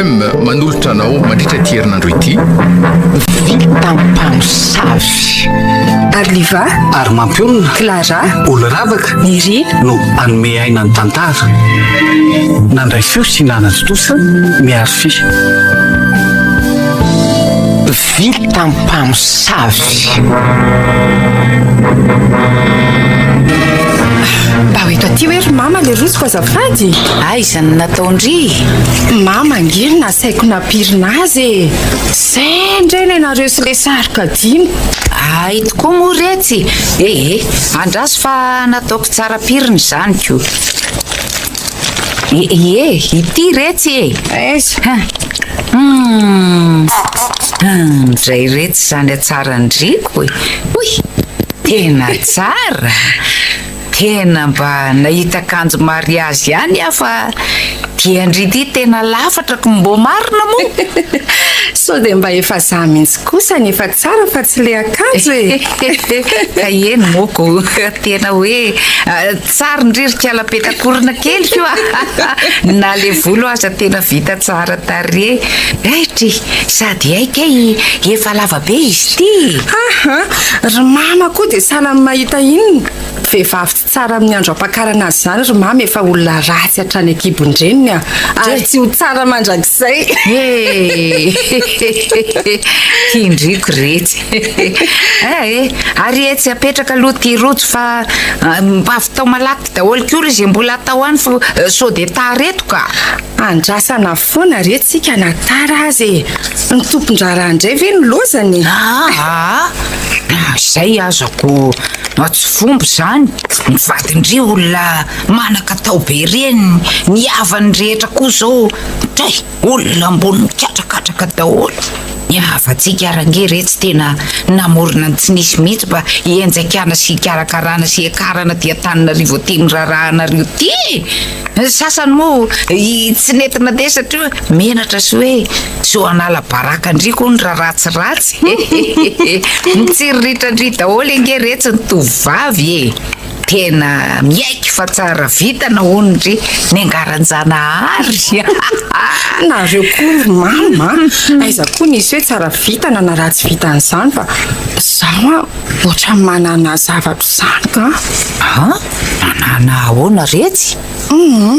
FM manolotra anao mandritra ity herinandro ity. Vitam-pamosavy. Arliva. Ary mampionona. Clara. Olo-ravaka. Nirina. No hanome aina ny tantara. Nandray feo sy nanatontosa Miarify. Vitam-pamosavy. Mba ho eto aty hoe ry mama le rojoko azafady. Aiza no nataon-dry? Mama ange no nasaiko nampirina azy e! Zay indray nenareo sy le sary kadino. Hay tokoa moa retsy e! Eh, andraso fa nataoko tsara pirina izany ko. Ie, ity retsy e! Aiza? Hum, ndray retsy izany hatsaran-driko e! Hoy, tena tsara! Tena mba nahita akanjo mariazy ihany aho fa dia ndry ity tena lafatra ko mbô marina moa? Sao dia mba efa za mintsy kosa ny efa tsara fa tsy le akanjo e! Ka eny moa ko, tena hoe tsara ndry ry kala petakorona kely ko a! Na le volo aza tena vita tsara tarehy. Aitry, sady hay kay efa lava be izy ity e! Aha, ry mama koa dia sahala amin'ny mahita inona? Vehivavy tsy tsara amin'ny andro ampakarana azy izany ry mama efa olona ratsy hatrany an-kibon-dreniny a! Ary tsy ho tsara mandrakizay. Kindriko retsy. Eh, ary etsy apetraka aloha ity rojo fa mba vitao malaky daholo koa ry izay mbola atao any fa sao dia tara eto ka. Andrasana foana re tsika na tara aza e! Ny tompon-draharaha indray ve no lozany e? Aa! Na izay aza ko tsy fomba izany, ny vadin-dry olona manan-katao be ireny, ny havany rehetra koa izao dray olona ambony mikatrakatraka daholo. Ny havantsika ary ange re tsy tena namorona ny tsy nisy mihitsy mba hihenjakana sy hikarakarana sy hiakarana aty Antananarivo aty amin'ny raharahanareo ity e! Ny sasany moa tsy nety nandeha satria hoe menatra sy hoe sao hanala baraka an-dry koa ny raha ratsiratsy. Mitsiriritra an-dry daholo ange retsy ny tovovavy e! Tena miaiky fa tsara vintana hono ndry niangaran-janahary. Nareo koa ry mama a! Aiza koa nisy hoe tsara vintana na ratsy vintana izany fa izaho an ohatran'ny manana zavatra izany ka! An? Manana ahoana retsy? Humm,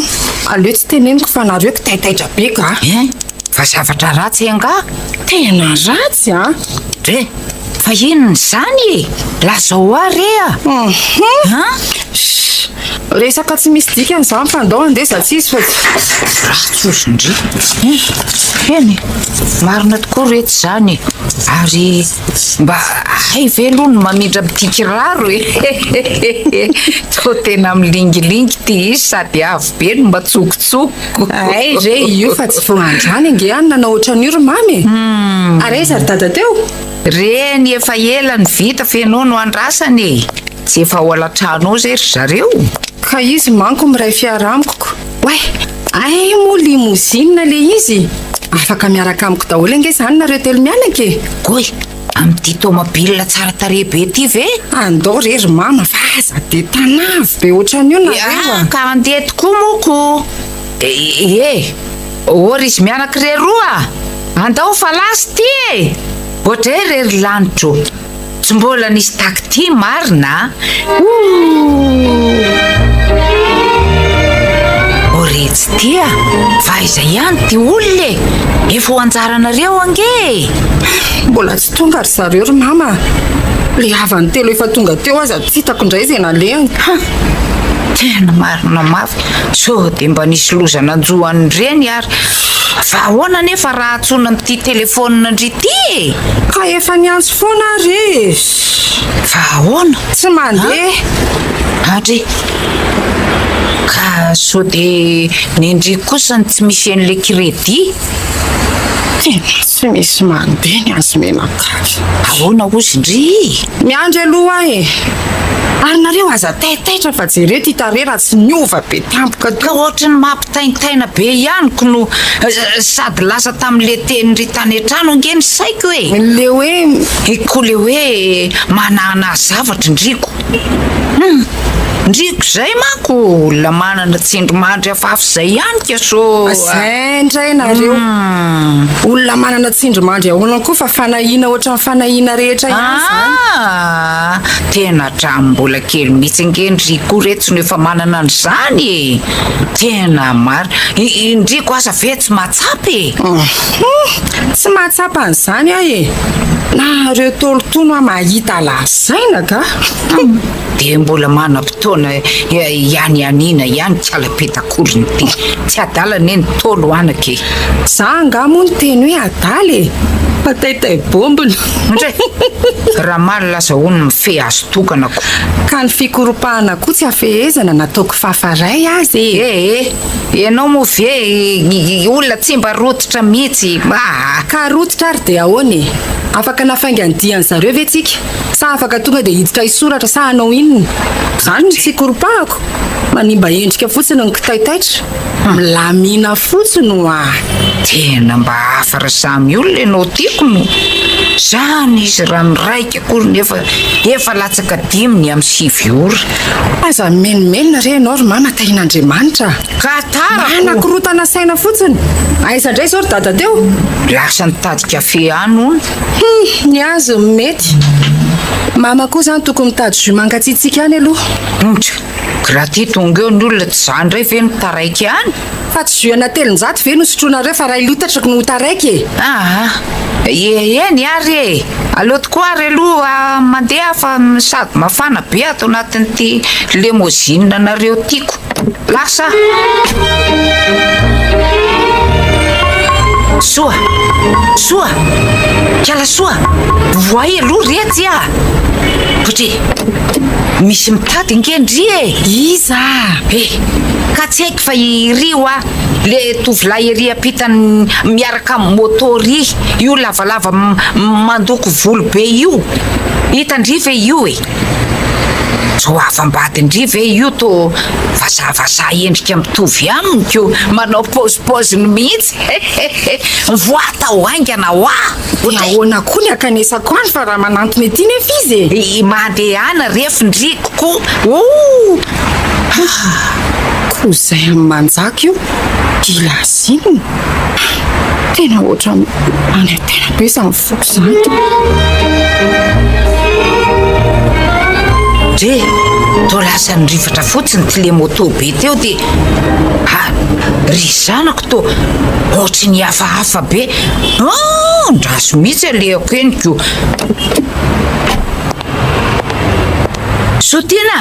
aleo tsy teneniko fa nareo kitaitaitra be ka! Hein? Fa zavatra ratsy angaha? Tena ratsy an! Dre, fa inona izany e? Lazao ahy re a! Hum! An? Shh! Resaka tsy misy dikany izany fa ndao handeha za tsy izy fa tsy. Ratsy ozy ndry. Hein? Eny e! Marina tokoa retsy izany e! Ary Mba hay ve aloha ny mamindra amin'ity kiraro e! Toa tena milingilingy ity izy sady avo be no matsokotsoko. Hay re io fa tsy vao androany ange aho no nanao ohatran'io ry mamy e! Ary aiza ry dada teo? Reny efa ela no vita f'enao no andrasana e! Tsy efa ao alatrano ao izay ry zareo? Ka izy manko miray fiara amiko ko! Oay! Hay moa limousine le izy! Afaka miaraka amiko daholo ange izany nareo telomianaka e! Koi! Amin'ity tomobile tsara tarehy be ity ve? Andao re ry mama fa aza dia tanavy be ohatran'io nareo a! Ka andeha tokoa moa ko! Ee! Ô ry izy mianaka reroa a! Andao fa lasa ity e! Ohatray re ry lanitro! Tsy mbola nisy taky ty marina a! Ooh! Retsy ty a! Fa aiza ihany ty olona e? Efa ho anjaranareo ange e! Mbola tsy tonga ry zareo ry mama a! Le havany telo efa tonga teo aza tsy hitako indray izay nalehany. Ha! Tena marina mafy, sao dia mba nisy loza nanjo an'ireny ary. Fa ahoana anefa raha antsoina amin'ity telefaonina-ndry ity e? Ka efa niantso foana aho re e! Fa ahoana? Tsy mandeha. Andry, ka sao dia nendry kosa ny tsy misy an'ilay crédit? Tena tsy misy mandeha ny azy mianakavy. Ahoana hozy ndry? Miandry aloha aho e! Ary nareo aza taitaitra fa jereo ity tarehy raha tsy niova be tampoka Ka ohatry ny mampitaintaina be ihany ko no sady lasa tamin'le tenin-dry tany an-trano ange ny saiko e! Le hoe. Ko le hoe manana zavatra ndry ko! Hum! Ndriko izay manko olona manana tsindrimandry hafahafa izay ihany ka so. Zay indray nareo. Olona manana tsindrimandry ahoana koa fa fanahiana ohatran'ny fanahiana rehetra ihany izany. Ah! Tena hatramin'ny mbola kely mihitsy ange ndry koa retsy no efa manana an'izany e! Tena marina. I ndriko aza ve tsy mahatsapa e? Tsy mahatsapa an'izany aho e! Nareo Ntaolo tono aho mahita lazaina ka! Dia mbola manam-potoana ihanianiana ihany kala petakorona ity. Tsy adala anie ny Ntaolo anaka e! Za angaha moa niteny hoe adala e! Fa taitay bombina. Ndray! Ramaly lasa hono mifehy azo tokana ko. Ka ny fikoropahana koa tsy afehezana nataoko fafa ray aza e! Ee! Ianao moa ve olona tsy mba rototra mihitsy aa! Ka rototra ary dia ahoana e? Afaka nafaingan'ny dian zareo ve tsika? Sa afaka tonga dia hiditra hisoratra sa hanao inona? Izany no tsy ikoropahako. Manimba endrika fotsiny ny kitaitaitra. Milamina fotsiny hoa. Tena mba hafa ry samy olona ianao tiako no. Zany izy raha miraika akory nefa efa latsaka dimy ny amin'ny 9 ora. Aza mimenomenona re ianao ry mama tahin'Andriamanitra a! Ka tara ko! Manakorotana saina fotsiny! Aiza indray izao ry dada teo? Lasa nitady kafe any hono. Hum, ny azy no mety. Mama koa izany tokony mitady jus mangatsiatsiaka any aloha. Ndry, raha ty tonga eo ny olona tsy za indray ve no taraiky any? Fa tsy jus ana 300 ve no sotroinareo fa ray litatra no ho taraiky e! Aa, eny ary e! Aleo tokoa ary aloha mandeha fa sady mafana be ato anatin'ity limousine anareo ty ko! Lasa aho! Soa! Soa! Kiala Soa! Voay aloha retsy a! Botry! Misy mitady ange ndry e! Iza? Eh! Ka tsy haiko fa iry hoa le tovolahy ery ampitany miaraka amin'ny moto ry, io lavalava mandoko volo be io. Hitan-dry ve io e? Toa havam-badin-dry ve io tô vazavazaha endrika mitovy aminy ko manao paozipaoziny mihitsy hehehe mivoaha tao haingana hoa! Dia ahoana koa ny hankanesako any fa raha manantona ety nefa izy e! Mandehana ref ndry ko ooh! Ko izay amin'ny manjaka io gila azinona? Tena ohatran'ny manaintaina be izany foko izany. Dre, toa lasa nirifatra fotsiny ity le moto be teo dia ha, ry zanako toa ohatry ny hafahafa be. Ah, ndraso mihitsy alehako eny ko. Sotiana!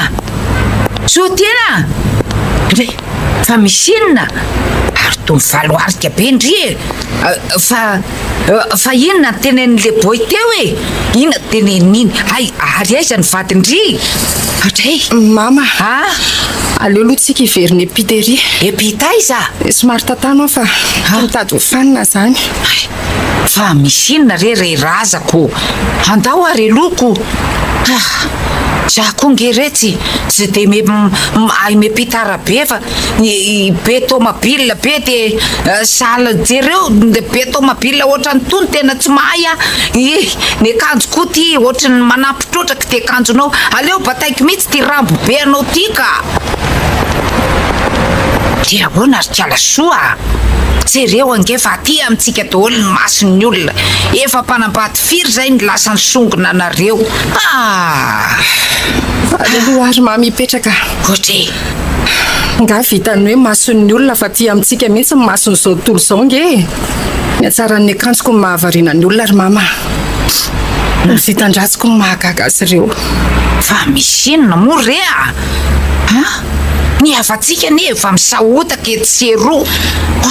Sotiana! Ndry, fa misy inona? Ary toa mivaloarika be ndry e! Fa, fa inona no tenenin'le boy teo e? Inona no teneniny iny? Hay, ary aiza ny vadin-dry? Hatray! Mama, A? aleo aloha tsika hiverina epita ery. Epita aiza? Somary tantano aho fa mitady ho fanina zany. Hay! Fa misy inona re re razako? Andao ary aloha ko! Ah! Za koa nge retsy tsy de me mahay miampita arabe fa be tomabile be de sahala jereo be tomabile ohatran'itony tena tsy mahay ah! Ih! Ny akanjo koa ty ohatran'ny manampy trotraka ty akanjonao, aleo bataiko mihitsy ty rambo be anao ty ka! Dia ahoana ry kala soa a! Jereo ange fa aty amintsika daholo ny mason'ny olona, efa mpanambady firy izay no lasa nisongona anareo ah! Aleo aloha ary mamy hipetraka. Ohatra e! Nga vitan'ny hoe mason'ny olona fa aty amintsika mihitsy ny mason'izao tontolo izao ange e! Ny hatsaran'ny akanjoko no mahavariana ny olona ry mama a! Ny vitan-dratsiko no mahagaga azy ireo. Fa misy inona moa re a! An! Ny havantsika anie efa misahotaka etsy sy eroa.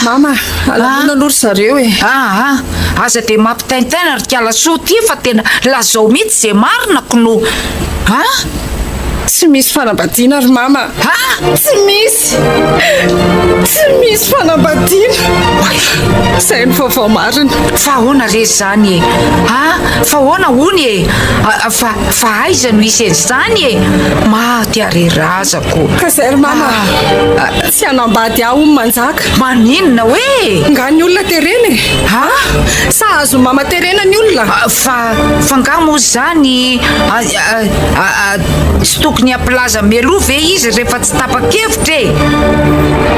Mama, alamino aloha ry zareo e! Aa! Aza dia mampitaintaina ry kalasoa ty fa tena lazao mihitsy ze marina kno! An! Tsy misy fanambadiana ry mama. Ha! Tsy misy! Tsy misy fanambadiana. Izay no vaovao marina. Fa ahoana re izany e? A, fa ahoana hono e? Fa, fa aiza no hisy an'izany e? Maty aho re razako. Ka izay ry mama, tsy hanambady ahy hono manjaka. Maninona hoe? Nga ny olona terena e? A? Sa azon'i mama terena ny olona? Fa, fa nga moa izany tsy tokony hampilaza mialoha ve izy rehefa tsy tapa-kevitra e?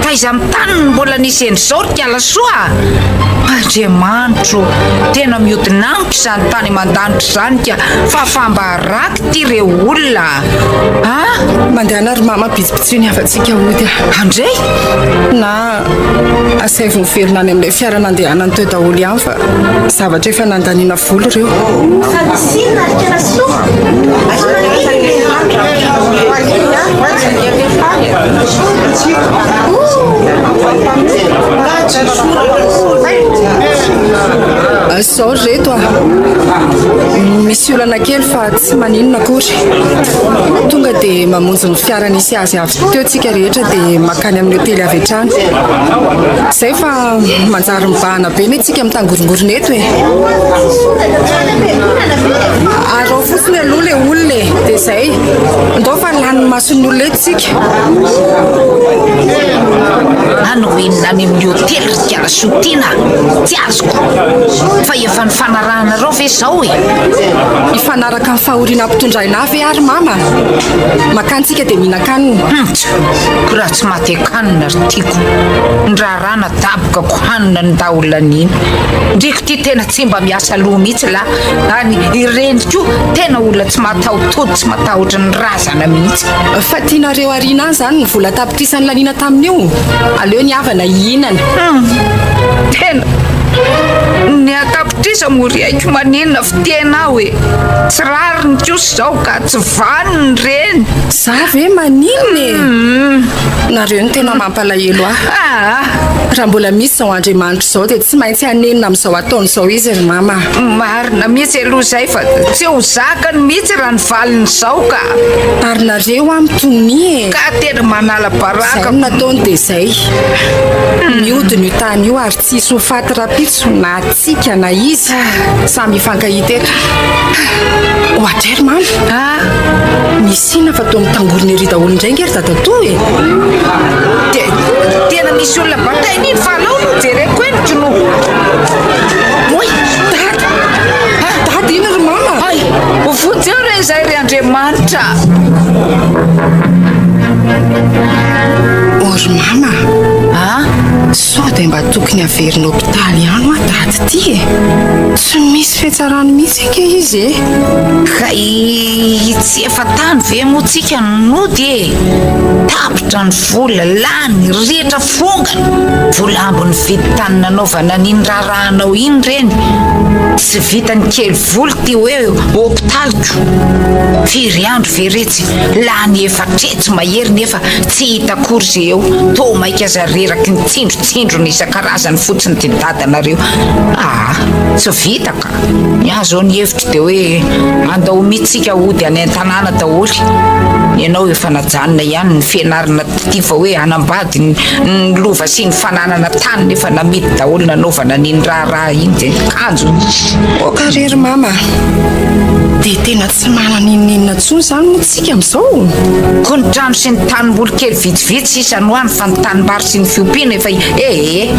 Taiza amin'ny tany no mbola nisy an'izao ry Kalasoa a? Andriamanitro, tena mihodina amiko izany tany aman-danitra izany ka fa faham-baraka ity re olona a! Mandehana ry mama bitsibitsio ny havantsika hody a! Andrey? Na asaivo miverina any amin'ilay fiara nandehanany teo daholo ihany fa zavatra efa nandaniana vola ireo. Fa misy inona ry Kalasoa? Fa maninona e? Zao ry reto a! Misy olana kely fa tsy maninona akory. Tonga dia mamonjy ny fiara nisy azy avy teo tsika rehetra dia makany amin'ny hotely avy hatrany. Izay fa manjary mibahana be anie tsika mitangorongorona eto e! Araho fotsiny aloha ilay olona e! Dia izay. Ndao fa lanin'ny mason'ny olona eto tsika. Hanao inona any amin'ny hotely ry Kalasoa tiana a! Tsy azoko. Fa efa nifanarahanareo ve izao e? Hifanaraka amin'ny fahoriana ampitondraina ahy ve ary mama? Makany tsika dia mihinan-kanina. Humpts! Ko raha tsy maty an-kanina ry tiako. Ny raharaha nadabokako hanina ny ndaolana iny. Ndriko ty tena tsy mba miasa loha mihitsy lah. Ary ireny koa tena olona tsy mataho-tody tsy matahotra ny razana mihitsy. Fa tianareo ariana any izany ny vola tapitrisany laniana tamin'io? Aleo ny havana hihinana. Hum! Tena ny an-tapitrisa moa ry haiko maninona fitena aho e! Tsy rariny kosa izao ka, tsy vanona ireny. Za ve maninona e? Nareo no tena mampalahelo ahy. Aa! Raha mbola misy izao Andriamanitra izao dia tsy maintsy hanenina amin'izao ataony izao izy ry mama a! Marina mihitsy aloha izay fa tsy ho zakany mihitsy raha ny valin'izao ka! Ary nareo an mitonia e! Ka tena manala baraka. Izay no nataony dia izay. Mihodina io tany io ary tsy hisy ho faty rahampitso na tsika na izy. Samy hifankahita eto. Ohatray ry mama. Ah! Misy inona fa toa mitangorona ery daholo indray ange ry dadatoa e! Dia tena misy olona bataina iny fa alao aloha jereko eny k'no. Oay! Dada! Dada iny ry mama! Hay! Vonjeo re izay ry Andriamanitra! Oh ry mama! Ah! Sao dia mba tokony haverina hopitaly ihany hoa dada ity e! Tsy misy fihatsarany mihitsy ange izy e! Kay tsy efa tany ve moa tsika no nody e! Tapitra ny vola, lany, ritra fongana! Vola ambiny vidy tany nanaovana an'iny raharahanao iny ireny! Tsy vitan'ny kely vola ity hoe hopitaliko! Firy andro ve retsy? Lany efatretsy mahery nefa tsy hita akory ze eo! Toa maika aza reraky ny tsindrotsindrona isan-karazany fotsiny ty dadanareo! Aa! Tsy vita ka! Ny ahy zao ny hevitro dia hoe andao mihitsy tsika hody any an-tanàna daholo. Ny anao efa najanona ihany ny fianarana taty fa hoe hanambady ny lova sy ny fananana tany nefa namidy daholo nanaovana an'iny raharaha iny dia kanjo. Ok re ry mama a! Dia tena tsy manana n'inon'inona intsony izany moa tsika amin'izao? Koa ny trano sy ny tanimboly kely vitsivitsy sisa no any fa ny tanimbary sy ny fiompiana efa ee.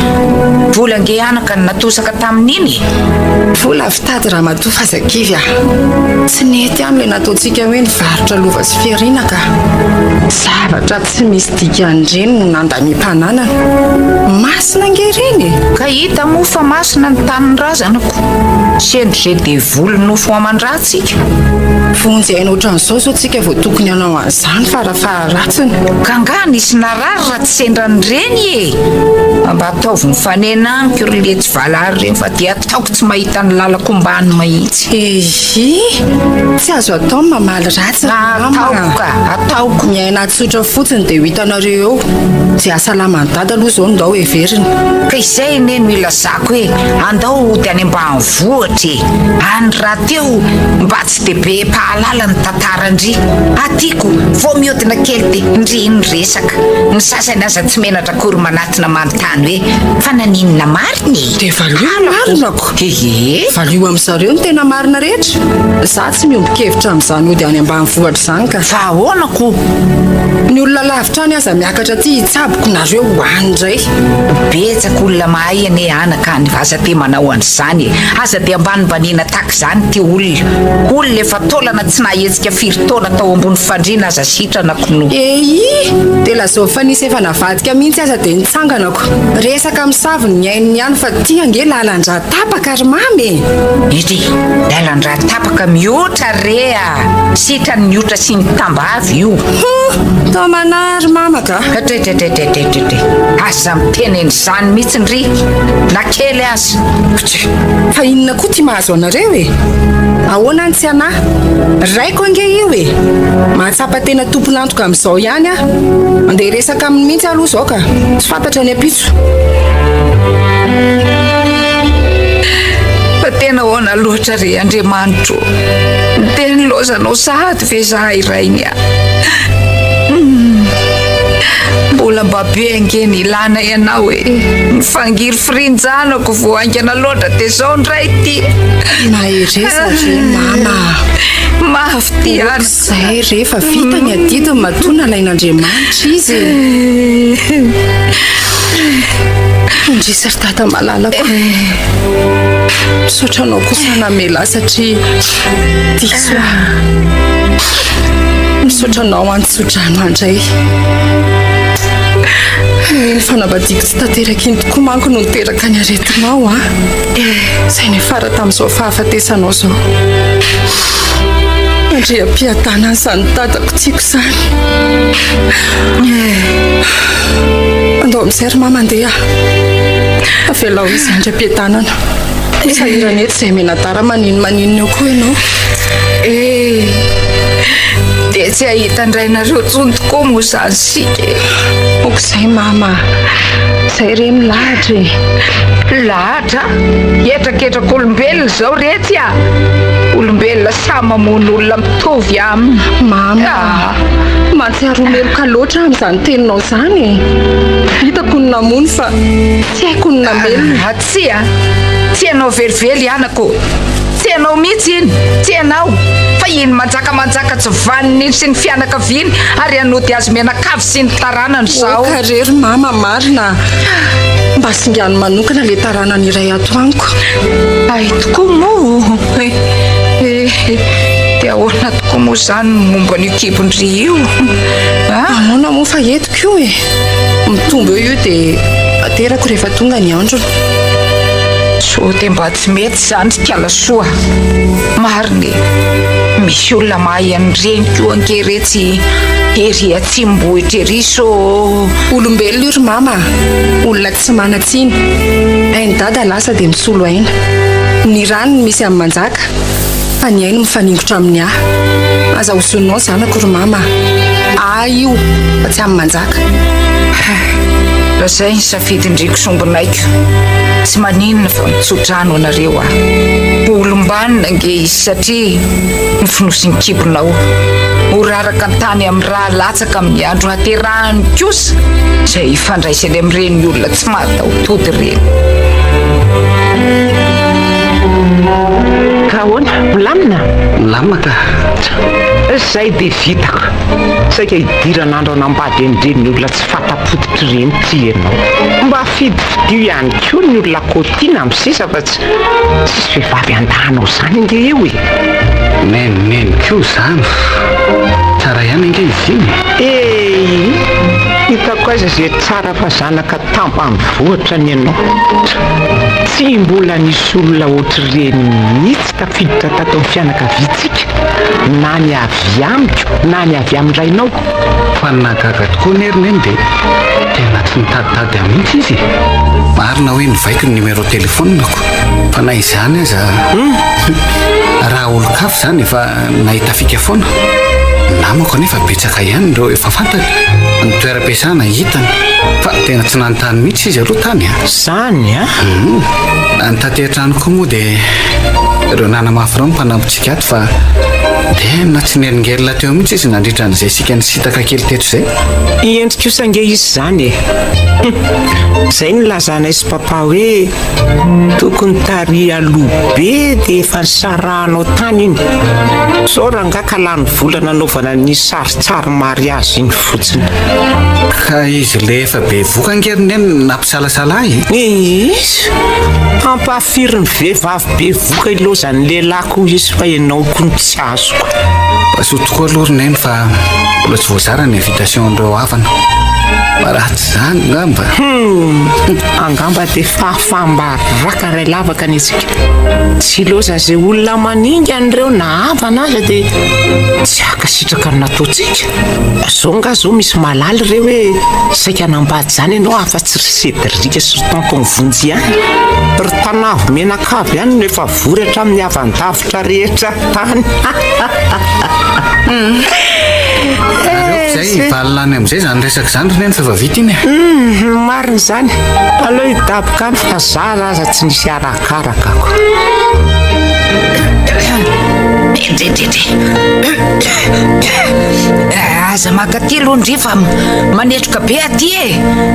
Vola ange anaka no natosaka tamin'iny e! Vola fitady ramatoa f'aza kivy ah! Tsy nety ihany ilay nataontsika hoe nivarotra lova sy fiariana ka! Zavatra tsy misy dikany ireny no nandaniam-pananana. Masina ange ireny e! Ka hita moa fa masina ny tanin-drazana ko! Sendra izay devoly nofo aman-dra tsika. Vonjy aina ohatran'izao izao tsika vao tokony hanao an'izany farafaharatsiny. Ka angaha nisy narary raha tsy sendra an'ireny e! Mba ataovy mifanena amiko ry letsy valary ireny fa dia ataoko tsy mahita ny lalako ombany mahitsy. Ehy! Tsy azo atao ny mamaly ratsy ry mama a! Ataoko ka! Ataoko! Miaina tsotra fotsiny dia ho hitanareo eo. Izay hahasalaman'i dada aloha izao no ndao heverina. Ka izay anie no ilazako hoe andao hody any ambanivohitra e! Any rahateo mba. Mba tsy dia be mpahalala ny tantara-ndry. Aty ko, vao mihodina kely dia ndry ny resaka. Ny sasany aza tsy menatra akory manatona manontany hoe, fa naninona marina e? Dia valio ny marina ko! Ee! Valio amin-dry zareo ny tena marina rehetra. Za tsy miombon-kevitra amin'izany hody any ambanivohitra izany ka. Fa ahoana ko? Ny olona lavitra any aza miakatra aty hitsaboko nareo ho any indray. Betsaka olona mahay anie anaka any fa aza dia manao an'izany e! Aza dia ambanimbaniana tahaka izany ity olona. Olona efa taolana tsy nahetsika firy taona tao ambony fandriana aza sitrana kno. Eii! Dia lazao fa nisy efa navadika mihitsy aza dia nitsanganako. Resaka misavo ny ainy ihany fa ty ange lalan-drà tapaka ry mamy e! Ity, lalan-drà tapaka mihoatra re a! Sitrany ny otra sy ny tambavy io. Hum! Toa manahy ry mama ka! Tretretretretretre! Aza miteny an'izany mihitsy ndry na kely aza! Tch! Fa inona koa ty mahazo anareo e? Ahoana ny tsy hanahy? Raiko ange io e! Mahatsapa tena tompon'antoka amin'izao ihany aho. Andeha hiresaka aminy mihitsy aloha izao ka! Tsy fantatra ny ampitso. Fa tena ahoana loatra re Andriamanitro ô? Dia nilaozanao sahady ve izahay rainy a? Mbola mba be ange ny ilana ianao e! Ny fangirifirin-janako vao haingana loatra dia izao indray ity. Mahereza re mama a! Mafy ity anaka. Izay re fa vita ny adidiny matoa nalain'Andriamanitra izy e! Indrisy ry dada malalako. Misaotra anao kosa namela ahy satria diso aho. Misaotra anao an-tsodrano andray. Iny fanambadiako tsy tanteraka iny tokoa manko no niteraka ny aretinao an. Izay niafara tamin'izao fahafatesanao izao. Andriam-piadanana izany dadako tiako izany. Andao amin'izay ry mama andeha. Avelao izy handry am-piadanana. Sahirana eto izay menadara manino maninona eo koa ianao. Eh, dia tsy hahita indray nareo intsony tokoa moa izany isika e. Aok'izay mama. Izay re milahatra e. Lahatra? Hetraketrak'olombelona izao retsy a! Olombelona samy mamono olona mitovy aminy. Mama, mahatsiaro ho meloka loatra aho amin'izany teninao izany e. Hitako ny namono fa tsy haiko ny namelona. Tsia, tsy ianao velively anaka ô! Tsy ianao mihitsy iny, tsy ianao, fa iny manjakamanjaka tsy vanona iny sy ny fianakaviany ary hanody azy mianakavy sy ny taranany izao. Oka re ry mama, marina a! Mba singano manokana ilay taranany iray ato amiko. Hay tokoa moa e! Dia ahoana tokoa moa izany ny momba an'io kibon-dry io a? Ahoana moa fa entiko io e! Mitombo eo io dia aterako rehefa tonga ny androny. Sao dia mba tsy mety izany ry Kalasoa? Marina e! Misy olona mahay an'ireny koa ange retsy ery atsimom-bohitra ery sao. Olombelona io ry mama a! Olona tsy manan-tsiny. Ain'i Dada lasa dia misolo aina. Ny rany no misy amin'ny manjaka fa ny ainy mifaningotra amin'ny ahy. Aza hozoninao ny zanako ry mama a! Ahy io fa tsy amin'ny manjaka. Raha izay ny safidin-dry kisombinaiko, tsy maninona fa mitsodrano anareo aho. Ho olom-banona ange izy satria ny fonosin'ny kibonao. Ho raraka an-tany amin'ny rà latsaka amin'ny andro haterahany kosa izay ifandraisany amin'ireny olona tsy mahataho-tody ireny. Ka ahoana? Milamina? Milamina ka. Izay dia vitako. Saika hidiran'andro hanambady an'ireny olona tsy fanta-pototra ireny ity ianao. Mba fidifidio ihany koa ny olona kôtiana amin'ny sisa fa tsy tsisy vehivavy handà anao izany ange eo e! Neny neny koa izany fa tsara ihany ange izy iny e! Eii! Hitako aiza izay tsara fa zanaka tambanivohitra ny anao. Tsy mbola nisy olona ohatr'ireny mihitsy tafiditra tato amin'ny fianakaviantsika na ny avy amiko na ny avy amin'ny rainao. Fa ny nahagaga tokoa anie ry Neny dia tena tsy nitaditady ahy mihitsy izy e! Marina hoe novaiko ny numéro téléphone-ko fa na izany aza raha olon-kafa izany efa nahita fika foana. Namako anefa betsaka ihany ireo efa fantany, ny toeram-piasana hitany fa tena tsy nanontany mihitsy izy aloha tany a! Zany a! Ny taty an-trano koa moa dia. Ireo nanamafy ireo no mpanampintsika ato fa tena tsy nihelingelina teo mihitsy izy nandritra an'izay isika nisintaka kely teto izay. I Endry kosa ange izy izany e! Hum! Izay no nilazanay sy Papa hoe tokony tary aloha be dia efa nisarahanao tany iny. Sao rangahy ka lany vola nanaovana an'iny sarintsary mariazy iny fotsiny. Ka izy le efa bevoka ange ry Neny no nampisalasala ahy e! Iza? Hampahafiry ny vehivavy bevoka ilaozan'ny lehilahy koa izy fa ianao koa no tsy azoko. Soa tokoa aloha ry Neny fa mbola tsy voazara ny invitation an'ireo havana. Fa raha tsy izany angamba. Hum! Angamba dia fahafaham-baraka iray lavaka ny antsika. Tsy ilaozan'izay olona maningana ireo na havana aza dia tsy hankasitraka ny nataontsika. Zao nga zao misy mahalala ireo hoe saika hanambady izany ianao afa-tsy ry Cédric sy ry Tonton Vonjy ihany. Ry Tanavo Menakavy ihany no efa vory hatramin'ny havan-davitra rehetra tany. Aleoko izay hivalona any amin'izay izany resaka izany ry Neny fa efa vita iny e. Marina izany. Aleo hidaboka any fa zara aza tsy nisy arakaraka ako. Aza maka aty aloha ndry fa manetroka be aty e!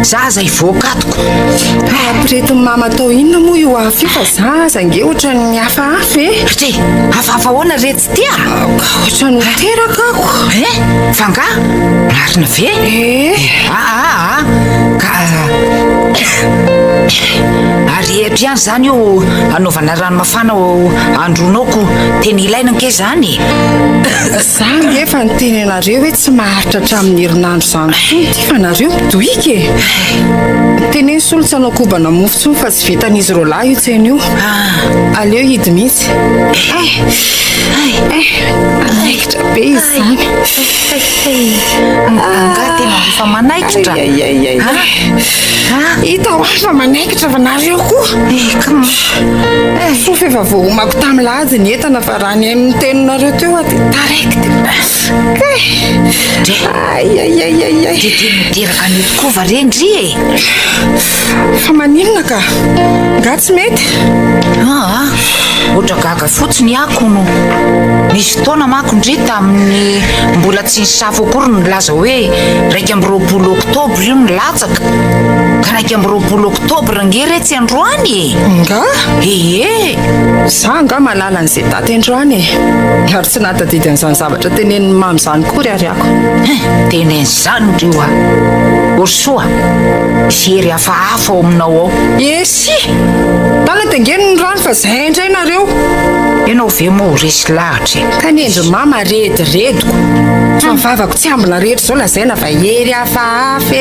Za aza hivoaka atoko. Ampiretin'i mama atao inona moa io afo io fa za aza ange ohatran'ny hafahafa e! Dre, hafahafa ahoana retsy ity a? Ohatran'ny ho teraka ako. Eh, fa nga? Marina ve? Eh. Aa, ka ary eto ihany izany io anaovana rano mafana ao andronao ko tena ilaina ange izany e. Za ange efa niteny anareo hoe tsy maharitra hatramin'ny herinandro izany intsony ity fa nareo midohika e. Teneno Solo tsy hanao kobana mofo intsony fa tsy vitan'izy roalahy io tsena io. Aleo hidy mihitsy. Eh! Eh! Manaikitra be izy izany. Angaha tena efa manaikitra? Hita ho ahy fa manaikitra fa nareo koa. Soa fa efa voaomako tamin'ny lahady ny entana fa raha nihaino ny teninareo teo aho dia taraiky dia kay. Ay ay ay ay ay. Dia tena miteraka an'io tokoa va re ndry e? Fa maninona ka? Nga tsy mety? Aa, ohatra gaga fotsiny aho kono. Nisy fotoana manko ndry tamin'ny mbola tsy nisafo akory no nilaza hoe 21 oktobra io no latsaka. Ka 21 oktobra ange re tsy androany e! Nga? Ee! Za angaha mahalala an'izay daty androany e! Ary tsy nahatadidy an'izany zavatra tenenin'i Mamy izany akory ary ako. Hein! Teneno izany ndry oa! Orsoa, misy hery hafahafa ao aminao ao. Esy! Tana tengeno ny rano fa zay indray nareo! Ianao ve moa ho resy lahatra e? Ka ny endry mama redirediko. Fa ny vavako tsy ambina rehetra izao lazaina fa hery hafahafa e!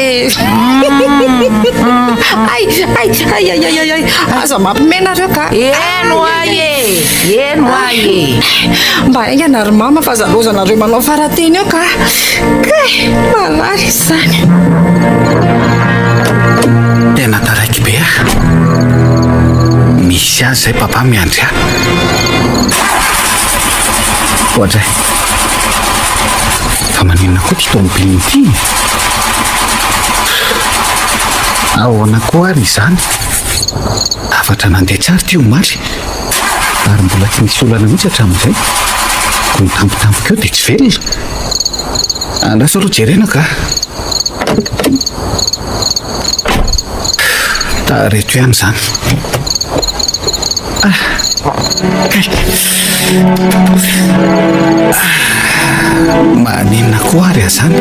Ay! Ay! Ay! Ay! Ay! Ay! Aza mampime nareo ka! Eny oay e! Eny oay e! Mba haingana ry mama fa aza lozanareo manao farateny eo ka! Kay! Marary izany! Tena taraiky be ah! Misy azy izay papa miandry ahy. Oadray! Fa maninona koa ity tomobile ity e? Ahoana koa ary izany? Zavatra nandeha tsara ity omaly ary mbola tsy nisy olana mihitsy hatramin'izay. Koa ny tampotampoka eo dia tsy velona. Andraso aloha jerena ka. Tareto ihany izany. Ah, kay. Maninona koa ary azany?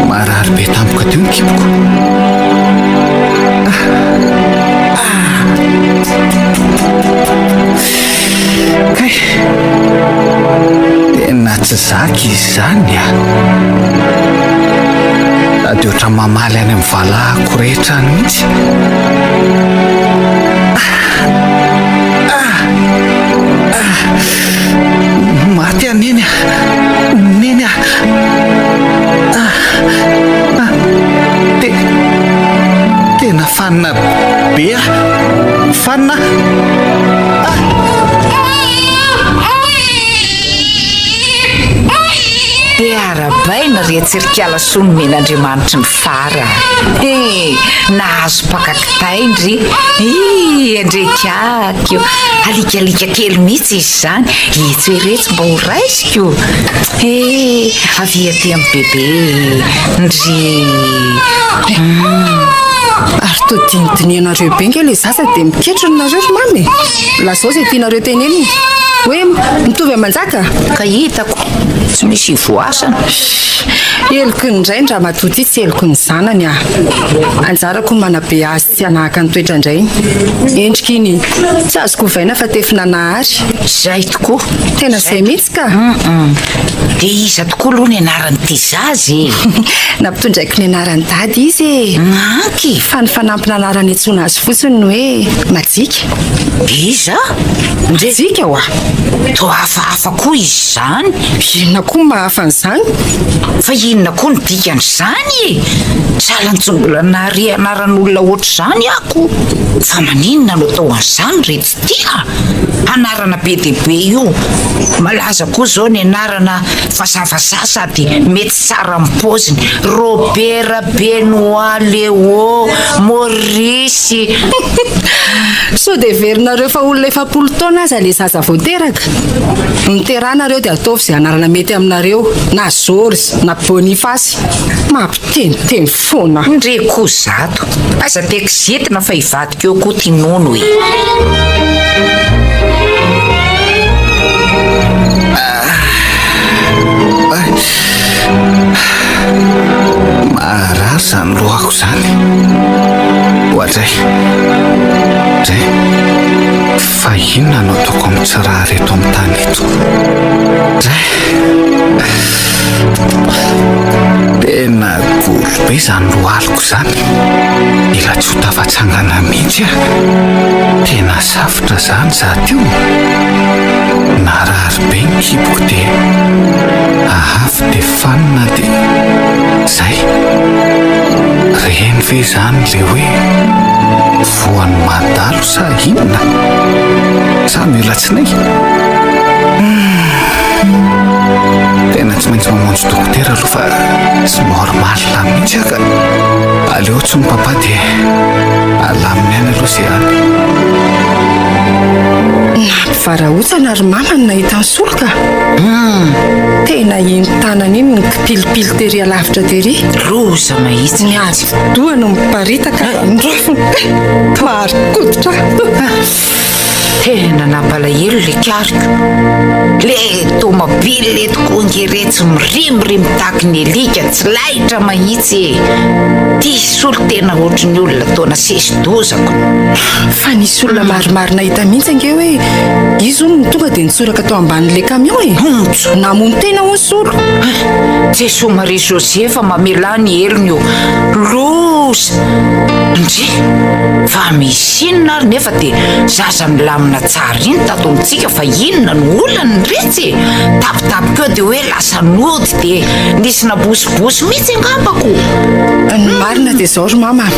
Marary be tampoka teo ny kiboko. Ah. Ah. Kay. Tena tsy zaka izany ah. Sady ohatran'ny mamaly any amin'ny valahako rehetra any mihitsy. Ah. Ah. Maty aho neny ah. Neny ah. Ah. Ah. Te tena fanina be ah. Fanina. Ah. Dia arahabaina. Arahabaina ry Tsirikala soa nomen'Andriamanitry ny fara. He, nahazo mpaka kitay ndry. Hi, andrekako. Alikalika kely mihitsy izy izany. Etsy eretsy mba ho raisiko. He, avia aty amin'ny bebe. Ndry. Ary toa dinidinianareo be nge le zaza dia miketrona nareo ry mama e! Lazao izay tianareo tenenina. Hoe mitovy aman-jaka? Ka hitako tsy misy ivoasana. Heloky ny rainy ramatoa ity tsy heloky ny zanany ah. Anjarako ny manabe azy tsy hanahaka ny toetran-drainy. Endrika iny. Tsy azoko ovaina fa tefinanahary. Zay tokoa. Tena zay mihitsy ka. Hum. Dia iza tokoa aloha ny anaran'ity zaza e? Nampitondraiko ny anaran'i Dada izy e. Manky. Fa ny fanampin'anarana iantsoana azy fotsiny ny hoe Majika. Iza? Majika oa. Toa hafahafa koa izy izany. Inona koa ny mahahafa an'izany? Fa inona koa ny dikan'izany e? Sahala ny tsy mbola nahare anaran'olona ohatr'izany aho ko. Fa maninona no atao an'izany re tsy tia? Anarana be dia be io. Malaza koa izao ny anarana vazaha-vazaha sady mety tsara amin'ny paoziny. Robert, Benoit, Léo, Maurice. Sao dia heverinareo fa olona 40 taona aza ilay zaza vao teraka? Miteraha nareo dia ataovy izay anarana mety aminareo, na Georges, na Boniface. Mampiteniteny foana. Ndry koa zato. Aza dia kizitina fa hivadika eo koa ty nono e. Maharary izany lohako izany. Oadray. Dray. Fa inona no ataoko amin'ny tsy rary eto amin'ny tany eto? Dray. Tena goro be izany lohaliko izany. Mila tsy ho tafatsangana mihitsy aho. Tena safotra izany izaho teo. Narary be ny kiboko dia avy dia fanina dia zay. Reny ve izany le hoe voan'ny mandalo sa inona? Sa mila tsinay? Tena tsy maintsy mamonjy dokotera aloha fa tsy normal mihitsy aho ka. Aleo tsy ny papa dia alaminy any aloha izay any. Nampivarahontsana ry mama ny nahita an'i Solo ka. Tena iny tanany iny nikipilipily tery alavitra tery. Loza mahitsy. Ny atidoha no miparitaka ny rofiny. Mahari-koditra. Tena nampalahelo le kariko. Le tomobile eto koa nge retsy mirimorimo tahaky ny alika tsy laitra mahitsy e. Ty solo tena ohatry ny olona toa nasesi-dozako. Fa nisy olona maromaro nahita mihitsy ange hoe izy hono no tonga dia nitsoraka tao ambanin'ilay camion e. Honjo. Namono tena hono Solo. Jesoa Maria Josefa mamelà ny helony ô. Loza. Ndry. Fa misy inona ary nefa dia zaza milamina tsara iny tato amintsika fa inona no olany retsy e? Tampotampoka eo dia hoe lasa nody dia nisy nabosibosy mihitsy angamba ko. Ny marina dia izao ry mama a!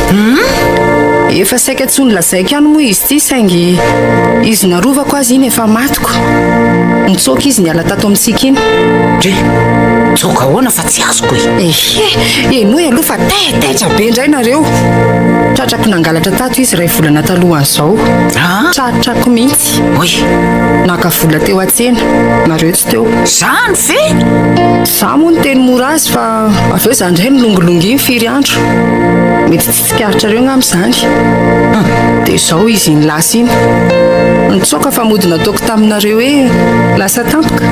Efa saika tsy ho nolazaiko ihany moa izy ity saingy izy narovako azy iny efa matiko. Nitsoaka izy niala tato amintsika iny. Ndry! Nitsoaka ahoana fa tsy azoko e? Ehe! Henoy aloha fa taitaitra be indray nareo. Tratrako nangalatra tato izy iray volana talohan'izao. Tratrako mihitsy. Oy! Naka vola teo an-tsena. Nareo tsy teo. Zany ve? Za moa niteny mora azy fa avy eo za indray nilongilongy iny firy andro. Mety tsy tsikaritrareo angamba izany. Dia izao izy iny lasa iny. Nitsoaka fa mody nataoko taminareo hoe lasa tampoka.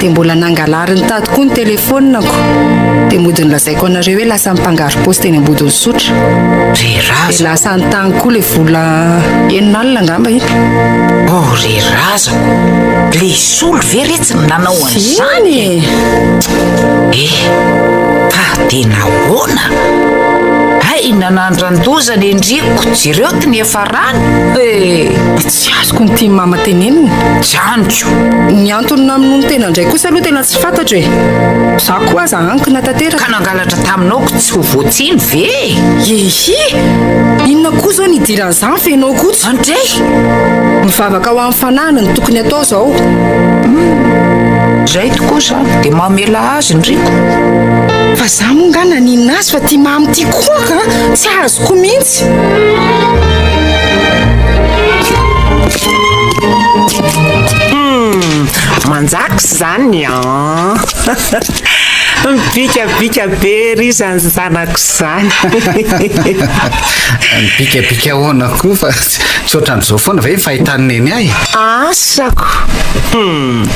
Dia mbola nangalariny tato koa ny telefaoniko. Dia mody nolazaiko anareo hoe lasa mpangarom-paosy teny Ambodin'Isotry. Ry Dia razako. lasa tany koa ilay vola 6000 angamba iny. Oh ry razako. Le Solo ve re tsy nanao an'izany e? Eh, fa dia nahoana? Hay nanandran-doza ny endriko, jereo ty niafarany e! Tsy azoko ny tian'i mama tenenina. Zany ko! Ny antony namonoany tena indray kosa aloha tena tsy fantatro e! Za koa aza ankina tanteraka. Ka nangalatra taminao ko tsy ho voatsiny ve e? Ehe! Inona koa izao ny idiran'izany fa ianao koa tsy. Andrey! Mivavaka ho an'ny fanahiny no tokony atao izao. Zay tokoa zany de mamela azy ndriko. Fa za moa nga naninona azy fa ty mamy ty koa ka tsy azoko mihitsy. Hum, manjaka izany an! Mibikabika be ery izany zanako izany. Mibikabika ahoana koa fa tsy ohatran'izao foana ve ny fahitan'i Neny ahy? Asako! Hum,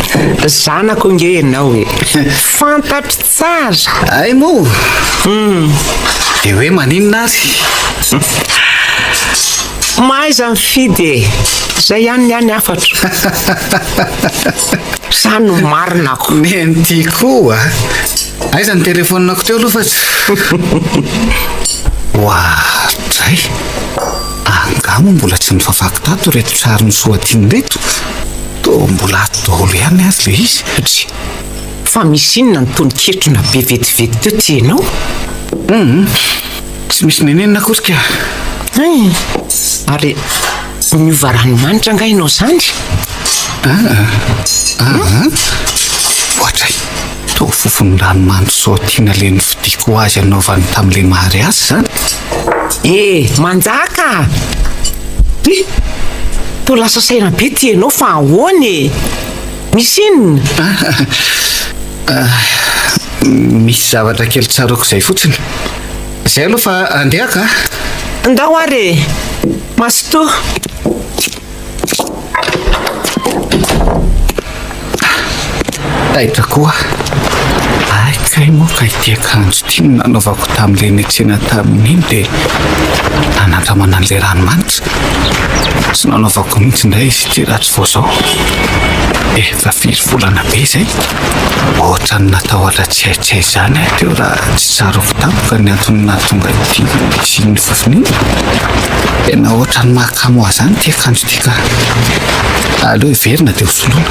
zanako ange ianao e! Fantatro tsara! Hay moa! Hum. Dia hoe maninona ary? Mahaiza mifidy e! Zay ihany ny ahy ny hafatro. Zany no marina ko. Neny ty koa. Aiza ny telephone-ko teo aloha fa tsy. Oadray! Angaha moa mbola tsy nifafako tato ireto sarin'i Soatiana ireto? Toa mbola ato daholo ihany ary ilay izy. Dry, fa misy inona ny tony ketrona be vetivety teo ty ianao? Hum, tsy misy nenenina akory ka. Hay, ary niova ranomanitra angaha ianao izany? Ah, ah, oadray, toa fofon'ny ranomanitra Soatiana ilay nofidiko ho azy hanaovany tamin'ilay mariazy izany. Eh, manjaka! Ry, toa lasa saina be ty ianao fa ahoana e? Misy inona? Ah, misy zavatra kely tsaroako izay fotsiny. Izay aloha fa andeha ka. Ndao ary e! Mazotoa! Taitra koa. Ay kay moa ka ity akanjo ity no nanaovako tamin'ilay niantsena tamin'iny dia nanandramana an'ilay ranomanitra. Tsy nanaovako mihitsy indray izy ity raha tsy vao izao. Efa firy volana be izay. Ohatran'ny natahotra tsy hay tsy hay izany aho teo raha tsy tsaroako tampoka ny antony nahatonga ity nisian'ny fofona iny. Tena ohatran'ny mahakamo ahy izany ity akanjo ity ka. Aleo hiverina dia hosoloina.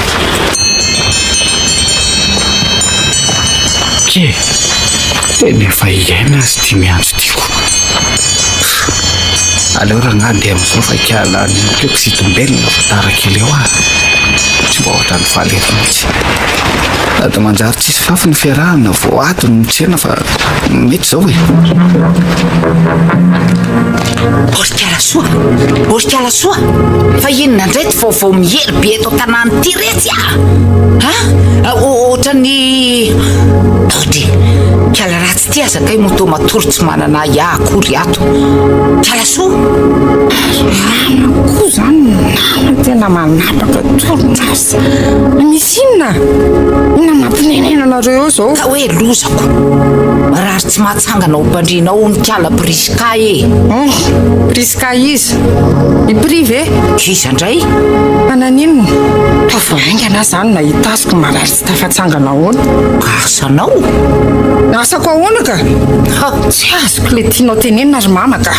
Ke, tena efa hiaina azy ity miantso ity ko. Aleo rangahy andeha amin'izao fa hiala any amiko eo kizitim-belona fa tara kely eo aho. Tsy mba ohatran'ny faly ery mihitsy. Sady manjary tsisy fafy ny fiarahana vao ady no tsena fa mety izao e. Orikalasoa! Orikalasoa! Fa inona indray ty vaovao miely be eto an-tanàna ity retsy ah? Ha? Ohatran'ny Audrey, kala ratsy ity aza kay moa toa matory tsy manana ahiahy akory ato. Kalasoa! Rana koa zany nama tena manapaka torimaso. Misy inona? Inona mampinenena anareo eo zao? Ka hoe lozako. Marary tsy mahatsangana ao am-pandriana ao hono kala Prisca e. Hum, Prisca iza? I Pri ve? Iza indray? Fa naninona? Fa vao haingana aho izany nahita azy ko marary tsy tafatsangana ahoana? Asanao? Asako ahoana ka? Ha! Tsy azoko ilay tianao tenenina ry mama ka.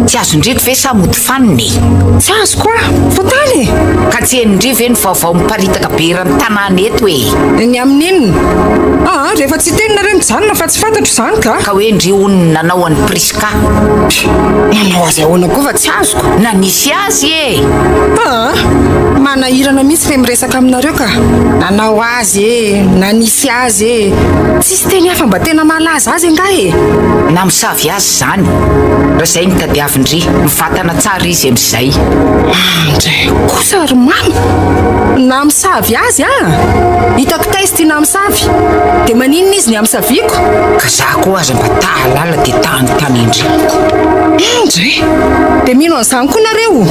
Tsy azon-dry ve sa mody fanina e? Tsy azoko ah! Fa tany e! Ka tsy henon-dry ve ny vaovao miparitaka be eran'ny tanàna eto e? Ny amin'inona? Aa, rehefa tsy hiteny nareo mijanona fa tsy fantatro izany ka! Ka hoe ndry hono nanao an'i Prisca. Nanao azy ahoana koa fa tsy azoko? Nanisy azy e! Aa, manahirana mihitsy le miresaka aminareo ka! Nanao azy e! Nanisy azy e! Tsisy teny hafa mba tena mahalaza azy angaha e! Namosavy azy izany, raha izay no tadiavin-dry, mivatana tsara izy amin'izay. Andray kosa ry mama! Namosavy azy ah! Hitako taiza ity namosavy? Dia maninona izy ny amosaviako? Ka za koa aza mba ta hahalala dia ta hanontany an-dry. Andray! Dia mino an'izany koa nareo?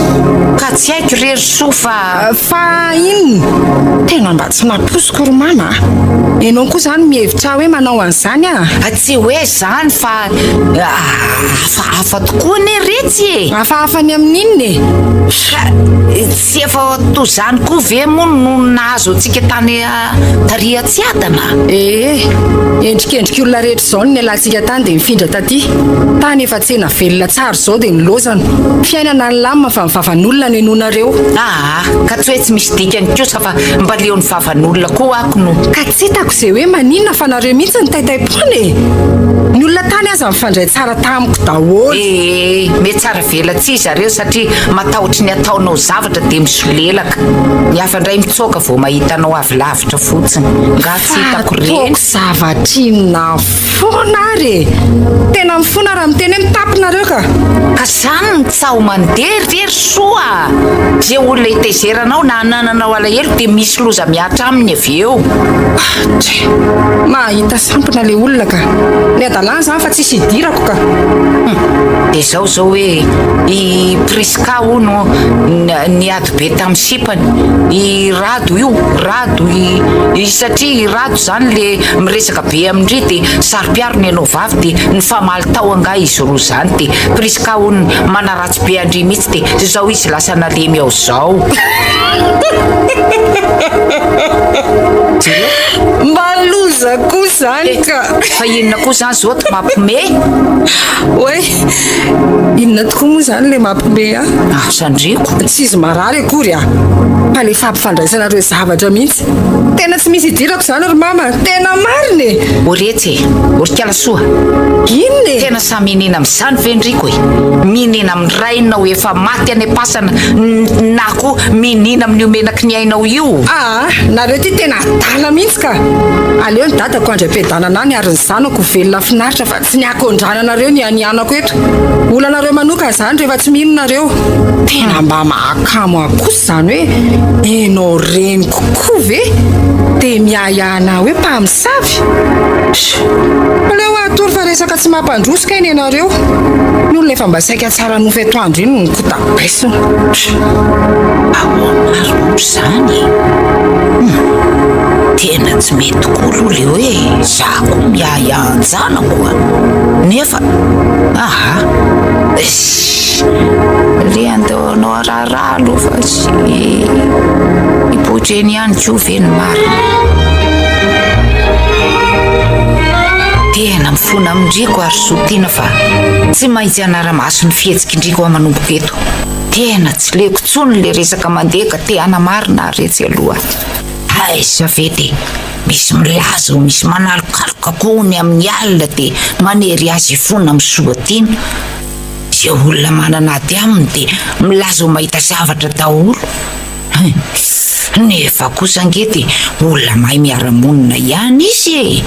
Ka tsy haiko re ry soa fa. Fa inona? Tena mba tsy nampoiziko ry mama a! Ianao koa izany mihevitra ahy hoe manao an'izany ah? Tsy hoe izany fa hafahafa tokoa anie retsy e! Hafahafa ny amin'inona e? Ka tsy efa toa izany koa ve moa no nahazo antsika tany tary Antsiadana? Ee, endrikendrik'olona rehetra izao no nialantsika tany dia nifindra taty. Tany efa tsena velona tsara izao dia nilaozana. Fiainana nilamina fa ny vavan'olona no henoinareo. Aa, ka tsy hoe tsy misy dikany kosa fa mba leon'ny vavan'olona koa ako no. Ka tsy hitako izay hoe maninona fa nareo mihitsy no taitaim-poana e! Ny olona tany aza nifandray tsara tamiko daholo. Ee, mihatsara velatsihy zareo satria matahotry ny ataonao zavatra dia misolelaka. Ny hafa indray mitsoaka vao mahita anao avy lavitra fotsiny. Nga tsy hitako Fa ireny? ataoko zavatra inona foana ary e! Tena mifona raha miteny hoe mitapy nareo ka! Ka zany ny tsaho mandeha ve ry soa a! Ze olona itezeranao na anananao alahelo dia misy loza mihatra aminy avy eo. Tche! Mahita sampona le olona ka! Ny hadalana zany fa tsisy idirako ka! Hum! Dia zao zao hoe i Prisca hono niady be tamin'ny sipany, i Rado io, Rado i satria i Rado zany le miresaka be amin-dry dia saro-piaro ny anao vavy dia nifamaly tao angaha izy roa zany dia Prisca hono manaratsy be an-dry mihitsy dia zao izy lasa nalemy ao zao. Jereo. Mba loza koa zany ka. Fa inona koa zany zao ty mampime? Oay, inona tokoa moa zany le mampime ahy? Ah, sandriko. Tsy izy marary akory ah. Fa le fampifandraisanareo zavatra mihitsy. Tena tsy misy idirako izany ry mama, tena marina e! O retsy e! O ry kalasoa! Inona e? Tena samy minena amin'izany ve ndriko e? Minena amin'ny rainao efa maty any am-pasana na koa minena amin'io menaky ny ainao io? Aa, nareo ty tena adala mihitsy ka! Aleo ny dadako handry am-piadanana any ary ny zanako ho velona finaritra fa tsy ny akondrananareo ny anianako eto. Olanareo manokana izany rehefa tsy mino nareo. Tena mba mahakamo ahy kosa izany hoe enao reniko koa ve dia miahiahy anah hoe mpamosavy? Psh! Aleo hatory fa resaka tsy mampandroso kay ny anareo. Ny olona efa mba saika tsara nofy atoandro iny no kotabaisina. Psh! Ahoana ary moa izany e? Hum! Tena tsy mety tokoa aloha le hoe za koa miahiahy an-janako a! Nefa aha! Ssss! Le andao hanao raharaha aloha fa tsy hipoitra eny ihany koa ve ny marina? Tena mifona amin-driko ary soa tiana fa tsy maintsy hanara-maso ny fihetsik'indriko aho manomboka eto. Tena tsy leko intsony le resaka mandeha ka te hanamarina aho retsy aloha. Aiza ve dia misy milaza ho misy manalokaloka koa ny amin'ny alina dia manery azy hifona amin'ny soa tiana. Izay olona manana ady aminy dia milaza ho mahita zavatra daholo. Hein! Nefa kosa ange dia olona mahay miara-monina ihany izy e!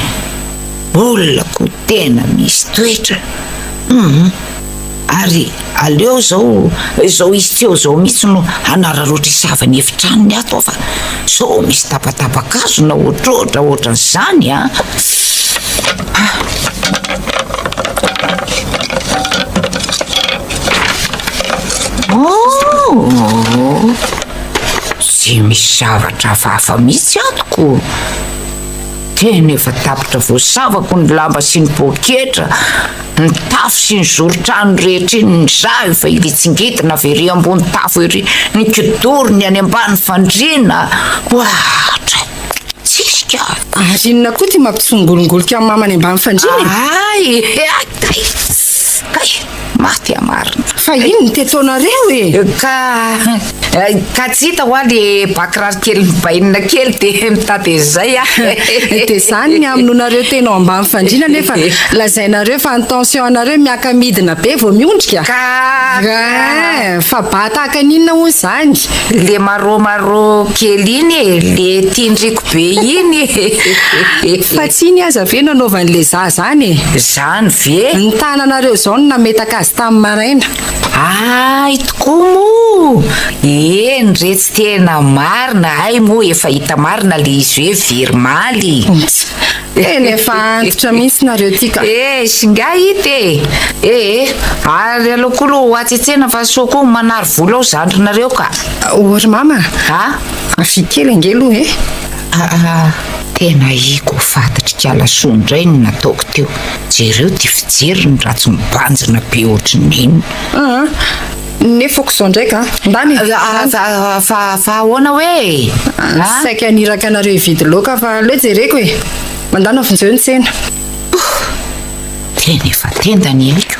Olona koa tena misy toetra. Hum! Ary aleo izao izao izy tsy eo izao mihitsy no hanararaotra hisava ny efitranony ato aho fa sao misy tapatapakazo na ohatrohatra ohatran'izany an! Oh! Tsy misy zavatra hafahafa mihitsy ato ko. Tena efa tapitra voasavako ny lamba sy ny poketra, ny tafo sy ny zoron-trano rehetra iny, ny za efa ilitsingidina avy ery ambony tafo ery, ny kidoro ny any ambany fandriana. Ohatra! Tsisy ka! Ary inona koa ity mampitsongolongolika an'i mama any ambany fandriana e? Ay! Kay! Kay! Maty aho marina. Fa inona ity ataonareo e? Ka ka tsy hita hoa le ba kiraro kely mibainina kely dia mitady an'izay aho. Dia izany ny hamonoanareo tena ao ambany fandriana nefa lazainareo fa ny tension anareo miaka-midina be vao miondrika? Ka Ka fa ba tahaka ny inona hono izany? Le marron marron kely iny e, le tiandriko be iny e. Fa tsy iny aza ve nanaovan'le zaza any e? Zany ve? Ny tananareo izao no nametaka azy tamin'ny maraina. Hay tokoa moa! Eny re tsy tena marina, hay moa efa hita marina le izy hoe very maly. Tena efa antitra mihitsy nareo ty ka. Eh singa ity e! Eh eh! Ary aleo koa aloha ho atsy an-tsena fa soa koa manary vola ao zandrinareo ka. O ry mama a! Avia kely ange aloha e! Aa! Tena hiko ho fantatr'i Kalasoa indray ny nataoko teo. Jereo ty fijeriny raha tsy mibanjina be ohatry ny inona. Aa! Nefa ok izao indray ka! Ndany e! Fa fa fa ahoana hoe e? Saika haniraka anareo hividy laoka fa aleo jereko e! Mandàna vonjeo ny tsena. Pouh! Tena efa tenda ny aiko.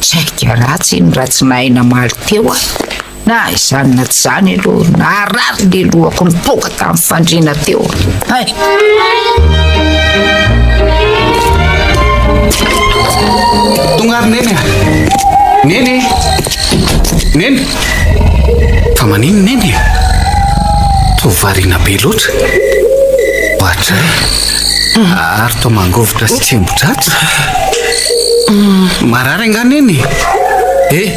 Saika ratsy iny raha tsy nahay namaly teo aho. Na izany na tsy izany aloha, naharary le lohako nipoaka tamin'ny fandriana teo. Hay! Tonga ary Neny a! Neny! Neny! Fa maninona Neny e? Toa variana be loatra. Ohatray. Ary toa mangovitra sy tsembo-dratsy. Marary angaha Neny? Eh!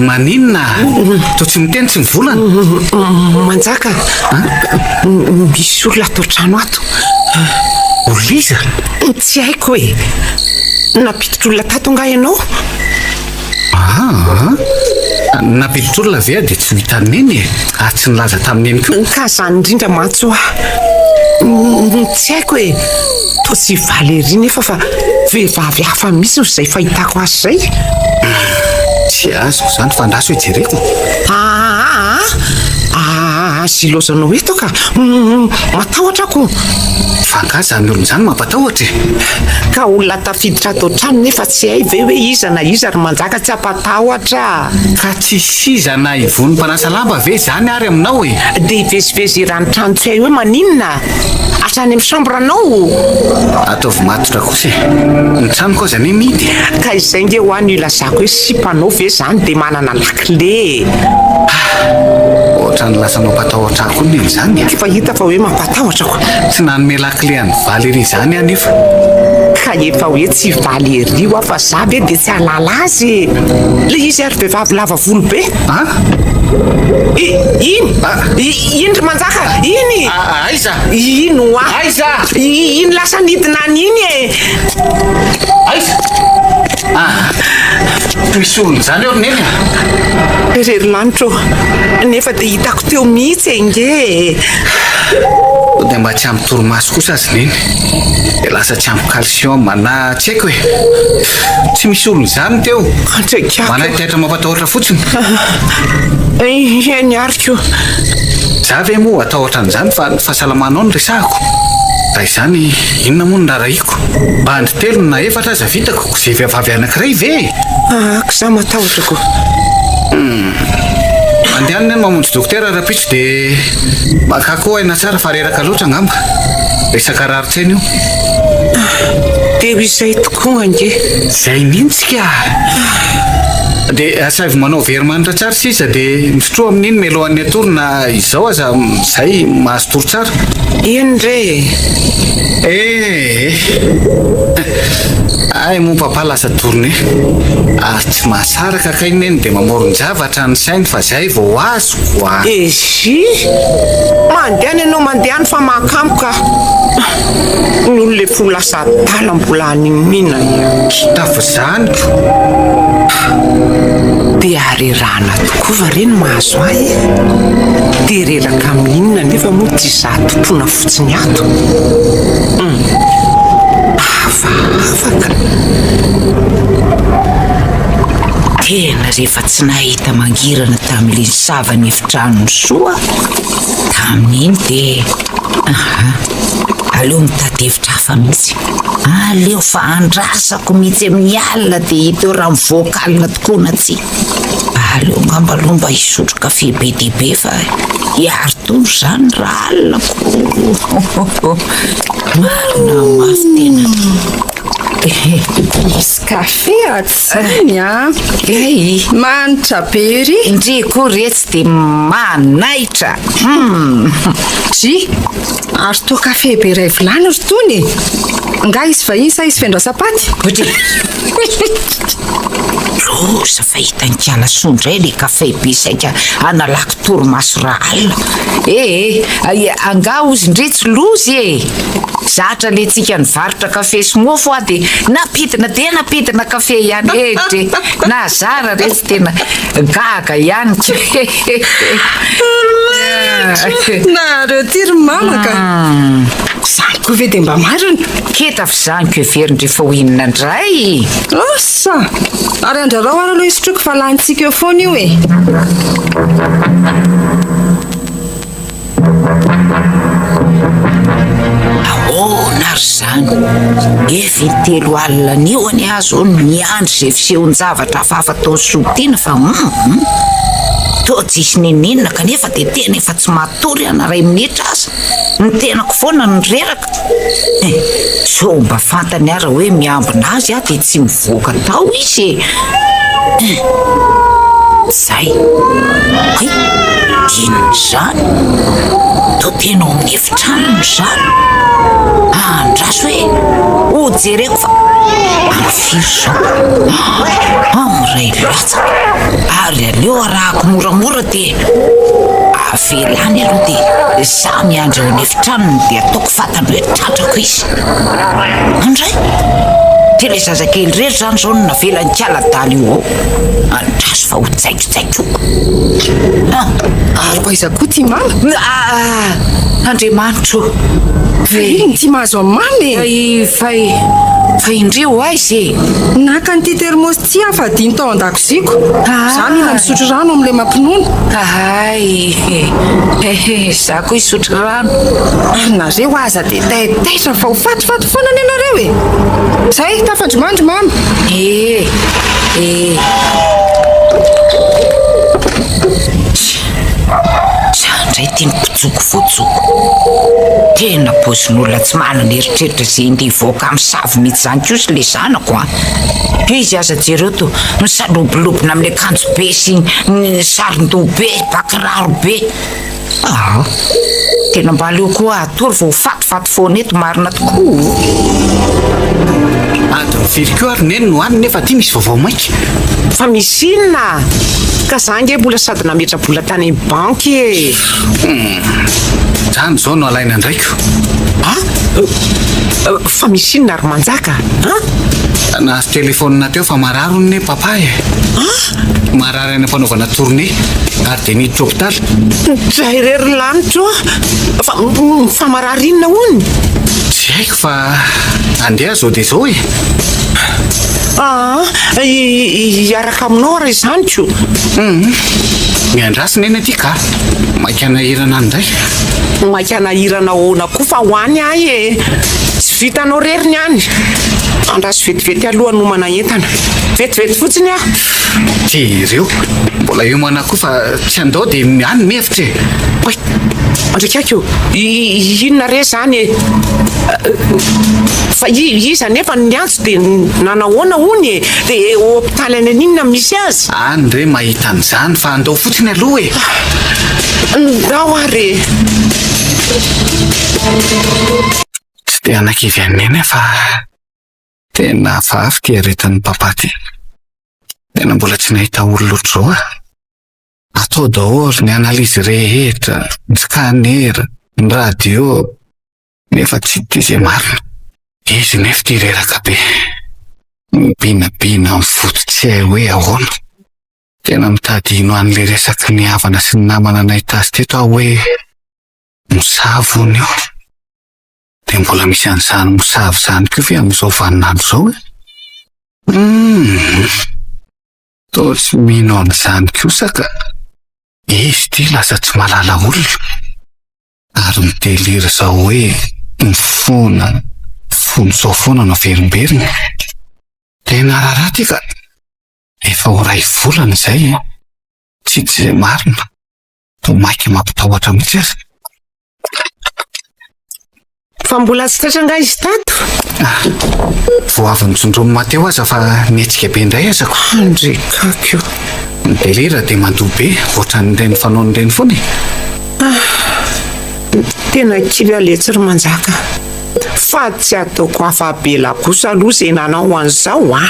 Maninona? Toa tsy miteny tsy mivolana. Manjaka, misy olona ato an-trano ato. Olona iza? Tsy haiko e. Nampiditra olona tato angaha ianao? Aa! Nampiditra olona ve aho dia tsy ho hitan'i Neny e? Ary tsy nilaza tamin'i Neny koa? Ka izany indrindra mantsy hoa. Tsy haiko e. Toa tsy Valérie nefa fa vehivavy hafa mihitsy izay fahitako azy izay. Tsy azoko izany fa andraso hoe jereko. Aa! Aza ilaozanao eto ka. Matahotra aho ko. Fa angaha izany olona izany mampatahotra e? Ka olona tafiditra ato an-trano nefa tsy hay ve hoe iza na iza ry Manjaka tsy hampatahotra. Ka tsy iza na Ivon'ny mpanasa lamba ve izany ary aminao e? Dia hivezivezy eran'ny trano tsy hay hoe maninona? Hatrany amin'ny chambre-nao? Ataovy matotra kosa e! Ny tranoko aza anie mihidy e! Ka izay nge hoa no ilazako hoe sipanao ve izany dia manana lakile e! Ah! Ohatran'ny lasa mampatahotra ahy koa neny izany e! Efa hita fa hoe mampatahotra ko! Tsy nanome lakile an'i Valérie izany aho nefa. Ka efa hoe tsy Valérie hoa fa za ve dia tsy hahalala azy e! Le izy ary vehivavy lava volo be! An? I, iny! I, iny ry Manjaka! Iny! Aiza? Iny hoa! Aiza? I, iny lasa nidina any iny e! Aiza? Ah! Misy olona izany eo ry Neny a! Ry lanitra ô! Nefa dia hitako teo mihitsy ange e! Sao dia mba tsy ampy torimaso kosa azy Neny? Dia lasa tsy ampy calcium na tsy haiko e! Tsy misy olona izany teo. Antraikako. Manaitaitra mampatahotra fotsiny. Eny ary ko. Za ve moa hatahotra an'izany fa ny fahasalamanao no resahako. Raha izany inona moa no raharahiako? Bandy telo na efatra aza vitako ko ze vehivavy anankiray ve e? Aako za matahotra ko. Hum. Andehanana eny mamonjy dokotera rahampitso dia makà koa aina tsara fa reraka loatra angamba. Resaka rarin-tsaina io. Dia ho izay tokoa ange. Izay mihitsy ka! Dia asaivo manao veromanitra tsara sisa dia misotroa amin'iny mialohan'ny hatory na izao aza izay mahazo tory tsara. Eny re e! Eh! Hay moa papa lasa tournée ary tsy mahasaraka kay neny dia mamoron-javatra ny sainy fa zay vao azoko a! Ezy! Mandehana ianao mandehana fa mahakamo ka! Ny olona efa ho lasa adala mbola haniniana ihany. Tsy tafizany ko! Dia harerahana tokoa va re no mahazo ahy e? Dia reraka amin'inona nefa moa ity izaho tompoina fotsiny ato? Hum. Hafahafa ka! Tena rehefa tsy nahita mangirana tamin'ilay nisava ny efitranon'i Soa tamin'iny dia aha, aleo mitady hevitra hafa mihitsy. Aleo fa andrasako mihitsy amin'ny alina dia hita eo raha mivoaka alina tokoa na tsia. Aleo angamba aloha mba hisotro kafe be dia be fa hiari-tory izany raha alina ko. Marina mafy tena. Misy kafe ato izany an! Ei! Manitra be ery! Ndry koa re tsy dia manaitra! Hum! Dry! Ary toa kafe be iray vilany ry tony e! Angaha hisy vahiny sa hisy fiandrasam-paty? Dry! Loza fa hitan'i Kalasoa indray ilay kafe be saika hanalako torimaso rahalina. Eh eh! Angaha hozy ndry tsy loza e! Zatra le tsika nivarotra kafe sy mofo aho dia nampidina dia nampidina kafe ihany eh dre nazara re tsy tena gaga ihany ke. Nareo ty ry mama ka. Zany koa ve dia mba marina? Keta f'izany ko heverin-dry fa ho inona indray? Asa! Ary andrarao ary aloha hisotroiko fa lanintsika eo foana io e. Ahoana? Ary izany, efa intelo alina anio anie aho izao no miandry izay fisehon-javatra hafahafa ataon'i Soa-tiana fa hum! Toa tsisy n'inon'inona kanefa dia tena efa tsy matory aho na iray minitra aza. Ny tenako foana no reraka. Eh! Sao mba fantany ara hoe miambina azy aho dia tsy mivoaka tao izy e! Eh! Zay! Hay! Inona izany? Toa tena ao amin'ny efitranony izany. Andraso e! Ho jereko fa amin'ny firy izao? Amin'ny iray latsaka. Ary aleo arahako moramora dia avela any aloha dia za miandry ao an'efitranony dia ataoko fantany hoe tratrako izy. Andray! Dia ilay zazakely irery izany izao no navelan'i Kala-dala io ao. Andraso fa ho tsaikotsaikoko. Ah! Ary ho aiza koa ity mama? Ah! Andriamanitro ô! Fa inona ity mahazo an'i mama e? Fa, fa indreo ho aiza e? Naka an'ity thermos ity aho fa hadino tao an-dakoziako. Izaho mila misotro rano amin'ilay mampinono. Hay! Izaho koa hisotro rano. Ary nareo aza dia taitaitra fa ho fatifaty foana anie nareo e! Zay, tafandrimandry mama. E! E! Za indray ity mpijoko voajoko. Tena paozin'olona tsy manana eritreritra izay handeha hivoaka amin'ny savo mihitsy izany kosa ilay zanako an! Izy aza jereo toa misalobolobona amin'ny akanjo be sy ny saron-doha be, bakiraro be. Aa! Tena mba aleo koa hatory vao ho fatifaty foana eto marina tokoa o! Adiny firy koa ary neny no any nefa aty misy vaovao maika. Fa misy inona? Ka za ange mbola sady nametra-bola tany amin'ny banky e! Hum! Zany izao no alaina andraiko. A! Fa misy inona ry Manjaka a? Nahazo telefaonina teo fa marary hono ne papa e! A! Marary any am-panaovana tournée ary dia niditra hopitaly. Dray re ry lanitro a! Fa fa marary inona hono? Tsy haiko fa andeha aho izao dia izao e! Aa! Hiaraka aminao ary izany ko! Hum! Miandrasa neny aty ka! Maika hanahirana any indray. Maika hanahirana ahoana koa fa ho any aho e! Tsy vitanao rery ny any. Andraso vetivety aloha hanomana entana. Vetivety fotsiny aho. Jereo, mbola hiomana koa fa tsy handao dia any mihevitra e! Oay! Andrikaky ô! Inona re izany e? Fa iza anefa no niantso dia nanahoana hono e? Dia hopitaly any an'inona no misy azy? Any re mahita an'izany fa andao fotsiny aloha e! Ndao ary e! Tsy te hanakivy an'i Neny aho fa tena hafahafa ity aretin'i Papa ity. Tena mbola tsy nahita olona ohatr'izao aho. Atao daholo ny analyse rehetra, ny scanner, ny radio, nefa tsy hita izay marina. Izy nefa ity reraka be. Mibinabina amin'ny foto tsy hay hoe ahoana. Tena mitady hino an'ilay resaky ny havana sy ny namana nahita azy teto aho hoe mosavy hono io. Dia mbola misy an'izany mosavy izany koa ve amin'izao vaninandro izao e? Hum! Toa tsy mino an'izany kosa ka. Izy ity lasa tsy mahalala olona. Ary mi-delire izao hoe mifona, fony izao foana no averimberina. Tena raharaha ity ka. Efa ho iray volana izay e! Tsy hita izay marina. Toa maika mampitahotra mihitsy aza. Fa mbola tsy tratra angaha izy tato? Ah, vao avy nitsondromin'i Mateo aza fa nihetsika be indray aza ko. Andrikako io. Ny delire dia mandoa be, ohatran'ireny fanaony ireny foana e. Ah, tena kivy aho letsy ry Manjaka. Fa tsy ataoko afa-bela kosa aloha izay nanao an'izao an!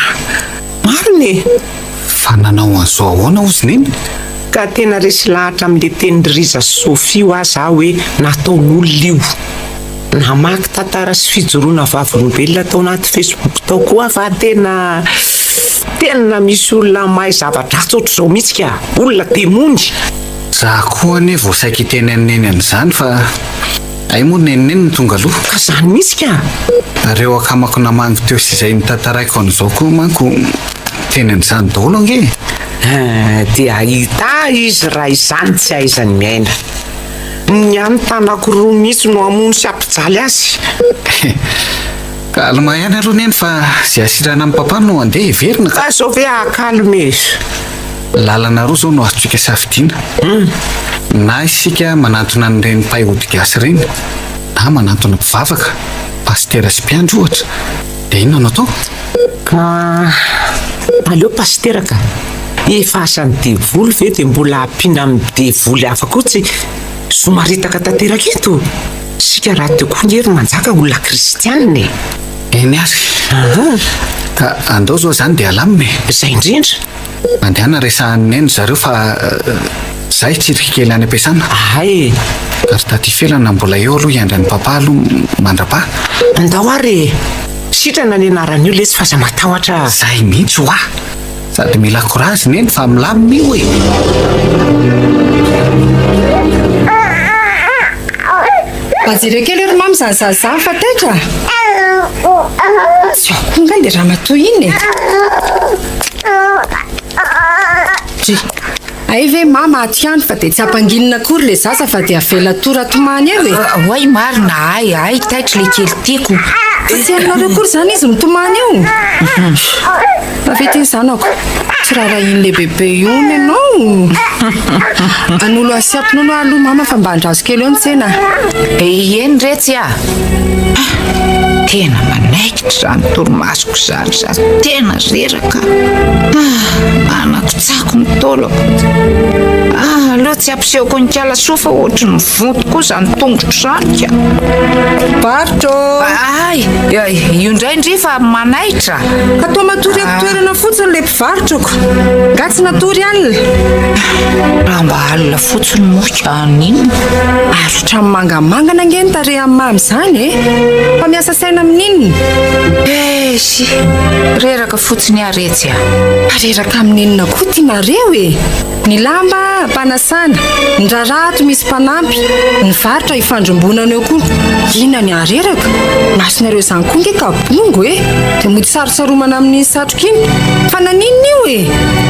Marina e! Fa nanao an'izao ahoana hozy Neny? Ka tena resy lahatra amin'le tenin'i Riza sy Sophie hoa za hoe nataon'olona io. Namaky tantara sy fijoroana vavolombelona tao anaty Facebook tao koa aho fa tena tena misy olona mahay zava-dratsy ohatr'izao mihitsy ka! Olona demony! Za koa anie vao saika hiteny an'i Neny an'izany fa Hay moa neny neny no tonga aloha. Ka zany mihitsy ka! Reo akamako namangy teo sy izay notantaraiko an'izao koa manko miteny an'izany daholo ange e! Dia hahita izy raha izany tsy ahaizany miaina. Ny ahy ny tanako roa mihitsy no hamono sy hampijaly azy. Calme ihany aloha neny fa izay hasirana amin'i papa no andeha heverina ka. Ka izao ve haha-calme e? Lalana roa izao no azontsika safidiana. Na isika manantona an'ireny mpahay ody gasy ireny, na manantona mpivavaka, pasitera sy mpiandry ohatra. Dia inona no atao? Ka aleo pasitera ka. Efa asan'ny devoly ve dia mbola ampiana amin'ny devoly hafa koa tsy somaritaka tanteraka eto? Isika rahateo koa nge ry Manjaka olona kristianina e! Eny ary. Ka andao izao izany dia alamina e! Izay indrindra. Mandehana resahan'i Neny zareo fa za hitsirika kely any am-piasana. Hay e! Ary taty Felana mbola eo aloha hiandry an'i Papa aloha mandra-pa. Andao ary e! Sitrana ny anaran'io lesy fa aza matahotra a! Zay mihitsy hoa! Sady mila courage Neny fa milamina io e! Mba jereo kely ry mamy izany zaza izany fa taitra a! Tsy ao koa angaha ilay ramatoa iny e! Dry. Hay ve mama ato ihany fa dia tsy ampanginina akory ilay zaza fa dia avela tora-tomany eo e! Oay marina hay hay taitra ilay kely tiako. Fa tsy hainareo akory izany izy mitomany io? Fa ve ty ny zanako? Tsy raharahian'ilay bebe io hono ianao. Hanolo azy sy hampinono aho aloha mama fa mba andraso kely eo ny tsena a. Eny retsy a! Tena manaikitra izany torimasoko izany sady tena reraka. Ah, manakotsako ny taolako. Ah, aleo tsy ampisehoko an'i Kala Soa fa ohatry ny vonto koa izany tongotro izany ka. Bartro! Ay, io indray ndry fa manaitra. Ka toa matory eto toerana fotsiny ilay mpivarotra ko. Nga tsy natory alina? Raha mba alina fotsiny moa ka haninona? Ary ohatran'ny mangamangana ange ny tarehan'i Mamy izany e! Fa miasa saina amin'inona? Esy, reraka fotsiny aho retsy a! Reraka amin'inona koa ty nareo e? Ny lamba ampanasana, ny raharaha ato misy mpanampy, ny varotra ifandrombonana eo koa. Inona ny hahareraka? Masonareo izany koa nge ka bongo e! Dia mody sarotsaromana amin'iny satroka iny. Fa naninona io e?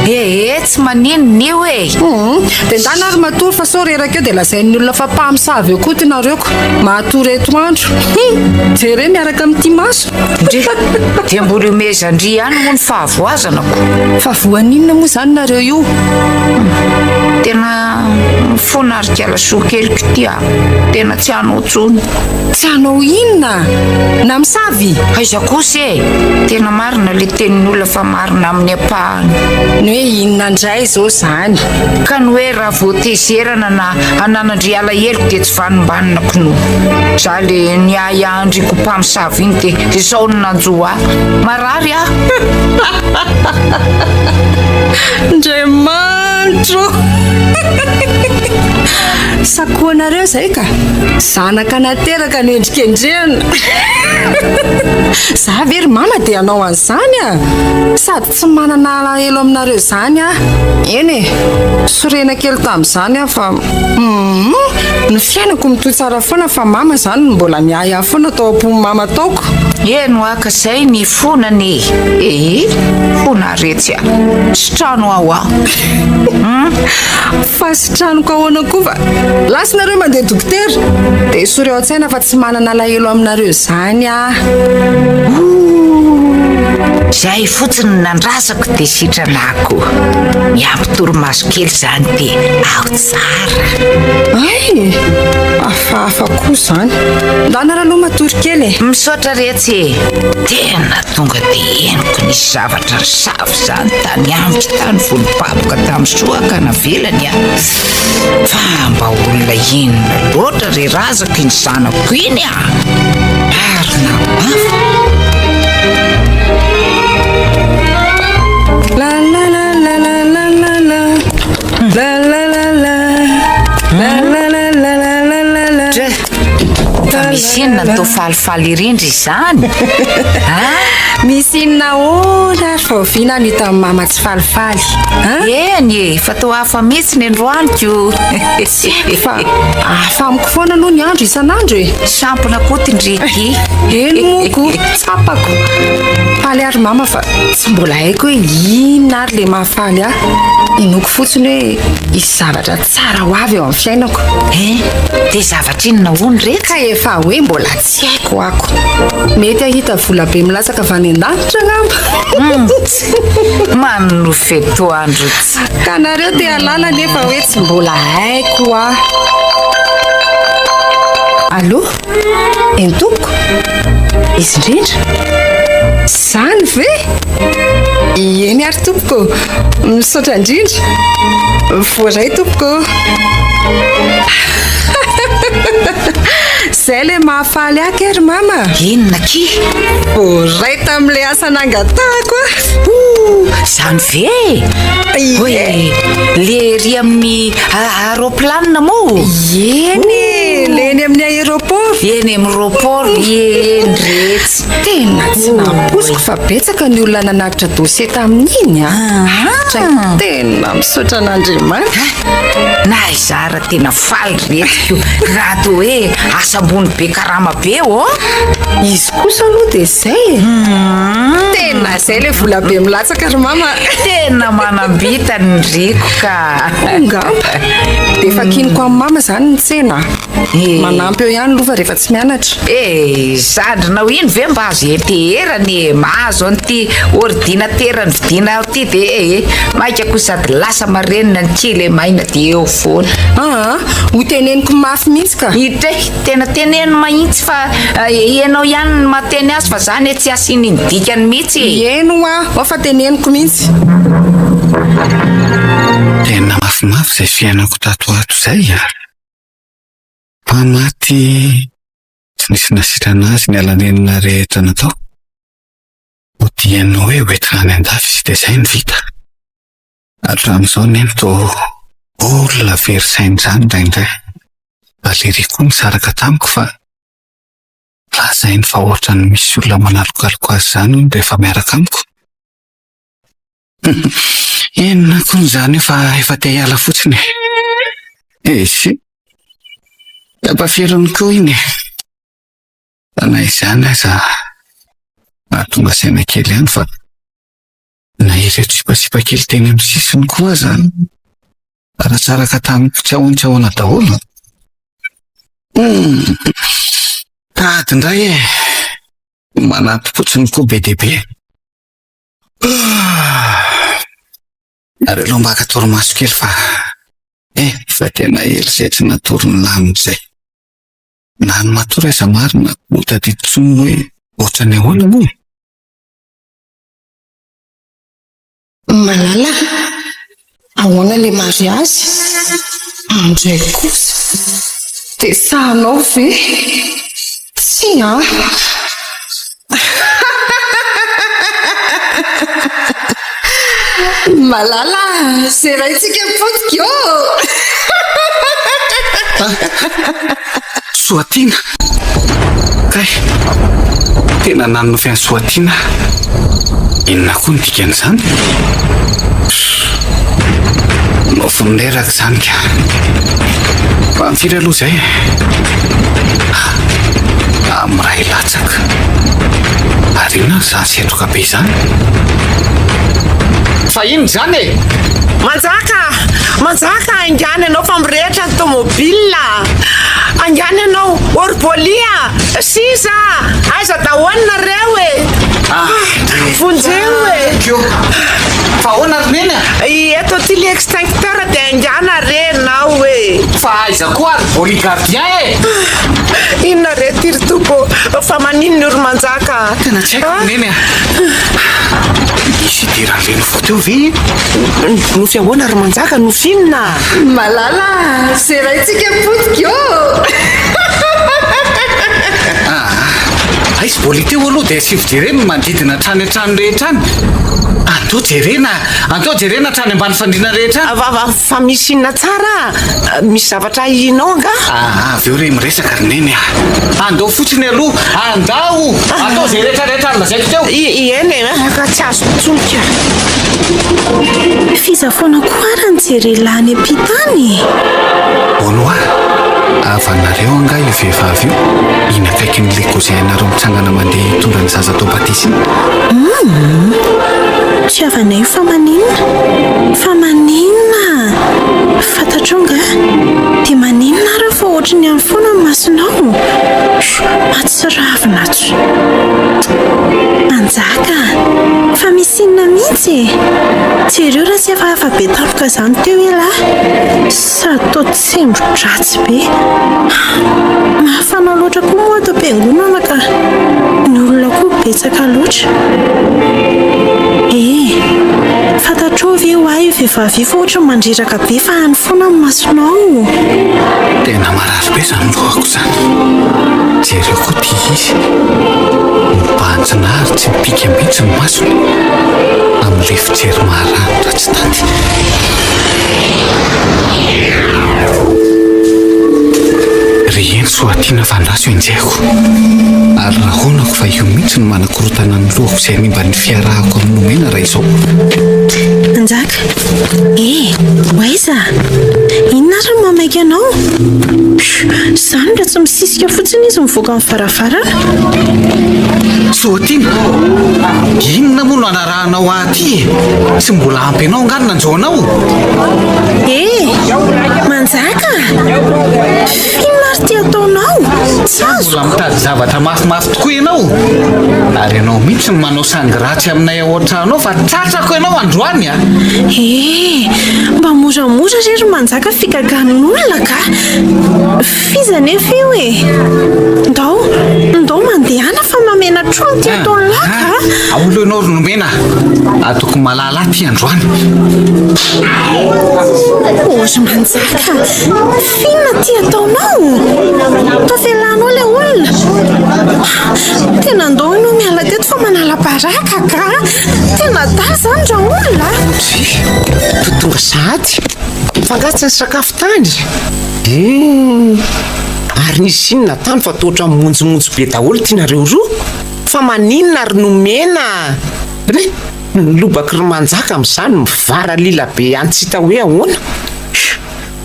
Ee, tsy maninona io e! Hum, dia ndana ary matory fa sao reraka eo dia lazain'ny olona fa mpamosavy eo koa ty nareo ko. Mahatory etoandro. Hum, jereo miaraka amin'ity maso. Ndry, dia mbola ihomehezan-dry ihany moa ny fahavoazana ko. Fa voan'inona moa izany nareo io? Tena mifona ry kalasoa keliko ity a! Tena tsy hanao intsony. Tsy hanao inona? Namosavy? Aiza kosa e! Tena marina le tenin'ny olona fa marina amin'ny ampahany. Ny hoe inona indray izao izany? Ka ny hoe raha vao tezerana na ananan-dry alahelo dia tsy vanombanona k'no. Za le niahiahin-dry ko mpamosavy iny dia izao no nanjo ahy. Marary aho. Andriamanitro ô! Sakoanareo izay ka! Zanaka nateraka no endrikendrehana. Za ve ry mama dia hanao an'izany a! Sady tsy manana alahelo aminareo izany aho. Eny e, sorena kely tamin'izany aho fa humm, ny fiainako mitohy tsara foana fa mama izany no mbola miahy ahy foana tao am-pon'i mama taoko. Eny hoa ka zay ny fonany e! Ee, fona retsy a! Sitrano aho a! Humm. Fa sitraniko ahoana koa fa lasa nareo mandeha dokotera dia esory ao an-tsaina fa tsy manana alahelo aminareo izany aho. Ooh! Zay fotsiny no nandrasako dia sitrana aho koa. Miampy torimaso kely izany dia ao tsara. Hay! Hafahafa koa izany. Ndana ary aloha matory kely e. Misaotra retsy e! Tena tonga dia henoko nisy zavatra nisava izany tany amiko tany volom-paboka tamin'ny soa ka navelany aho. Fa mba olona inona loatra re razako iny zanako iny a! Marina mafy. La la la la la la la la. La la la la. La la la la la la la la. Dre, fa misy. Misy inona no toa falifaly ery ndry izany? A? Misy inona ahoana ary vao oviana no hitan'i mama tsy falifaly? A? Eny e, fa toa hafa mihitsy ny androany ko. Tsy haiko fa hafa amiko foana aloha ny andro isan'andro e. Sampona koa ty ndry ty. Eny moa ko, tsapako. Faly ary mama fa tsy mbola haiko hoe inona ary le mahafaly ahy. Inoako fotsiny hoe hisy zavatra tsara ho avy eo amin'ny fiainako. Hein? Dia zavatra inona hono re? Ka efa hoe mbola tsy haiko ako. Mety hahita vola be milatsaka avy any an-danitra angamba. Manonofy etoandro tsy. Ka nareo te hahalala nefa hoe tsy mbola haiko hoa. Allô? Eny tompoko? Izy indrindra? Izany ve? Eny ary tompoko. Misaotra indrindra. Voaray tompoko. Izay ilay mahafaly ahy kay ry mama. Inona akia? Voaray tamin'ilay asa nangatahako aho. Oh, izany ve e? Oe, le ery amin'ny aeroplanina moa? Eny e, le eny amin'ny aéroport. Eny amin'ny aéroport, eny retsy. Tena tsy nampoiziko fa betsaka ny olona nanatitra dossier tamin'iny a. Ah. Tena misaotra an'Andriamanitra. Na izaho raha tena faly retsy ko. Raha toa hoe asa ambony be karama be ô. Izy kosa aloha dia izay e. Tena izay ilay vola be milatsaka ry mama. Tena manam-bita ny riko ka. Angamba. Dia efa kiniko amin'ny mama izany ny tsena. Eh. Manampy eo ihany aloha fa rehefa tsy mianatra. Eh, zandrinao iny ve mba azo ianteherana e? Mahazo an'ity ordinatera novidianao ity ve e? Maika koa sady lasa marenina ny kilemaina dia eo foana. Aa, ho teneniko mafy mihitsy ka. Itra e, tena teneno mahitsy fa ianao ihany no mahateny azy fa za anie tsy asiany ny dikany mihitsy e. Eny hoa, ao fa teneniko mihitsy. Tena mafimafy izay fiainako tato ho ato izay a! Fa maty tsy nisy nasitrana azy ny alanenina rehetra natao. Hodian'ny hoe hoentina any an-dafy izy dia izay no vita. Hatramin'izao neny toa olona very saina izany indraindray. Valérie koa nisaraka tamiko fa lazainy fa ohatran'ny misy olona manalokaloka azy izany hono rehefa miaraka amiko. Inona koa izany io fa efa te hiala fotsiny e. Esy. Ampahafelony koa iny e. Fa na izany aza mahatonga saina kely ihany fa na ireto sipasipa kely teny amin'ny sisiny koa aza aratsaraka tamiko tsy ahoan tsy ahoana daholo. Hmm. Tady indray e. Manampy fotsiny koa be dia be. Nareo aloha mba haka torimaso kely fa eh fa tena ela izay tsy natory ny lamina izay. Na ny matory aza marina ho tadidy intsony hoe ohatran'ny ahoana moa? Malala, ahoana le mariazy? Andray kosa. Dia sahanao ve? Tsia an! Malala, zeraintsika potika ô! Soatiana! Kay! Tena nanonofy an'i Soatiana aho. Inona koa no dikan'izany? Nofy mireraka izany ka. Fa amin'ny firy aloha izay e? Amin'ny iray latsaka. Ary inona ary izany setroka be izany? Fa inona izany e? Manjaka! Manjaka! Haingana ianao fa mirehitra ny tomobile! Haingana ianao! Orboly a! Sisa a! Aiza daholo nareo e? Vonjeo e! Fa ahoana ry Neny a? Eto aty le extincteur dia haingana re ianao e! Fa aiza koa ary Boly gardien e? Inona re ty ry Tompo ô? Fa maninona io ry Manjaka a? Tena tsy haiko ry Neny a! Nisy idiran'ireny vao teo ve e? Nofy ahoana ry Manjaka? Nofy inona? Malala a! Zeraintsika potika ô! Aa! Aiza Boly teo aloha dia asivo jerena ny manodidina hatrany an-trano rehetra any. Andao jerena, andao jerena hatrany ambany fandriana rehetra any. Fa, fa, fa misy inona tsara? Misy zavatra ahianao angaha? Aa, avy eo re miresaka ry Neny a! Andao fotsiny aloha, andao! Atao izay rehetra rehetra nolazaiko teo. I, eny e, ka tsy azoko intsony ka. F'iza foana koa ary ny jerela any am-pita any e? Hono hoa, havanareo angaha io vehivavy io, iny akaikin'ilay cousin-nareo mitsangana mandeha hitondra ny zaza atao batisa iny? Humm! Tsy havanay io fa maninona? Fa maninona? Fantatrao angaha? Dia maninona ary fa ohatry ny any foana ny masonao? Mahatsiravina tsy. Manjaka a! Fa misy inona mihitsy e? Jereo raha tsy hafahafa be tampoka izany teo ialahy. Sady toa tsembro-dratsy be. Mafana loatra koa moa ato am-piangonana ka. Ny olona koa betsaka loatra. Eh! Fantatrao ve hoa io vehivavy io fa ohatry ny mandreraka be fa any foana ny masonao. Tena marary be izany lohako izany. Jereo koa ity izy. Mibanjina ary tsy mipika mihitsy ny masony. Amin'ilay fijery maharanitra tsy tanty. Ry eny Soatiana fa andraso enjehiko. Ary rahonako fa io mihitsy no manakorontana ny lohako sy hanimba ny fiarahako amin'i Nomena raha izao. Njaka, Eh! Ho aiza? Inona ary no mahamaika anao? Izany raha tsy misisika fotsiny izy mivoaka ny varavarana. Soatiana, Inona moa no anarahanao ahy aty e? Tsy mbola ampy anao angaha ny nanjo anao? Eh! Manjaka! Inona ary ity ataonao? Tsy azoko. Mbola mitady zavatra mafimafy tokoa ianao. Ary ianao mihitsy no manao sangy ratsy aminay ao an-trano ao fa tratrako ianao androany a! Eh! Mba moramora re ry Manjaka figagan'olona ka! F'iza anefa io e? Ndao, ndao mandehana fa mahamenatr'olona ity ataon'lah ka! Aolo ianao ry Nomena a! Ataoko malala aty androany. Oh ry Manjaka! F'inona ity ataonao? Tafelanao ilay olona. Tena andao ianao miala teto fa manala baraka ka. Tena adala izany raolona a. Dry, toa tonga sahady. Fa angaha tsy nisakafo tany? Humm, ary nisy inona tany fa toa ohatran'ny monjomonjo be daholo ity nareo roa? Fa maninona ry nomena? Re, ny lobaky ry manjaka amin'izany mivaralila be ihany tsy hita hoe ahoana?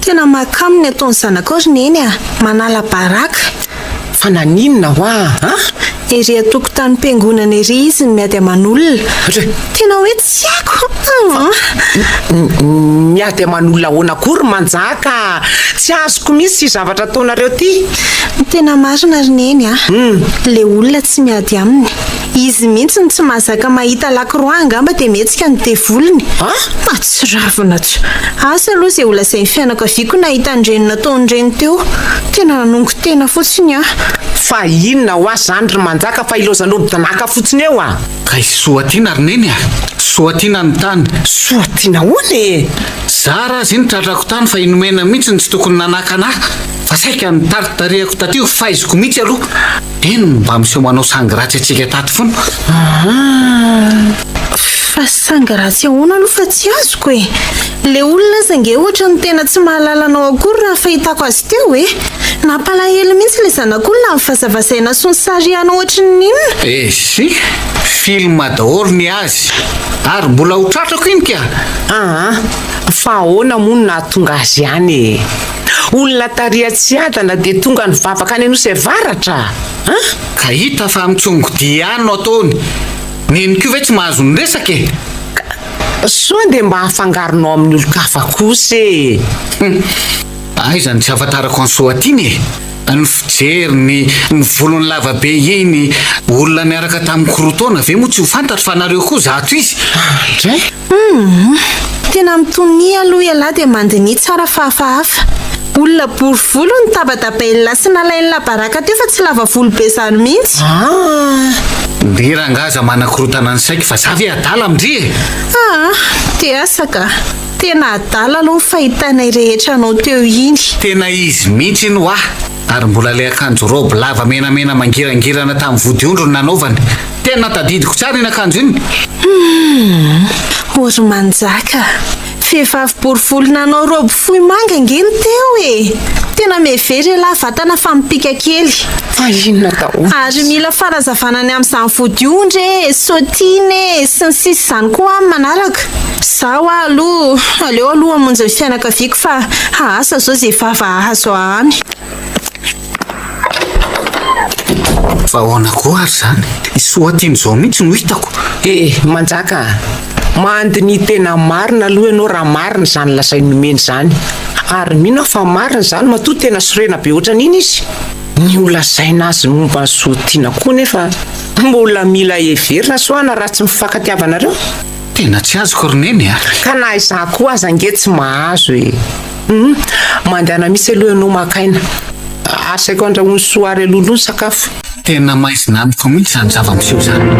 Tena mahakamo ny ataon'ny zanakao ry Neny a! Manala baraka! Fa naninona hoa a? Ery an-tokotanim-piangonana ery izy no miady aman'olona. Tena hoe tsy haiko an! Miady aman'olona ahoana akory ry Manjaka a! Tsy azoko mihitsy ity zavatra ataonareo ity. Ny tena marina ry Neny a! Ilay olona tsy miady aminy. Izy mihitsy no tsy mahazaka mahita lakroa angamba dia mihetsika ny devoliny. Mahatsiravina tsy. Asa aloha izay holazain'ny fianakaviako nahita an'ireny nataon'ireny teo. Tena nanongo tena fotsiny aho. Fa inona hoa zany ry Manjaka fa ilaozanao midnaka fotsiny eo a! Kay Soatiana ry Neny a! Soatiana ny tany. Soatiana ahoana e? Zara aza iny tratrako tany fa i Nomena mihitsy no tsy tokony nanakana ahy fa saika nitaritarihako taty ho faiziko mihitsy aloha. Eny mba miseho manao sangy ratsy antsika tato foana. Aa! Fa sangy ratsy ahoana aloha fa tsy azoko e! Le olona aza ange ohatra ny tena tsy mahalala anao akory raha ny fahitako azy teo e! Nampalahelo mihitsy le zanak'olona nivazavazaina sy nisarihana ohatry ny inona. Esy! Film daholo ny azy! Ary mbola ho tratrako iny ka! Aa! Fa ahoana moa no nahatonga azy any e? Olona tary Atsiadana dia tonga nivavaka any Anosy Avaratra a! Ka hita fa mitsongodia ihany no ataony. Neny koa ve tsy mahazo ny resaka e? Ka soa dia mba afangaronao amin'ny olon-kafa kosa e! Hum! Aiza no tsy ahafantarako an'i Soatiana e? Ny fijeriny, ny volony lava be iny, olona niaraka tamiko roa taona ve moa tsy ho fantatro fa nareo koa zato izy? Andray! Humm! Tena mitonia aloha ialahy dia mandiniha tsara fa hafahafa. Olona bory volo no tabatabain'lah sy nalain'lah baraka teo fa tsy lava volo be zany mihitsy. Aa! Ndry rangaha aza manakorotana ny saiko fa za ve adala amin-dry e! Aa! Dia asa ka! Tena adala aloha ny fahitanay rehetra anao teo iny. Tena izy mihitsy iny hoa! Ary mbola ilay akanjo robe lava menamena mangirangirana tamin'ny vodiondry no nanaovany. Tena tadidiko tsara iny akanjo iny. Humm! Ory manjaka! Vehivavy bory volo nanao robe fohy manga ange no teo e! Tena mihevery elah vatana fa mipika kely. Fa inona daholo? Ary mila fanazavana ny amin'izany vodiondry e, sotine e, sy ny sisa izany koa amin'ny manaraka. Za hoa aloha aleo aloha hamonjy ny fianakaviako fa asa zao ze vava ahazo ahy any. Fa ahoana koa ary izany? I Soatiana izao mihitsy no hitako. Eh, Manjaka a! Mandiniha tena marina aloha ianao raha marina izany lazain'i Nomena izany. Ary mino aho fa marina izany matoa tena sorena be ohatran'iny izy. Ny ho lazaina azy momba an'i Soatiana koa nefa mbola mila heverina soahana raha tsy mifankatiavanareo. Tena tsy azoko ry Neny a! Ka na izaho koa aza ange tsy mahazo e! Hum, mandehana mihitsy aloha ianao maka aina. Asaiko andrahoin'i Soa ary aloha ny sakafo. Tena maizina amiko mihitsy izany zava-miseho izany.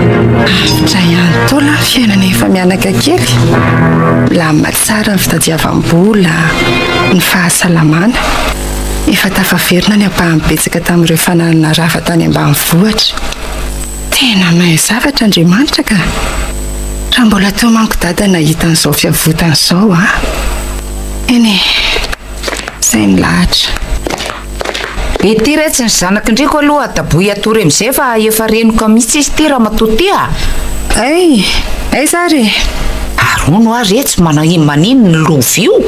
Avotra ihany taona ny fiainana efa mianaka kely. Milamina tsara ny fitadiavam-bola, ny fahasalamana. Efa tafaverina ny ampahany betsaka tamin'ireo fananana rava tany ambanivohitra. Tena mahay zavatra Andriamanitra ka! Raha mbola teo manko dada nahita an'izao fiavotana izao a! Eny e! Izay ny lahatra. Ity retsy ny zanak'indriko aloha adaboy hatory amizay fa efa renoka mihitsy izy ity ramatoa ty a! Hay! Aiza ary e? Ary hono hoa retsy manao manino ny lova io?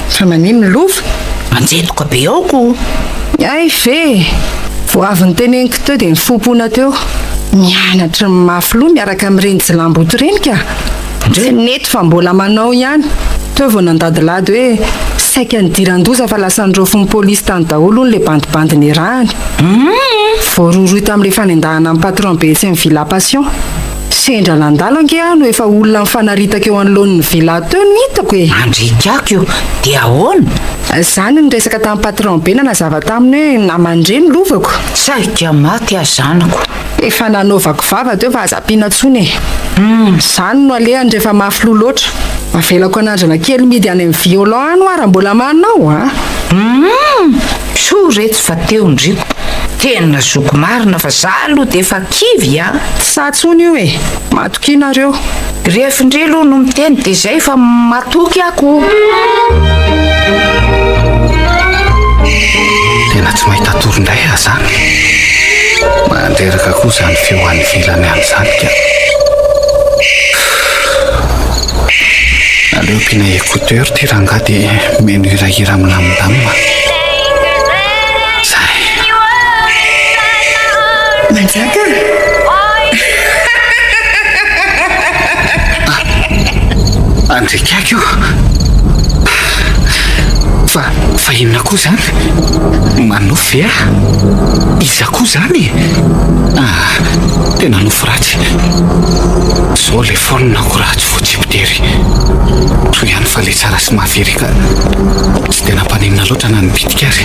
Fa manino ny lova? Manjetoka be ao ko! Hay ve e! Vao avy noteneniko teo dia nifompona teo. Mianatra ny mafy loha miaraka amin'ireny jilamboto ireny ka! Tsy nety fa mbola manao ihany. Teo vao nandadilady hoe saika nidiran-doza fa lasa niraofin'ny polisy tany daholo hono ilay bandibandy niarahany. Voarohirohy tamin'ilay fanendahana ny patron be etsy amin'ny Villa Passion. Sendra nandalo ange aho no efa olona mifanaritaka eo anoloan'ny villa teo no hitako e! Andrikako io, dia ahoana? Za no niresaka tamin'ny patron be nanazava taminy hoe naman-dre ny lovako. Saika maty aho zanako. Efa nanaovako vava teo fa aza ampiana intsony e! Izany no alehany rehefa mafy loha loatra. Avelako hanandrana kely midy any amin'ny violon any hoa raha mbola manao a! Humm! Soa retsy fa teo ndriko. Tena zoky marina fa za aloha dia efa kivy a! Tsy sahy tsony io e! Matokia nareo. Ref ndry aloha no miteny dia zay fa matoky aho ko. Tena tsy mahita tory indray aho zany. Mandreraka koa izany feo any ivelany any izany ka. Aleo ampiana écouteur ty rangahy dia meno hirahira milamindamina. Zay. Manjaka a! Andrikako io! Fa, fa inona koa izany? Manofy ve aho? Iza koa izany e? Ah, tena nofy ratsy. Izao ilay phone-ko raha tsy voatsipy tery. Soa ihany fa ilay tsara sy mafy ery ka tsy dia nampaninona loatra na nibitika ary.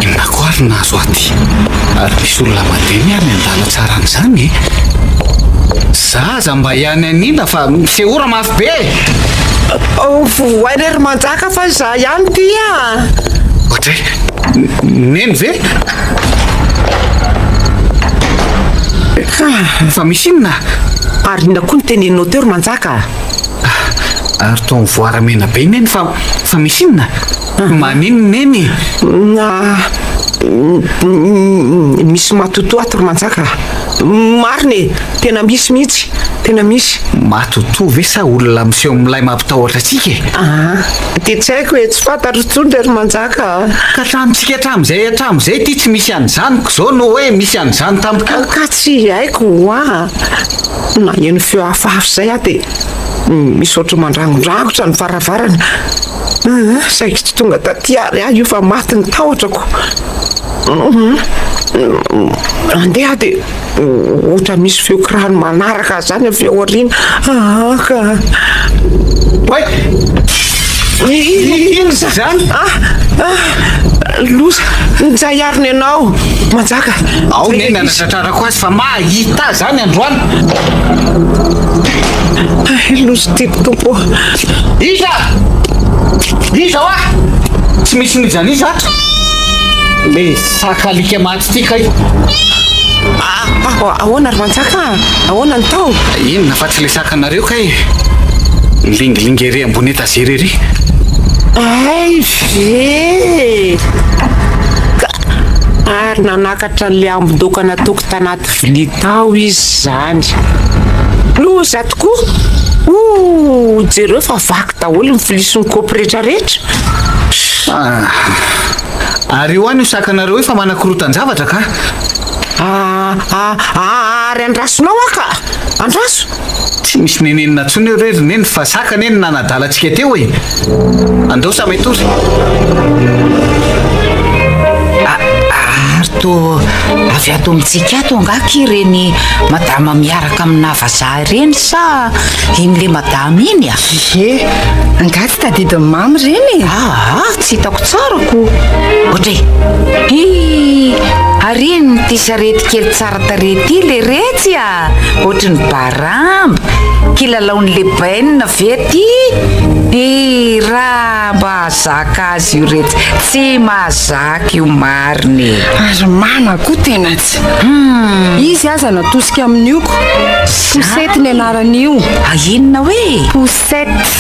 Inona koa ary no nahazo ahy ity? Ary misy olona mandeha ny any an-dala tsara an'izany e? Zaza mba ihany anina fa miseho mafy be e! Voay re ry Manjaka fa izaho ihany ity a! Ohatray, Neny ve? Fa misy inona? Ary inona koa no teneninao teo ry Manjaka a? Ary toa mivoara mena be Neny fa fa misy inona? Maninona Neny? Misy matotoa ato ry Manjaka a! Marina e! Tena misy mihitsy! Tena misy! Matotoa ve sa olona miseho milay mampitahotra antsika e? Aa! Dia tsy haiko e! Tsy fantatro intsony re ry Manjaka a! Ka hatramintsika hatramin'izay hatramin'izay ity tsy misy an'izany ko izao no hoe misy an'izany tampoka. Ka tsy haiko hoa! Naheno feo hafahafa izay aho dia misy ohatry mandrangodrangotra ny varavarana. Aa! Saiky tsy tonga taty ary aho io fa maty ny tahotrako. Andeha aho dia ohatra misy feo kiraro manaraka izany avy ao aoriana. Aa ka. Oay! Inona izany? Ah! Ah! Loza! Njay ary nenao! Manjaka! Ao neny anatratrarako azy fa mahita ahy zany androany! Hay loza ity ry Tompo ô! Iza? Iza hoa? Tsy misy n'iza n'iza ato. Le saka alika maty ity kay. Ahoana ry Manjaka a? Ahoana ny tao? Inona fa tsy le sakanareo kay milingilingy ery ambony etazera ery. Hay ve! Ka ary nanakatra an'ilay ambin-doka nataoko tanaty vilia tao izy izany. Loza tokoa! Ooh, jereo fa vaky daholo ny vilia sy ny kaopy rehetrarehetra. Ah, ary io any io sakanareo io fa manakorotan-javatra ka. Ah, ah, ah, ary andrasonao aho ka! Andraso! Tsy misy nenenina intsony eo re ry neny fa saka anie no nanadala antsika teo e! Andao samy hatory. Ary toa avy ato amintsika ato angaha akia ireny madama miaraka amina vazaha ireny sa iny le madama iny a? Ie, angaha tsy tadidin'i Mamy ireny e? Aa, tsy hitako tsara ko. Ohatra e! Hi! Ary iny ity sarety kely tsara tarehy ity le retsy a! Ohatry ny baramba. Kilalaon'i le bainina ve ty? Hi! Raha mba hahazaka azy io retsy. Tsy mahazaka io marina e! Ary Mama koa tena tsy. Izy aza natosika amin'io ko. Poussette ny anaran'io. Ah inona hoe? Poussette.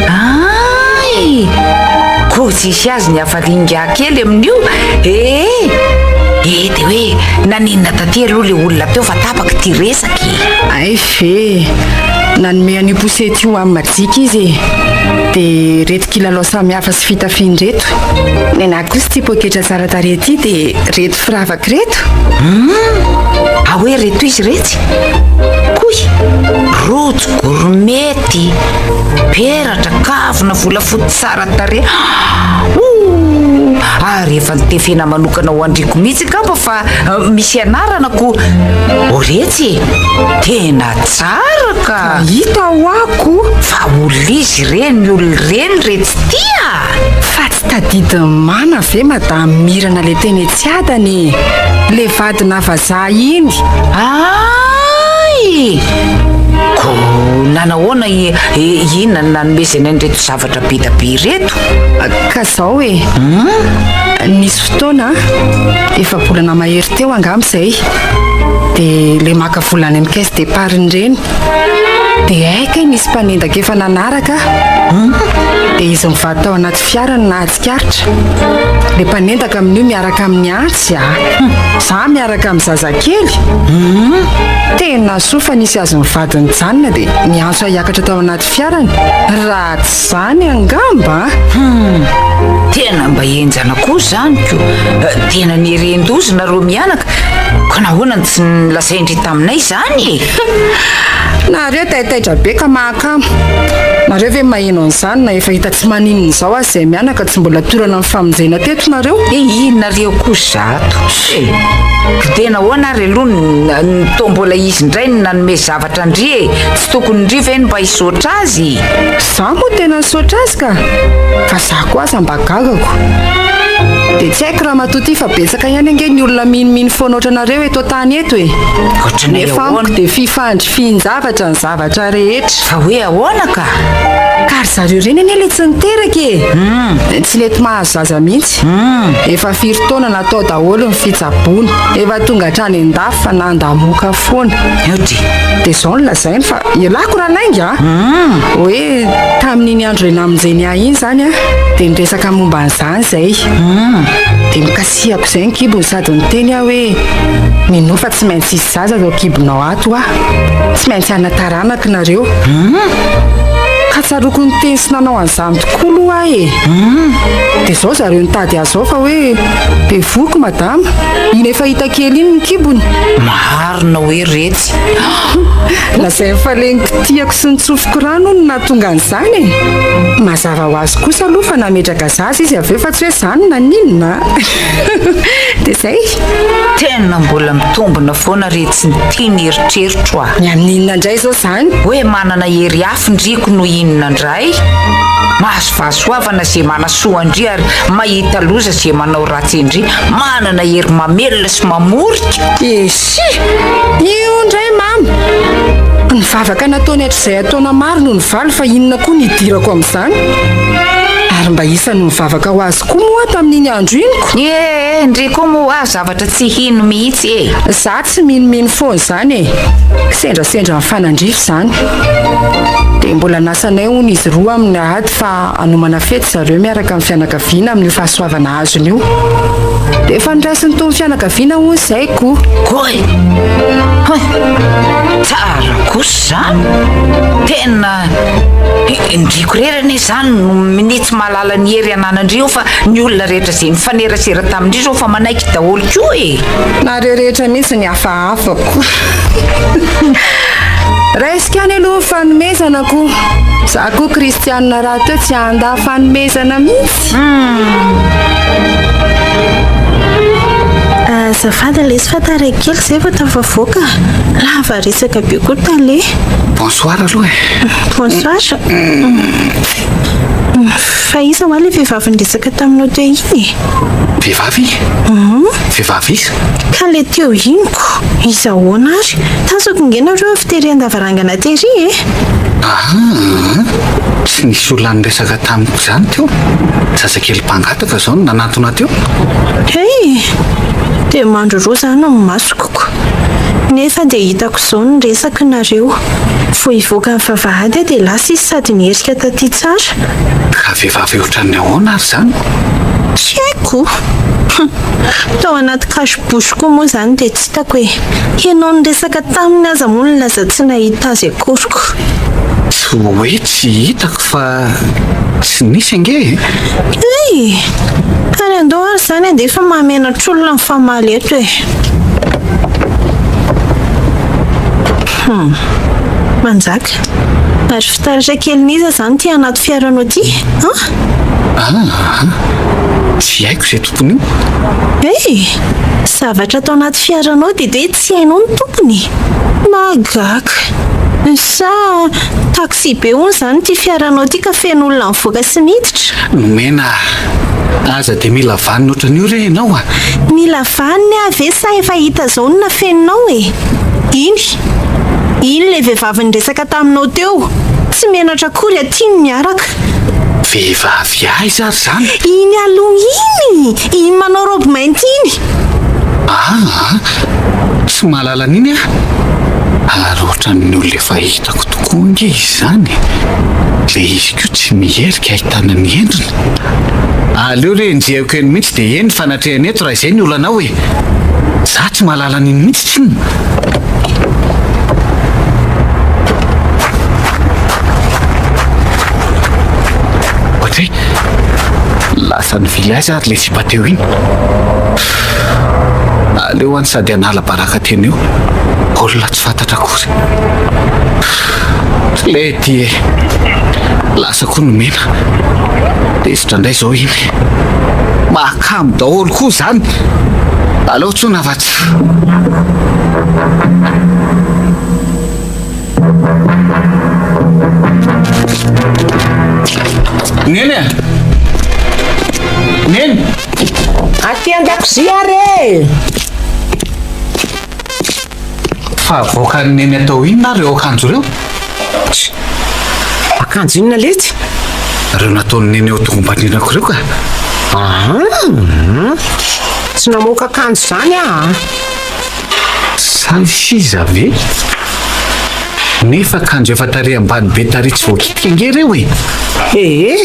Ay! Koa tsisy azy ny hafalian'ingahy kely amin'io ee! Ee dia hoe naninona taty aloha le olona teo fa tapaka ity resaka e! Hay ve! Nanome an'io poussette io an'i Majika izy e! Dia ireto kilalao samihafa sy fitafiana ireto. Nenaha kosa ity poketra tsara tarehy ity dia ireto firavaka ireto. Hum! Ah hoe ireto izy iretsy? Koy! Rojo gourmety, peratra, kavina volafotsy tsara tarehy. Ouh! Ary efa notefena manokana ho an-dRiko mihitsy angamba fa misy anarana ko. O retsy e! Tena tsara ka! Ka hita hoa ko! Fa olona izy ireny olona ireny retsy ty a! Fa tsy tadidin'i Mana ve Madame Mirana le teny Tsiadana e! Le vadina vazaha iny! Ay! Ko nanahoana i inona no nanomezany an'ireto zavatra be da be ireto? Ka zao e! Nisy fotoana, efa-bolana mahery teo angamba izay, dia le maka vola any amin'ny caisse d'épargne ireny, dia hay kay nisy mpanendaka efa nanaraka aho, dia izy mivady tao anaty fiara no nahatsikaritra, le mpanendaka amin'io miaraka amin'ny antsy a! Za miaraka amin'ny zazakely! Tena soa fa nisy azon'ny vady nijanona dia niantso ahy hiakatra tao anaty fiarany, raha tsy izany angamba. Hum! Tena mba henjana koa izany ko! Tena nieren-doza nareo mianaka, ka nahoana no tsy nolazain-dry taminay izany e? Nareo taitaitra be ka mahakamo. Nareo ve maheno an'izany na efa hita tsy maninona izao aza izay mianaka tsy mbola torana ny famonjena teto nareo? E inareo koa zato e! Dia nahoana ary aloha no toa mbola izy indray no nanome zavatra an-dry e? Tsy tokony ndry ve no mba hisaotra azy? Za moa tena nisaotra azy ka! Fa za koa aza mba gagako. Dia tsy haiko ramatoa ty fa betsaka ihany ange ny olona minomino foana ohatranareo eto an-tany eto e! Ohatranay Nefa ahoana? amiko dia fifandrifian-javatra ny zavatra rehetra. Fa hoe ahoana ka? Ka ry zareo ireny anie le tsy niteraka e! Tsy nety mahazo zaza mihitsy. Efa firy taona natao daholo ny fitsaboana. Efa tonga hatrany an-dafy fa nandamoka foana. Aotra e! Dia izao no lazainy fa ialako ralainga a! Hoe tamin'iny andro ilay namonjeny ahy iny izany a, dia niresaka momba an'izany izay. Dia nokasihako izay ny kibony sady niteny aho hoe, minoa fa tsy maintsy hisy zaza ato an-kibonao ato aho. Tsy maintsy hana-taranaka nareo. Ka tsaroako niteny sy nanao an'izany tokoa aloha aho e! Dia izao zareo nitady ahy izao fa hoe bevohoka madama, iny efa hita kely iny ny kibony. Marina hoe retsy. Lazainy fa le nikitihako sy nitsofiko rano hono no nahatonga an'izany e! Mazava ho azy kosa aloha fa nametraka zaza izy avy eo fa tsy hoe izany naninona a! Dia izay. Tena mbola mitombina foana retsy ny tiany eritreritro a! Ny amin'inona indray izao izany? Hoe manana hery hafa ndriko noho i. maninona indray? Mahazo fahasoavana ze manasoa an-dry ary mahita loza ze manao ratsy an-dry, manana hery mamelona sy mamorika. Esy! Io indray mama! Ny vavaka nataony hatrizay an-taona maro no nivaly fa inona koa ny hidirako amin'izany? Ary mba isan'ny nivavaka ho azy koa moa aho tamin'iny andro iny ko! Ee, ndry koa moa aho zavatra tsy hino mihitsy e! Za tsy minomino foana izany e! Kisendrasendra mifanandrify izany. Dia mbola nasanay hono izy roa amin'ny alahady fa hanomana fety zareo miaraka amin'ny fianakaviana amin'io fahasoavana azony io. Dia efa noraisin'ny toy ny fianakaviana hono izay ko. Koy! Hay! Tsara kosa izany! Tena ndriko irery anie izany no minia tsy mahalala ny hery ananandry io fa ny olona rehetra izay nifanerasera tamin-dry izao fa manaiky daholo koa e! Nareo rehetra mihitsy ny hafahafa ko. Raisiko ihany aloha ny fanomezana ko. Za koa kristianina rahateo tsy handà fanomezana mihitsy. Azafady lesy fa taraiky kely zay vao tafavoaka. Lava resaka be koa tale. Bonsoir aloha e. Bonsoir. Fa iza hoa le vehivavy niresaka taminao teo iny e? Vehivavy? Vehivavy iza? Ka le teo iny ko! Iza ahoana ary? Tazako nge nareo avy tery an-davarangana tery e! Aa! Tsy nisy olona niresaka tamiko izany teo. Zazakely mpangataka izao no nanantona teo. Hey! Dia mandroroa izany ny masoko ko! Nefa dia hitako izao ny resaky nareo. Vao hivoaka ny vavahady aho dia lasa izy sady niherika taty tsara. Ka vehivavy ohatran'ny ahoana ary izany? Tsy haiko! Hum! Tao anaty cache bouche koa moa izany dia tsy hitako e! Ianao niresaka taminy aza moa nilaza tsy nahita azy akory ko! Tsy hoe tsy hitako fa tsy nisy ange e! Hey! Ary andao ary izany andeha fa mahamenatr'olona mifamaly eto e! Hum! Manjaka. Ary fitaratra kelin'iza izany ity anaty fiaranao ity an? Aa! Tsy haiko izay tompony io. Hey! Zavatra ato anaty fiaranao dia dia tsy hainao ny tompony? Mahagaga. Sa taxi be hono izany ity fiaranao ity ka feno olona mivoaka sy miditra? Nomena a! Aza dia mila vaniny ohatran'io re ianao a! Mila vaniny aho ve sa efa hita izao ny nafeninao e? Iny! Iny ilay vehivavy niresaka taminao teo! Tsy menatra akory aty ny miaraka! Vehivavy aiza ary izany? Iny aloha iny! Iny manao raoby mainty iny! Aa! Tsy mahalala an'iny aho! Ary ohatran'ny olona efa hitako tokoa ange izy izany e! Ilay izy koa tsy miherika ahitana ny endriny. Aleo re enjehiko eny mihitsy dia eny fanatrehana eto raha izay ny olanao e! Za tsy mahalala an'iny mihitsy tsinona. Ohatry lasa nivily aiza ary le sipa teo iny? Aleo any sady hanala baraka tena eo. Olona tsy fantatra akory. Lety e! Lasa koa nomena. Tezitra indray izao iny. Mahakamo daholo koa izany. Aleo tsona fa tsy. Neny a! Neny! Aty an-dakozia ary e! Fa avoakan'i Neny atao inona ary ireo akanjo ireo? Tch! Akanjo inona letsy? Ireo nataon'i Neny eo an-tongom-pandrinako ireo ka! Aa! Tsy namoaka akanjo izany aho a! Sa iza ve? Nefa akanjo efa tarehy ambany be tarehy tsy voakitika ange ireo e! Ee,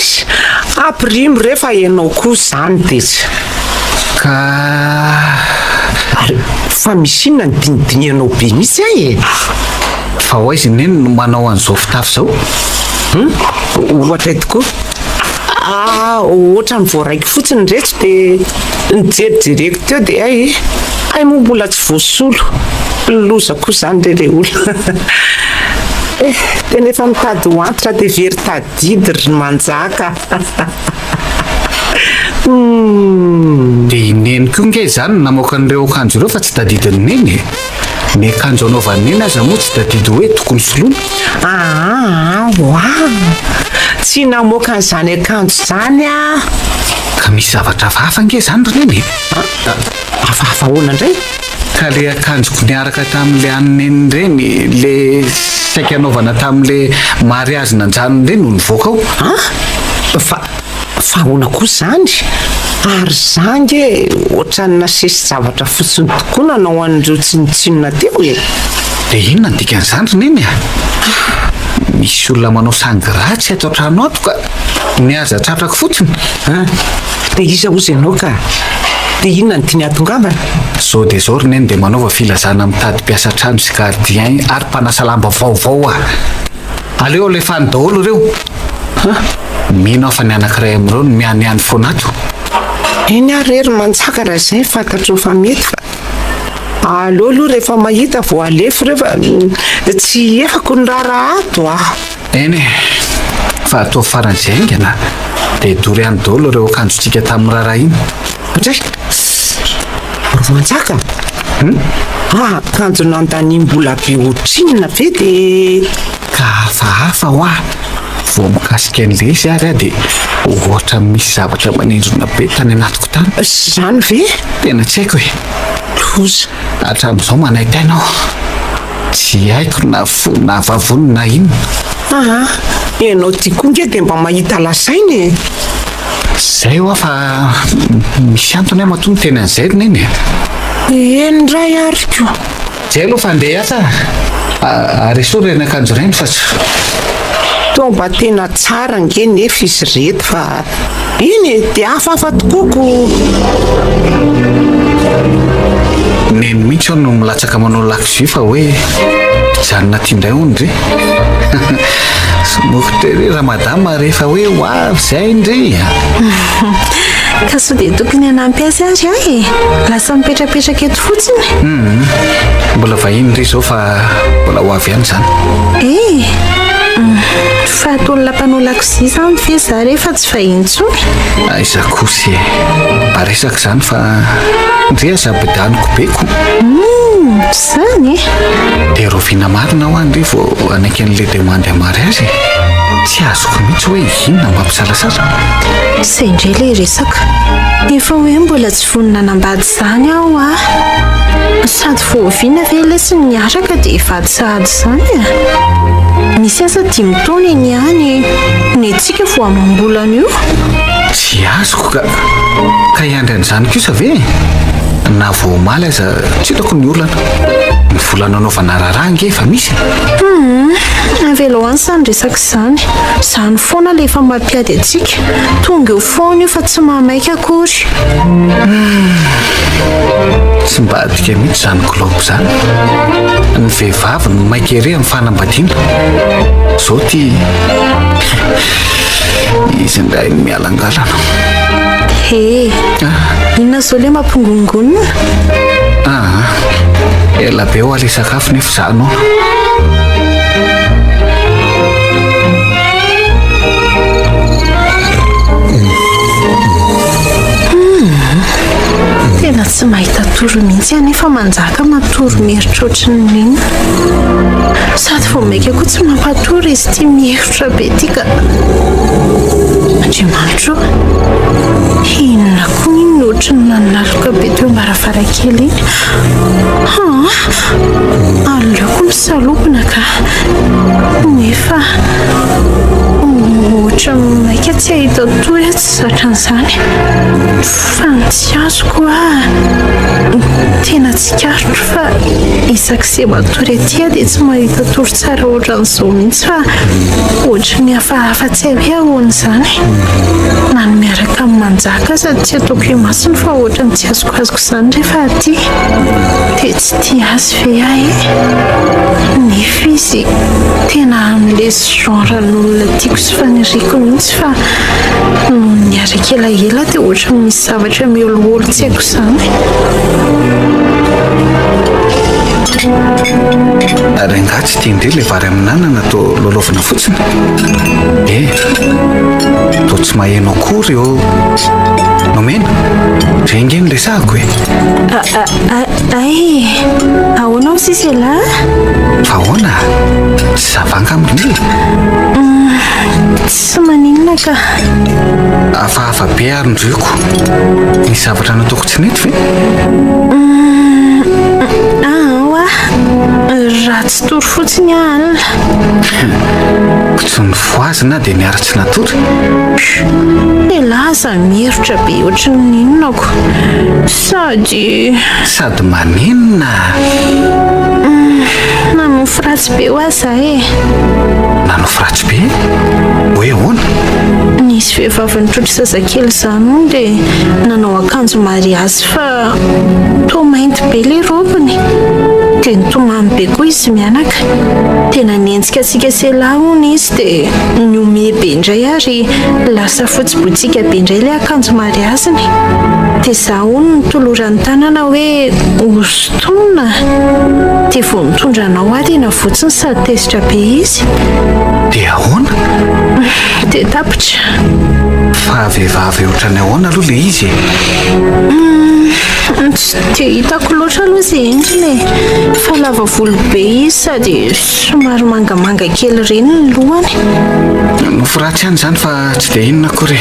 ampirimo re fa ianao koa izany dia tsy. Ka. Ary fa misy inona ny dinidinihanao be mihitsy ahy e? Fa ho aiza i Neny no manao an'izao fitafy izao? Hum? Ohatra tokoa. Ah, ohatran'ny voaraiko fotsiny ireto dia nijerijereko teo dia hay, hay moa mbola tsy voasolo. Loza koa izany re ilay olona. Eh, tena efa mitady ho antitra dia very tadidy ry Manjaka. Humm. Dia i Neny koa nge izany no namoaka an'ireo akanjo ireo fa tsy tadidin'i Neny e. Ny akanjo anaovan'i Neny aza moa tsy tadidy hoe tokony soloina. Aa oa! Tsy namoaka an'izany akanjo izany aho. Ka misy zavatra hafahafa ange izany ry Neny e! Hafahafa ahoana indray? Ka le akanjoko niaraka tamin'le an'i Neny ireny, le saika hanaovana tamin'le mariazy nanjanona ireny no nivoaka ao. An! Fa Fa ahoana koa izany? Ary za ange ohatran'ny nasesi-javatra fotsiny tokoa nanao an'ireo tsinontsinona teo e! Dia inona ny dikan'izany ry Neny a? Misy olona manao sangy ratsy ato an-trano ato ka ny aza tratrako fotsiny. An! Dia iza hozy ianao ka? Dia inona no tiany hahatongavana? Zao dia zao ry Neny dia manaova filazana mitady mpiasa trano sy gardien ary mpanasa lamba vaovao aho. Aleo alefa any daholo ireo. Ha! Mino aho fa ny anankiray amin'ireo no mihanihany foana ato. Eny ary re ry Manjaka raha izay fantatrao fa mety fa aleo aloha rehefa mahita vao alefa ireo fa tsy efako ny raharaha ato a! Eny e! Fa ataovy faran'izay haingana dia dory any daholo ireo akanjontsika tamin'ny raharaha iny. Dray! Ry Manjaka! Ah, akanjo nandaniam-bola be ohatrinona ve dia. Ka hafahafa hoa! Vao mikasika an'ilay izy ary aho dia ohatran'ny misy zavatra manindrona be tany anatiko tany. Izany ve? Tena tsy haiko e! Loza! Hatramin'izao manaintaina aho. Tsy haiko na fo na vavony na inona. Aa! Ianao ity koa nge dia mba mahita lazaina e! Zay hoa fa misy antony aho matoa miteny an'izay ry neny e! Eny indray ary ko! Zay aloha fa andeha hiasa a! Ary esory ireny akanjo ireny fa tsy. Toa mba tena tsara ange nefa izy ireto fa iny e! Dia hafahafa tokoa ko! Neny mihitsy hono no milatsaka manao lakozia fa hoe hijanona aty indray hono ndry. Smoky tery ramadama rehefa hoe ho avy zay ndry a! Ka sao dia tokony hanampy azy ary aho e! Lasa mipetrapetraka eto fotsiny. Hum, mbola vahiny ndry izao fa mbola ho avy ihany izany. Eh! Fa ato olona mpanao lakozia izany ve za rehefa tsy vahiny intsony? Aiza kosa e! Mba resaka izany fa ndry aza bidaniko be ko! Hum, izany e! Dia rahoviana marina hoa ndry vao hanaiky an'ilay demande en mariage e? Tsy azoko mihitsy hoe inona no mampisalasala. Izay indray ilay resaka. Efa hoe mbola tsy vonona hanambady izany aho a! Sady vao oviana ve lesy ny niaraka dia hivady sahady izany e? Misy aza dimy taona eny ihany e! Ny antsika vao amam-bolana io. Tsy azoko ka! Ka hiandry an'izany kosa ve e? Na vao omaly aza tsy hitako ny olana. Ny vola nanaovana raharaha ange efa misy e! Humm, avelao any izany resaka izany. Izany foana ilay efa mampiady antsika. Tonga eo foana io fa tsy mahamaika akory. Humm, tsy mba adika mihitsy izany globe izany. Ny vehivavy no maika ery amin'ny fanambadiana. Izao ity. Izy indray no mialangalana. He, inona izao ilay mampigongongonina? Aa, ela be hoa ilay sakafo nefa izaho noana. Tena tsy mahita tory mihitsy aho nefa manjaka matory mieritra ohatran'ny inona. Sady vao mainka koa tsy mampatory izy ity mierotra be ity ka. Andriamanitra ô! Inona koa iny no ohatran'ny nanaloka be teo am-baravarankely iny? Haa! Aleoko misalobona ka. Nefa ohatran'ny maika tsy hahita tory aho tsy zatra an'izany. Fa ny tsy azoko hoa, tena tsikaritro fa isak'izay matory aty aho dia tsy mahita tory tsara ohatran'izao mihitsy fa ohatry ny hafahafa tsy hay hoe ahoana izany. Na ny miaraka amin'ny manjaka aza tsy ataoko imasony fa ohatran'ny tsy azokoazoko izany rehefa aty. Dia tsy tia azy ve aho e? Nefa izy tena amin'ilay genre-n'olona tiako sy faniriako mihitsy fa nony niaraka elaela dia ohatran'ny misy zavatra miholoholo tsy haiko izany. Ary angaha tsy tian-dry ilay vary amin'anana toa lalaovina fotsiny? Eh, toa tsy maheno akory ô. Nomena, Izay ange no resahako e! Ay, ahoana hoy sisa ialahy? Fa ahoana? Tsy ça va angamba ry e? Tsy maninona ka. Hafahafa be ary ny rioko. Nisy zavatra nataoko tsy nety ve? Aa hoa, ratsy tory fotsiny aho alina. Tsy nofohazina dia niara-tsy natory. Elah aza miherotra be ohatran'ny inona ko. Sady. Sady manenina. Nanofy ratsy be hoa za e. Nanofy ratsy be? Hoe ahoana? Nisy vehivavy nitrotro zazakely izany hono dia nanao akanjo mariazy fa toa mainty be ilay robiny. Dia nitomany be koa izy mianaka. Dia nanenjika antsika sy elah hono izy dia nihomehy be indray ary lasa fotsy botsiaka be indray ilay akanjo mariaziny. Dia za hono notolorany tanana hoe hosintomina. Dia vao nitondra anao aho dia navotsiny sady tezitra be izy. Dia ahoana? Dia tapitra. Fa vehivavy ohatran'ny ahoana aloha ilay izy e? Tsy dia hitako loatra aloha izay endriny e. Fa lava volo be izy sady somary mangamanga kely ireny ny lohany. Nofy ratsy ihany izany fa tsy dia inona akory e.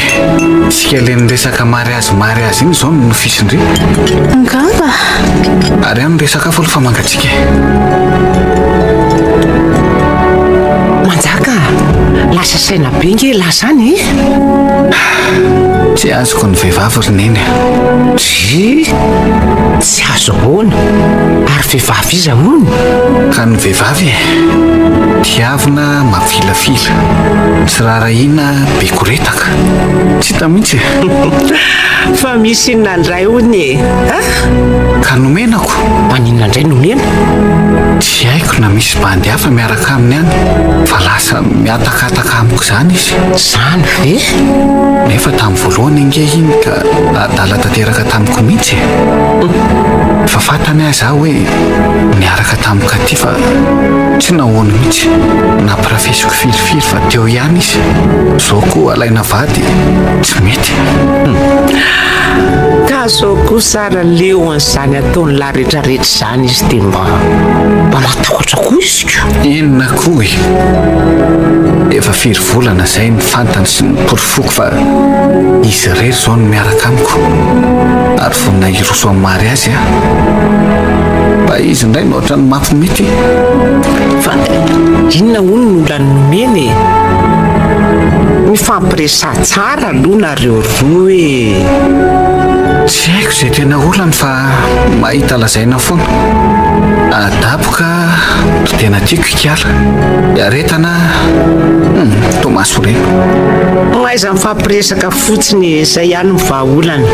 Isika ilay niresaka mariazy mariazy iny izao no nofisin-dry. Angamba. Ary any resaka hafa aloha fa mangatsiaka e. Manjaka a! Lasa saina be nge elah zany e! Tsy azoko ny vehivavy ry neny a! Dry! Tsy azo ahoana? Ary vehivavy iza hono? Ka ny vehivavy e! Tiavina mafilafila, tsy raharahiana be koretaka. Tsy hita mihitsy e! Fa misy inona indray hono e? A? Ka nomenako. Maninona indray nomena? Tsy haiko na misy bandy hafa miaraka aminy any fa lasa mihatakataka amiko izany izy. Izany ve? Nefa tamin'ny voalohany ange iny ka adala tanteraka tamiko mihitsy e. Efa fantany aza aho hoe niaraka tamin'i Katy fa tsy nahoany mihitsy. Nampirafesiko firifiry fa teo ihany izy. Izao koa alaina vady tsy mety. Ka zao kosa ary leo an'izany ataon'lah retraretra izany izy dia mba mba matahotra koa izy ko. Inona koa e? Efa firy volana izay ny fantany sy ny porofoko fa izy irery izao no miaraka amiko ary vonona hiroso amin'ny mariazy aho. Fa izy indray no ohatran'ny mampimety. Fa inona hono no olan'ny nomena e? Mifampiresaha tsara aloha nareo roa e! Tsy haiko izay tena olany fa mahita lazaina foana. Adaboka to tena tiako ikala. Iaretana hum toa mahasorena. Mahaiza mifampiresaka fotsiny e, zay ihany ny vahaolana.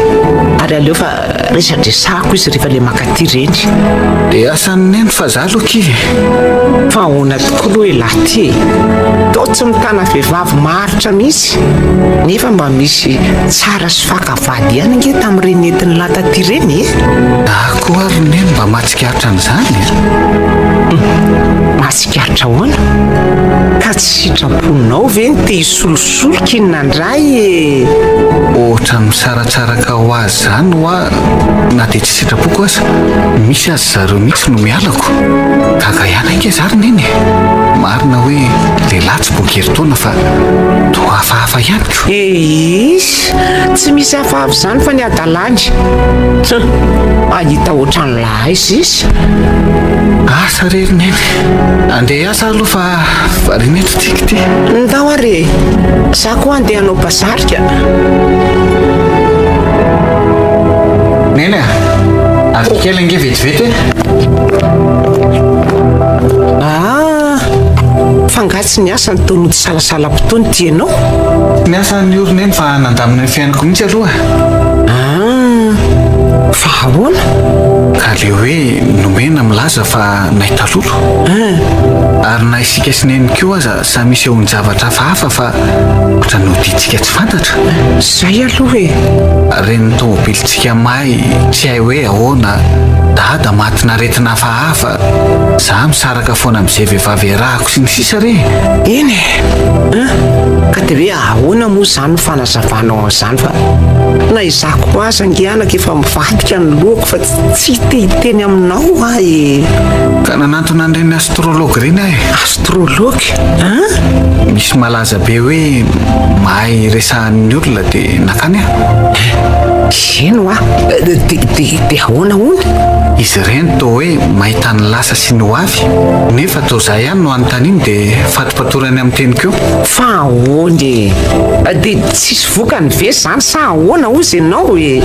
Ary aleo fa resadresahako izy rehefa le mankaty ireny. Dia asan'i Neny fa za aloha kivy e. Fa ahoana tokoa aloha elah ty e? Toa tsy mitana vehivavy maharitra mihitsy nefa mba misy tsara sy faka vady ihany ange tamin'ireny nentin'lah taty ireny e. Za koa ary Neny mba mahatsikaritra an'izany e. Mahatsikaritra ahoana? Ka tsy sitraponao ve ny te hisolosolo k'inona indray e? Ohatran'ny misaratsaraka ho azy izany hoa na dia tsy sitrapoko aza, misy aza zareo mihitsy no mialako. Gaga ihany ange za ry Neny e! Marina hoe lehilahy tsy boky herintaona fa toa hafahafa ihany ko. Eisy! Tsy misy hafahafa izany fa ny hadalany. Tsa! Mahita ohatran'lah aiza izy? Asa re ry Neny. Andeha hiasa aho aloha fa variana eto tsika ity. Ndao ary e! Za koa andeha hanao bazary ka. Neny a! Avy kely ange vetivety e! Ah! Fa angaha tsy niasa ny tao nody salasalam-potoana ity ianao? Tsy niasa ny ory Neny fa nandamina ny fiainako mihitsy aloha. Ah! Fa ahoana? Ka le hoe nomena milaza fa nahita lolo. Ary na isika sy Neny koa aza samy isehoan-javatra hafahafa fa ohatran'ny hodiantsika tsy fantatra. Zay aloha e! Reny tomobilintsika may tsy hay hoe ahoana. Dada matin'aretina hafahafa, za misaraka foana amin'izay vehivavy iarahako sy ny sisa re! Eny e! An! Ka dia hoe ahoana moa izany ny fanazavanao an'izany fa na izaho koa aza ange anaka efa mivadika ny lohako fa tsy te hiteny aminao aho e! Ka nanantona an'ireny astrologue ireny aho e! Astrologue? An! Misy malaza be hoe mahay resahan'ny olona dia nankany aho. Eny hoa! Dia, dia, dia ahoana hono? Izy ireny toa hoe mahita ny lasa sy ny ho avy, nefa toa za ihany no anontaniany dia fatipatorany amin'ny teniko eo. Fa ahoana e? Dia tsisy vokany ve izany sa ahoana hozy ianao e?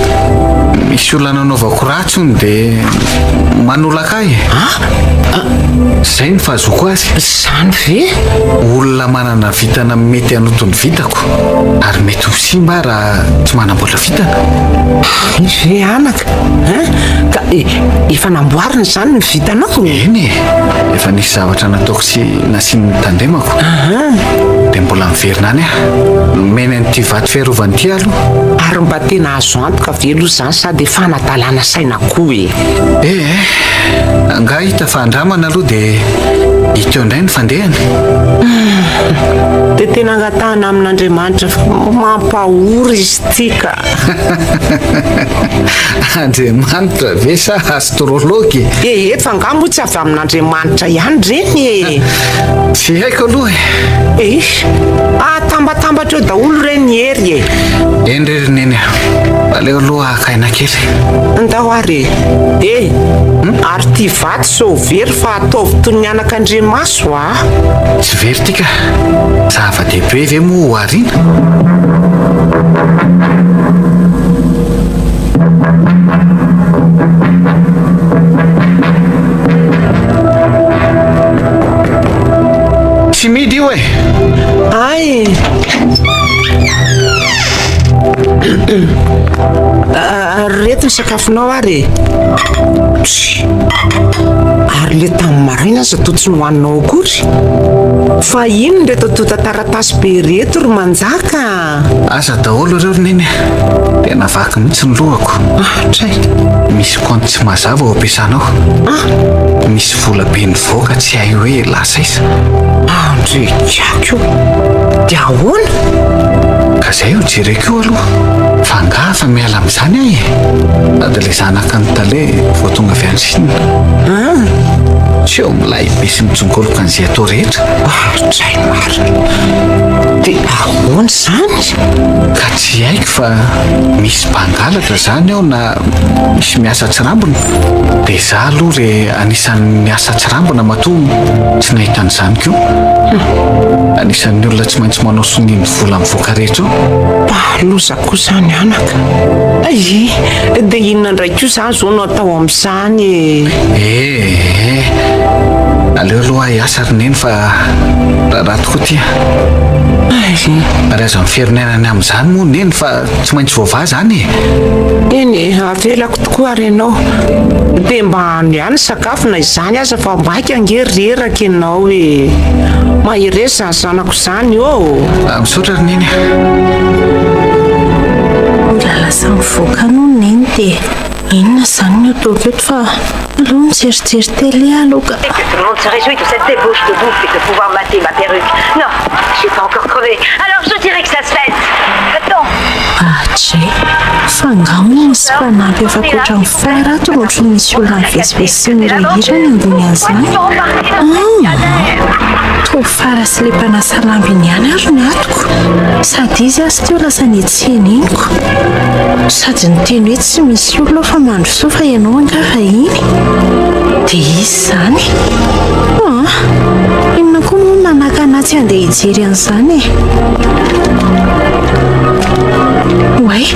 Misy olona nanaovako ratsy hono dia manolaka ahy e. A? Izay no fahazoako azy. Izany ve? Olona manana vintana mety hanoto ny vintako ary mety ho simba aho raha tsy manamboatra vintana. Hay ve anaka hein? Ka efa namboarina izany ny vitanao? Eny e, efa nisy zavatra nataoko sy nasiany notandremako. Dia mbola miverina any aho. Nomeny an'ity vato fiarovana ity aloha. Ary mba tena azo antoka ve aloha izany sa dia fanadalana saina koa e? Eh eh, angaha hita fa andramana aloha dia hita eo indray ny fandehany. Dia tena angatahana amin'Andriamanitra fa mampahory izy ity ka. Andriamanitra ve sa astrologue e? Ee, fa angaha moa tsy avy amin'Andriamanitra ihany ireny e? Tsy haiko aloha e. Eh, atambatambatra eo daholo re ny hery e. Eny re ry Neny a. Aleo aloha haka aina kely. Ndao ary e. Eh, ary ity vato sao very fa ataovy toy ny anak'Andriamaso a. Tsy very ity ka. Zava-dehibe ve moa ho ariana? Tsy midy io e! Ay! Reto ny sakafonao ary e! Ary le tamin'ny maraina aza toa tsy nohaninao akory. Fa inona ireto antontan-taratasy be ireto ry Manjaka a? Aza daholo ireo ry Neny a! Tena vaky mihitsy ny lohako. Ah, tray. Misy kaonty tsy mazava ao am-piasana ao. Ah! Misy vola be nivoaka tsy hay hoe lasa aiza. Andry ikaky o! Dia ahoana? Ka izay io jereko io aloha. Fa angaha fa miala amin'izany aho e! Sady ilay zanaka ny tale vao tonga avy any Chine. Ah! Tsy eo milay be sy mitsongoloka an'izay atao rehetra. Ah, tray marina. Dia ahoana izany? Ka tsy haiko fa misy mpangalatra izany ao na misy miasa tsirambina. Dia izaho aloha re anisan'ny miasa tsirambina matoa tsy nahita an'izany koa. Anisan'ny olona tsy maintsy manao sonia ny vola mivoaka rehetra eo. Bah, loza koa izany anaka. Ay, dia inona indray koa izany izao no atao amin'izany e? Eh, eh, aleo aloha hiasa ry neny fa raharaha tokoa ity a. Ay. Ary aza miferinaina ny amin'izany moa neny fa tsy maintsy voavaha izany e. Eny e, avelako tokoa ary ianao. Dia mba hano ihany ny sakafo na izany aza fa maika ange reraka ianao e. Mahereza izany zanako izany ô. Misaotra ry neny a. Mbola lasa mivoaka any hono neny dia inona izany no ataoko eto fa aleo mijerijery télé aloha ka. Que tout le monde se réjouit de cette débauche de bouffe et de pouvoir mater ma perruque. Non, j'ai pas encore crevé. Alors je dirais que ça se fête. Attends. Adjay, fa angaha moa misy mpanampy hafa ankoatra an'i Fara ato no ohatran'ny misy olona mivezivezy sy mihirahira any ambony an'izany? Hum, toa Fara sy ilay mpanasa lamba iny ihany ary no atoko. Sady izy aza teo lasa niantsena iny ko. Sady niteny hoe tsy misy olona ao fa mandrosoa fa ianao angaha vahiny. Dia izy izany. An! Inona koa moa no nanakana ahy tsy handeha hijery an'izany e? Oay!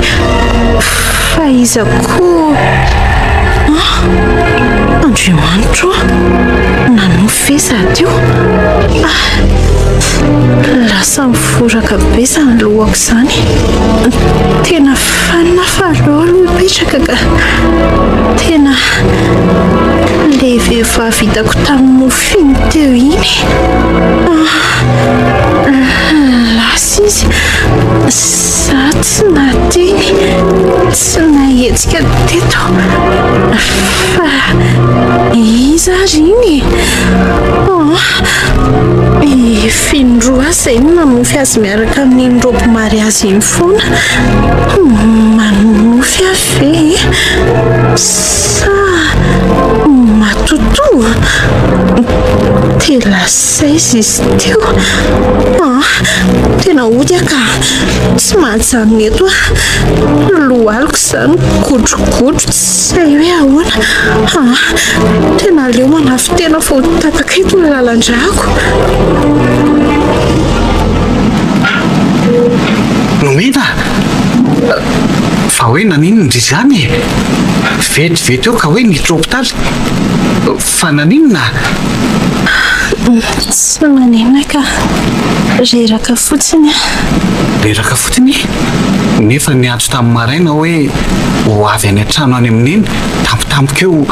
Fa iza koa? An! Andriamanitro ô! Nanofy ve za teo? Ah! Lasa mivoraka be izany lohako izany. Tena fanina aho fa aleo aloha hipetraka ka. Tena ilay vehivavy hitako tamin'ny nofy iny teo iny. Ah! Lasa izy. Za tsy nahateny. Tsy nahetsika teto. Fa iza ary iny e? Oh, efa indroa aho izay no nanofy azy miaraka amin'iny robe mariazy iny foana. Manonofy aho ve e? Sa matotoa? Tena saiza izy teo. Ah, tena hody aho ka. Tsy mahajanona eto aho. Lohaliko izany godrogodro tsy hay hoe ahoana. Ah, tena aleo manafin-tena fa ho tapaka eto ny lalan-drako. Nomena? Fa hoe naninona ndry izany e? Vetivety eo ka hoe niditra hopitaly. Fa naninona? Tsy maninona ka. Reraka fotsiny aho. Reraka fotsiny? Nefa niantso tamin'ny maraina hoe ho avy any an-trano any amin'i Neny tampotampoka eo.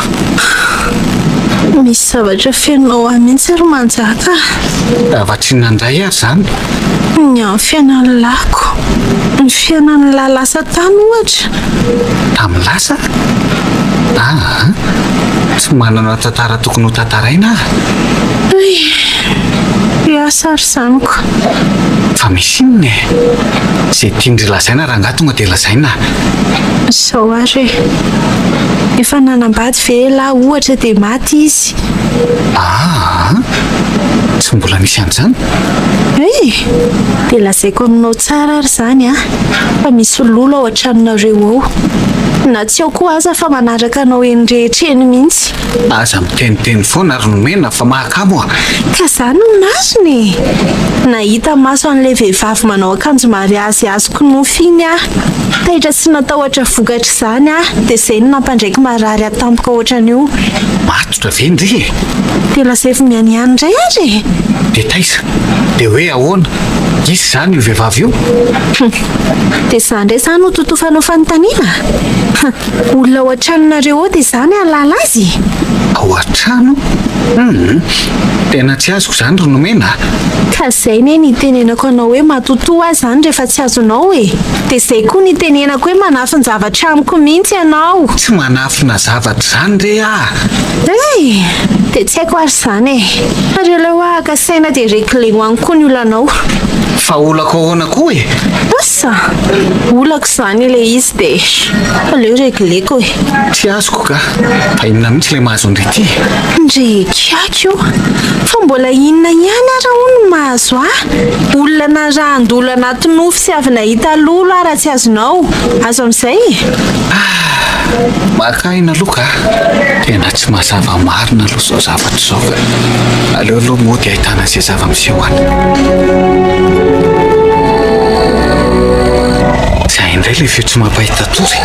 Misy zavatra fenonao ahy mihitsy ry Manjaka a! Zavatra inona indray ary izany? Ny amin'ny fiainan'ny lahiko. Ny fiainan'ny lahy lasa tany ohatra. Tamin'ny lasa? Aa! Tsy manana tantara tokony ho tantaraina aho. Hay! Hiasa ary izany ko. Fa misy inona e? Izay tian-dry lazaina rangahy tonga dia lazaina. Izao ary e. Efa nanambady ve elah ohatra dia maty izy? Aa! Tsy mbola nisy an'izany? Hay! Dia lazaiko aminao tsara ary izany an, fa misy lolo ao an-tranonareo ao. Na tsy ao koa aza fa manaraka anao eny rehetra eny mihitsy. Aza miteniteny foana ry Nomena fa mahakamo a! Ka zany no marina e! Nahita maso an'ilay vehivavy manao akanjo mariazy azoko nofy iny aho. Taitra sy natahotra vokatr'izany aho dia izay no nampandraiko marary ahy tampoka ohatran'io. Matotra ve ndry e? Dia lazaiko mianiany indray ary e! Dia taiza? Dia hoe ahoana? Iza izany io vehivavy io? Hum! Dia izaho indray izany no totofanao fanontaniana? Hum! Olona ao an-tranonareo ao dia izaho ny hahalala azy? Ao an-trano? Hum! Tena tsy azoko izany ry Nomena a! Ka izay anie ny itenenako anao hoe matotoa aho izany rehefa tsy azonao e! Dia izay koa ny itenenako hoe manafin-javatra amiko mihitsy ianao! Tsy manafina zavatra izany re aho! Hey! Dia tsy haiko ary izany e! Ary aleo aho haka saina dia regleo any koa ny olanao. Fa olako ahoana koa e? Asa! Olako izany ilay izy dia aleo regleko e! Tsy azoko ka! Fa inona mihitsy ilay mahazo an-dry ity e? Ndry kiaky io! Fa mbola inona ihany ara hono no mahazo ahy? Olona narahan-dolo anaty nofy sy avy nahita lolo aho raha tsy azonao. Azo amin'izay e? Maka aina aloha ka! Tena tsy mazava marina aloha izao zavatra izao ka! Aleo aloha mody ahitana izay zava-miseho any. Izay indray ilay feo tsy mampahita tory.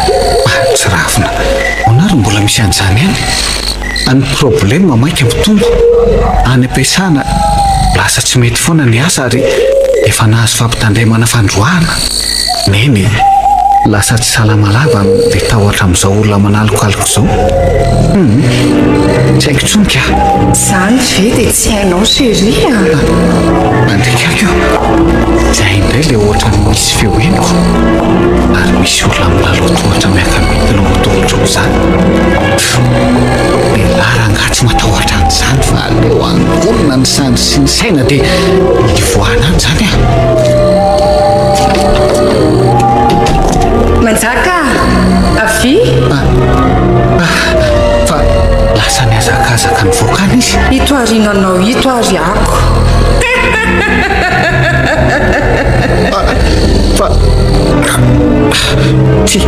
Mahatsiravina. Ahoana ary mbola misy an'izany ihany? Ny problème mainka mitombo. Any am-piasana, lasa tsy mety foana ny asa ary efa nahazo fampitandremana fandroahana. Neny e! Lasa tsy salama lava le tahotra amin'izao olona manalokaloka izao. Hum! Tsy haiko intsony ka! Izany ve dia tsy hainao chérie a! Andriakako io! Izay indray le ohatran'ny misy feo henoko ary misy olona milalao tohatra miaka-midina ao tohatra ao izany. Pff! Lehilahy rangahy tsy matahotra an'izany fa aleo angonina ny sandry sy ny saina dia hivoahana any izany ah! Manjaka a! Avia! Fa lasa nihazakazaka nivoaka any izy. Ito aoriananao ito ary ako. Fa tsy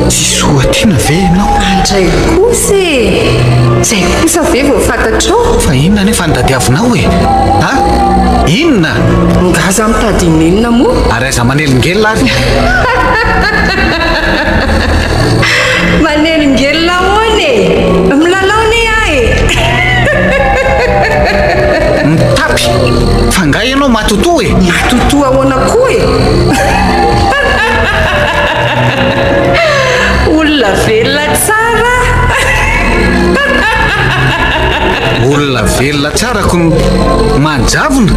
tsy soa tiana ve ianao? Andray kosa e! Izay kosa ve vao fantatrao? Fa inona anefa no tadiavinao e? A? Inona? Nga za mitady inona moa? Ary aiza manelingelina ary? Manelingelina ahoana e? Milalao anie aho e! Mitapy! Fa nga ianao matotoa e? Matotoa ahoana koa e? Olona velona tsara Olona velona tsara ko manjavona.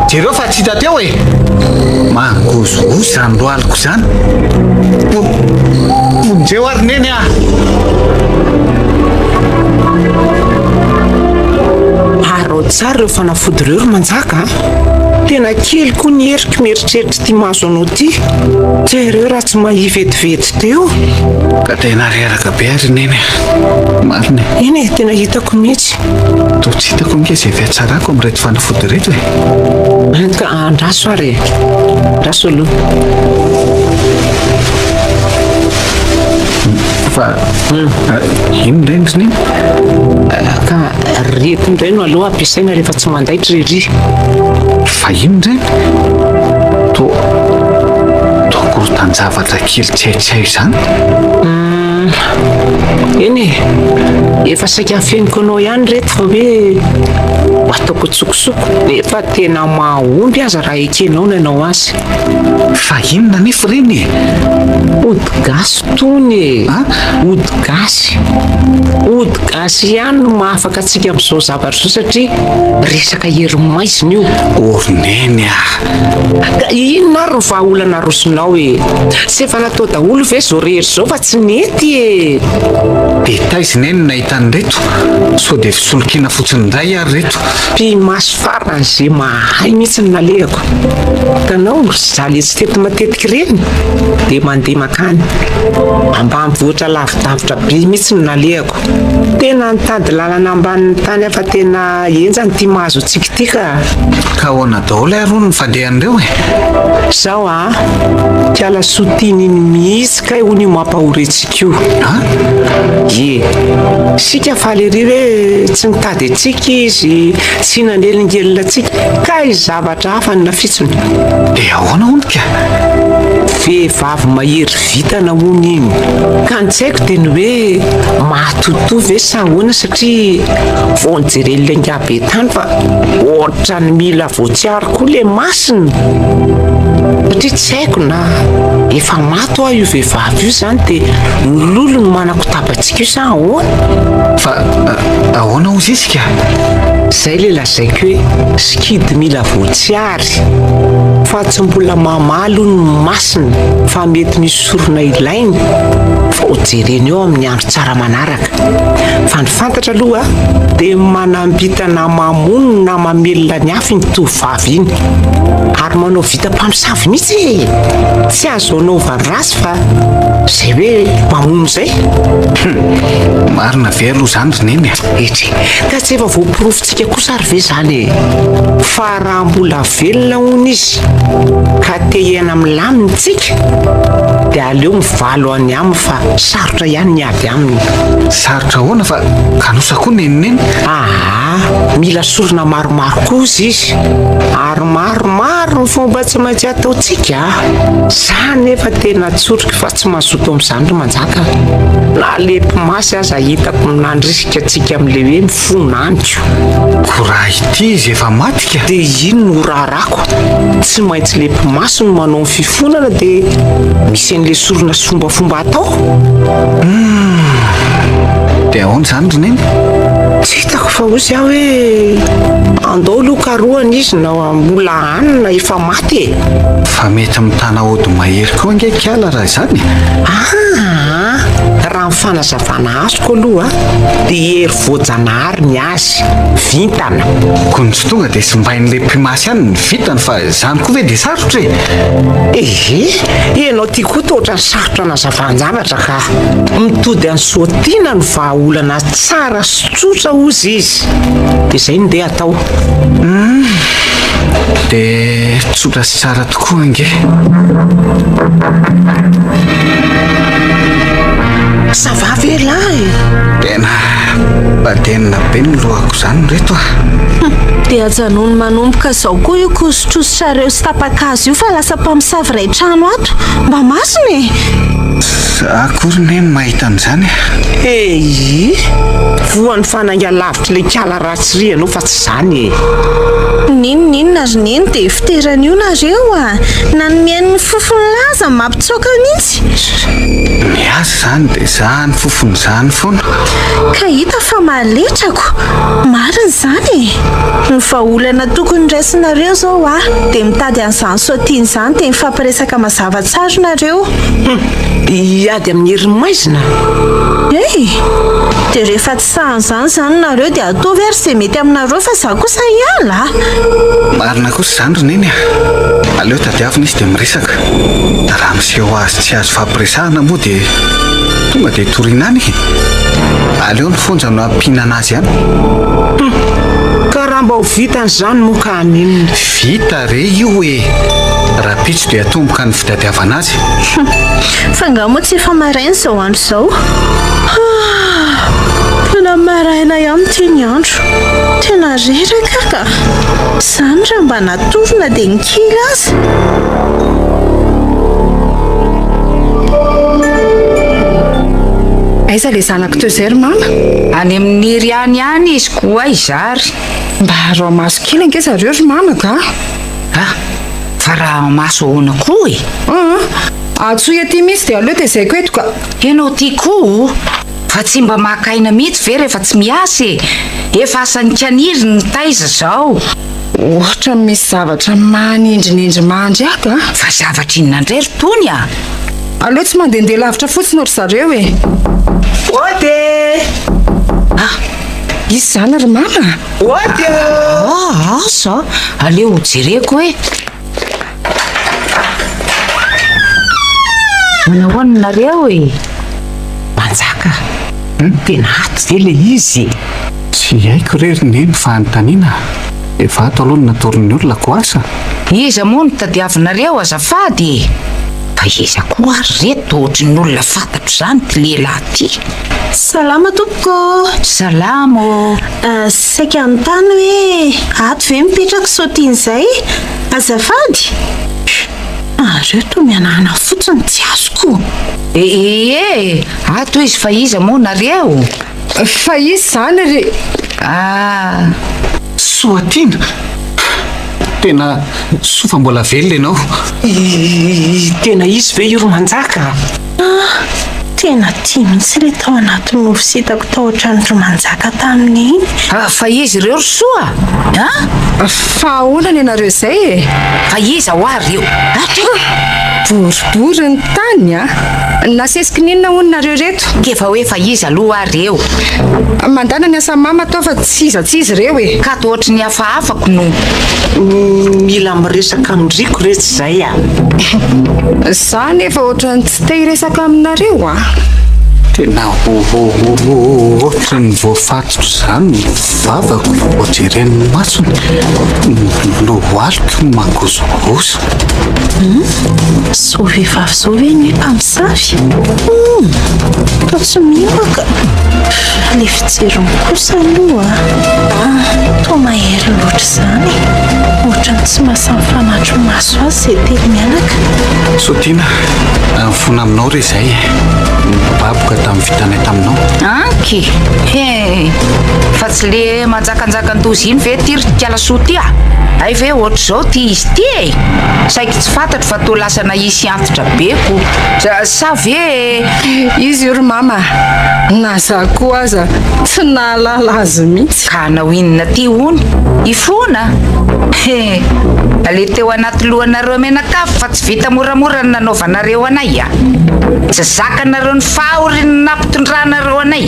Jereo fa tsy hita teo e. Mangozogozo izany lohaliko izany. Vonjeo ary Neny a! Araho tsara ireo fanafody ireo ry Manjaka a! Tena kely koa ny heriko mieritreritra ity mahazo anao ity. Jereo raha tsy mahia vetivety teo. Ka tena reraka be ary Neny a! Marina e! Eny e, tena hitako mihitsy. Toa tsy hitako ange izay fihatsarako amin'ireto fanafody ireto e! Ka andraso ary e! Andraso aloha. Fa inona indray ry Neny? Ka ireto indray no aleo ampiasaina rehefa tsy mandaitra ery. Fa inona indray? Toa toa korotan-javatra kely tsy hay tsy hay izany. Eny e, efa saika afeniko anao ihany ireto fa hoe ho ataoko an-tsokosoko, nefa tena mahomby aza raha ekenao ny hanao azy. Fa inona anefa ireny e? Ody gasy tony e! Ody gasy. Ody gasy ihany no mahafaka antsika amin'izao zavatra izao satria resaka hery maizina io. O ry neny a! Ka inona ary ny vahaolana arosonao e? Tsy efa natao daholo ve izao rehetra izao fa tsy nety e! Dia taiza neny no nahita an'ireto? Sao dia fisolokiana fotsiny indray ary ireto? Mpimasy faran'izay mahay mihitsy no nalehako. Hitanao, ry zalahy tsy teto matetika ireny dia mandeha mankany. Ambanivohitra lavidavitra be mihitsy no nalehako. Tena nitady lalana ambanin'ny tany aho fa tena henjana ity mahazo antsika ity ka. Ka ahoana daholo ary hono ny fandehan'ireo e? Zao a! Kiala soa-tiana iny mihitsy kay hono io mampahory antsika io. An? Ie. Isika faly ery hoe tsy nitady antsika izy, tsy nanelingelina antsika, kay zavatra hafa no nafitsony. Dia ahoana hono ka? Vehivavy mahery vitana hono iny. Ka ny tsy haiko dia ny hoe mahatotoa ve sa ahoana satria vao nijeren'ilay ingahy be tany fa ohatran'ny mila voatsiary koa ilay masina. Satria tsy haiko na efa maty hoa io vehivavy io izany dia ny lolo no manakotaba antsika io sa ahoana? Fa ahoana hozy izy ka? Izay ilay lazaiko hoe sikidy mila voatsiary fa tsy mbola mamaly hono ny masina fa mety misy sorona ilainy fa ho jerena eo amin'ny andro tsara manaraka. Fa ny fantatra aloha dia manambita na mamono na mamelona ny afo iny tovovavy iny. Ary manao vita mpamosavy mihitsy e! Tsy azo anaovany ratsy fa izay hoe mamono izay. Hum! Marina ve aloha izany ry Neny a? Etry, ka tsy efa voaporofontsika kosa ary ve izany e? Fa raha mbola velona hono izy ka te hiaina milamina tsika dia aleo mivalo any aminy fa sarotra ihany ny ady aminy. Sarotra ahoana fa kanosa koa neny neny. Aa, mila sorona maromaro kosa izy ary maromaro ny fomba tsy maintsy ataontsika a! Za nefa tena tsoriko fa tsy mazoto amin'izany ry Manjaka a! Na le mpimasy aza hitako nandrisika antsika amin'le hoe mifona amiko. Ko raha ity izy efa maty ka. Dia ino no raharako? Tsy maintsy le mpimasy no manao ny fifonana dia misy an'le sorona sy fombafomba atao? Humm! Dia ahoana izany ry Neny? Tsy hitako fa hozy aho hoe andao aloha karohana izy na mbola any na efa maty e! Fa mety mitana ody mahery koa ange ikala raha izany e! Aa! Raha ny fanazavana azoko aloha dia hery voajanahary ny azy, vintana. Ko ny tsy tonga dia simbain'ilay mpimasy any ny vintany fa izany koa ve dia sarotra e! Ehe, ianao ty koa toa ohatran'ny sarotra anazavan-javatra ka. Mitody any Soatiana no vahaolana tsara sy tsotra hozy izy. Dia izay no ndeha atao. Humm, dia tsotra sy tsara tokoa ange. Ça va ve lahy? Tena badenina be ny lohako izany reto a! Hum, dia ajanony manomboka izao koa io kosotrosotranareo sy tapa-kazo io fa lasa mpamosavy iray trano ato. Mba masina e! Za akory ne no mahita an'izany e! Eii! Voan'ny fanainga lavitr'ilay kala ratsy ry ianao fa tsy izany e! N'inon'inona ry neny dia fiterana io nareo a! Na ny mihaino ny fofon'ny laza mampitsoaka mihitsy! Ny ahy? Lasa izany dia izany fofona izany foana. Ka hita fa maletrako. Marina izany e! Ny vahaolana tokony raisinareo izao a, dia mitady an'izany soatiana izany dia mifampiresaka mazava tsara nareo. Hum! Hiady amin'ny herin'ny maizina? Hey! Dia rehefa tsy sahan'izany izany nareo dia ataovy ary izay mety aminareo fa za kosa hiala a! Marina kosa izany ry Neny a! Aleo tadiavina izy dia miresaka. Raha miseho azy tsy azo fampiresahana moa dia tonga dia toriana any e! Aleo ny fonja no hampihinana azy any. Hum! Ka raha mba ho vitany izany moa ka haninona? Vita re io e! Rahampitso dia hatomboka ny fitadiavana azy. Hum! Fa angaha moa tsy efa maraina izao andro izao? Ah! Tena maraina ihany ity ny andro. Tena reraka aho ka! Izany raha mba natory na dia ny kely aza. Aiza ilay zanako teo izay ry mama? Any amin'i Niry any ihany izy koa aiza ary? Mba araho maso kely ange zareo ry mama ka! Ah! Fa raha maso ahoana koa e? Ah! Antsoy aty mihitsy dia aleo tezaiko eto ka! Ianao ty koa o! Fa tsy mba maka aina mihitsy ve rehefa tsy miasa e? Efa asan'ny kaniry ny mitaiza izao. Ohatran'ny misy zavatra manindrinindry mandry ato a! Fa zavatra inona indray ry Tony a? Aleo tsy mandehandeha lavitra fotsiny ry zareo e! Ody e! Ah! Iza izany ry mama? Ody ô! Ah, asa! Aleo ho jereko e! Manahoana nareo e? Manjaka, tena ato ve le izy e? Tsy haiko re ry Neny fa anontaniana a! Efa ato aloha no natoron'ny olona ko asa? Iza moa no tadiavinareo azafady e? Fa iza koa ary reto ohatry ny olona fantatro izany ity lehilahy ity? Salama tompoko ô! Salama ô! Saika hanontany hoe ato ve mipetraka sao tian'izay? Azafady! Nareo toa mihanahana fotsiny tsy azoko. Ie, ato izy fa iza moa nareo? Fa iza izany ry. Ah. Soatiana! Tena soa fa mbola velona ianao. Tena izy ve io ry Manjaka? Ah! Tena tia mihitsy ilay tao anaty nofy sy hitako tao an-tranon-dry Manjaka tamin'iny. Fa iza ireo ry Soa a? Fa ahoana ny anareo izay e? Fa iza hoa ireo? Atra! Boribory ny tany a! Nasesiky ny inona hono nareo ireto? K'efa hoe fa iza aloha ary ireo? Mandana ny asan'i mama tao fa tsy iza tsy iza ireo e! Ka toa ohatry ny hafahafako no. Mila miresaka amin-driko re tsy izay a! Za nefa ohatran'ny tsy te hiresaka aminareo a! Tena ohatran'ny voafatotra izany ny vavako vao jeren'ny masony, ny lohaliko mangozohozo. Hum, zao vehivavy zao ve ny hoe mpamosavy? Hum, toa tsy mino aho ka. Le fijeriny kosa aloha ah, toa mahery loatra izany e. Ohatran'ny tsy mahasahy mifanatri-maso azy izay telo mianaka. Sotiana, mifona aminao re izay e. Nibaboka tamin'ny vitanay taminao. Anky! He! Fa tsy le manjakanjakan-doza iny ve ty ry kalasoa ty a? Hay ve ohatr'izao ty izy ty e? Saiky tsy fantatro fa toa lasa nahisy antitra be ko. Sa ve e? Izy io ry mama a! Na za koa aza tsy nahalala azy mihitsy. Ka hanao inona aty hono? Hifona? He! Le teo anaty lohanareo mianakavy fa tsy vita moramora ny nanaovanareo anay a! Tsy zakanareo ny fahoriana nampitondranareo anay.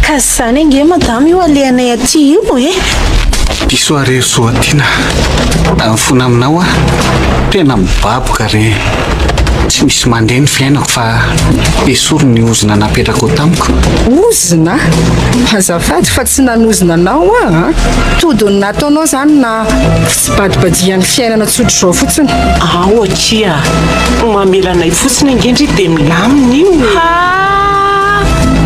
Ka zany ange madama io alehanay aty io e! Diso aho re ry Soatiana a! Mifona aminao aho, tena mibaboka re. Tsy misy mandeha ny fiainako fa esory ny ozona napetrakao tamiko. Ozona? Azafady fa tsy nanozona anao aho a! Tody ny nataonao izany na fitsibadibadihan'ny fiainana tsotr'izao fotsiny. Ao akia! Mamela anay fotsiny ange ndry dia milamina io e! Haa!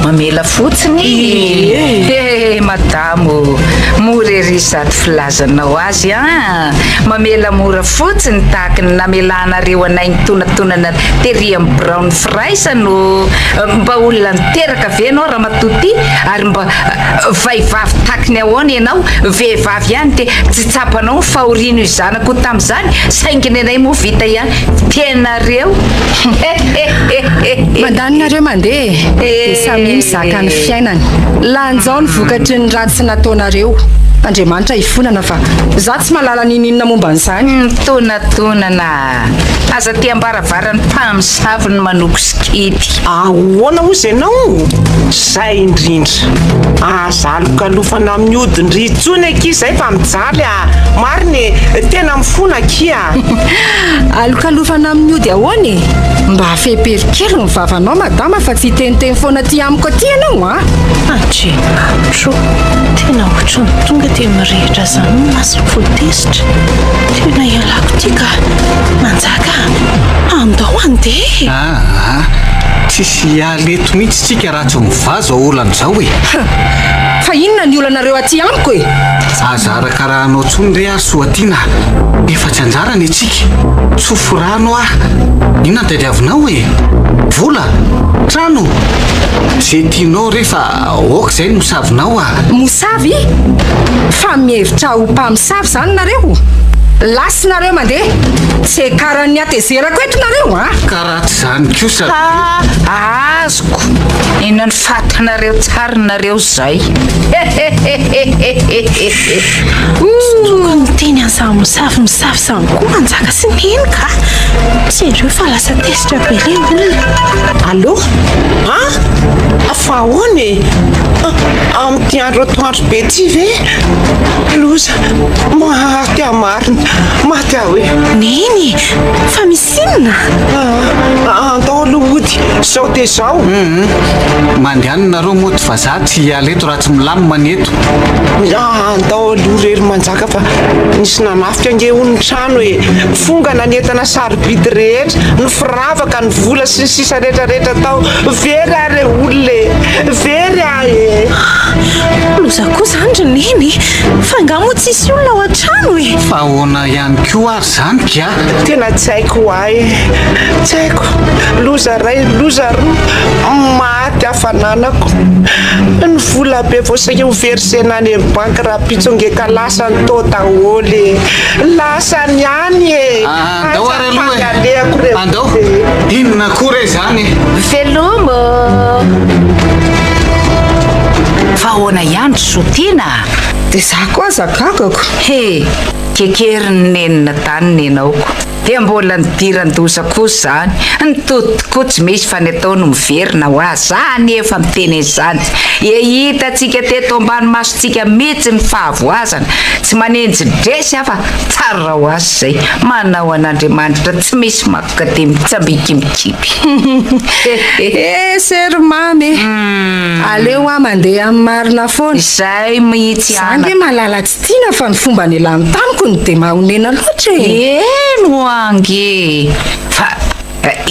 Mamela fotsiny? Ie! He madama ô! Mora ery izato filazanao azy an! Mamela mora fotsiny tahaky ny namelanareo anay nitonatonana tery amin'ny biraon'ny firaisana ô! Mba olona niteraka ve ianao ramatoa ty? Ary mba vehivavy tahaky ny ahoana ianao? Vehivavy ihany dia tsy tsapanao ny fahorian'io zanako tamin'izany? Saingy ny anay moa vita ihany. Tianareo? Hehehehe! Mandany nareo mandeha e! Dia samia mizaka ny fiainany. Lanjao ny vokatry ny ratsy nataonareo. Andriamanitra hifonana fa za tsy mahalala ninoninona momba an'izany. Mitonatonana. Aza aty ambaravaran'ny mpamosavy ny manoko sikidy. Ahoana hozy ianao? Zay indrindra. Aza alokalofana amin'ny hodin-dry intsony akia zay fa mijaly ah. Marina e, tena mifona akia. Alokalofana amin'ny ody ahoana e? Mba afepero kely ny vavanao madama fa tsy hiteniteny foana aty amiko aty ianao a! Andriamanitro ô! Tena ohatran'ny tonga dia mirehitra izany ny masoko vao tezitra. Tena ialako ity ka! Manjaka a! Andao handeha e! Aa! Tsisy hiala eto mihitsy tsika raha tsy mivaha zao olana izao e! Fa inona ny olanareo aty amiko e? Aza arakarahanao tsony re ary Soatiana a! Efa tsy anjara ny antsika! Tsofy rano ah! Inona no tadiavinao e? Vola? Trano? Ze tianao re fa ok zay ny mosavinao a! Mosavy? Fa mihevitra ho mpamosavy zany nareo? Lasa nareo mandeha! Tsy ekaran'ny hatezerako eto nareo a! Ka raha tsy zany kosa ve? Ha! Azoko! Inona ny fatanareo tsara nareo zay? Tsy tokony miteny an'izany mosavy mosavy izany koa Manjaka sy Neny ka! Jereo fa lasa tezitra be ilay olona. Allô? An? Fa ahoana e? Amin'ity andro atoandro be ity ve? Loza! Maty aho marina! Maty aho e! Neny! Fa misy inona? Andao aloha hody, zao dia zao. Hum, mandehana nareo mody fa za tsy hiala eto raha tsy milamina ny eto. Andao aloha re ry Manjaka fa nisy nanafika ange hono ny trano e! Fongana ny entana sarobidy rehetra, ny firavaka, ny vola sy ny sisa rehetra rehetra tao. Very aho re olona e! Very aho e! Loza koa izany ry Neny e! Fa angaha moa tsisy olona ao an-trano e? Fa ahoana ihany koa ary izany kia? Tena tsy haiko ho ahy e! Tsy haiko! Loza iray, loza roa, maty aho fananako. Ny vola be vao saika ho versena any amin'ny banky rahampitso ange ka lasany tao daholo e! Lasany any e! Andao ary aloha e! Alehako re Andao! Inona koa re izany e? Veloma ô! Fa ahoana ihany ry Sotiana a? Dia za koa aza gagako. He! Kekerin'ny nenina tany nenao ko. Dia mbola nidiran-doza koa izany. Ny tody tokoa tsy misy fa ny atao no miverina ho azy. Za anie efa miteny an'izany. E hitantsika teto ambany masontsika mihitsy ny fahavoazana. Tsy manenji-dresy aho fa tsara ho azy izay. Manao an'Andriamanitra tsy misy makoka dia mitsambiki mikipy. Eh sery mamy e! Aleo aho mandeha amin'ny marina foana. Izay mihitsy Za ange anaka. malala tsy tiana fa ny fomba nialany tamiko no dia mahonena loatra e! Eny ho'a ange! Fa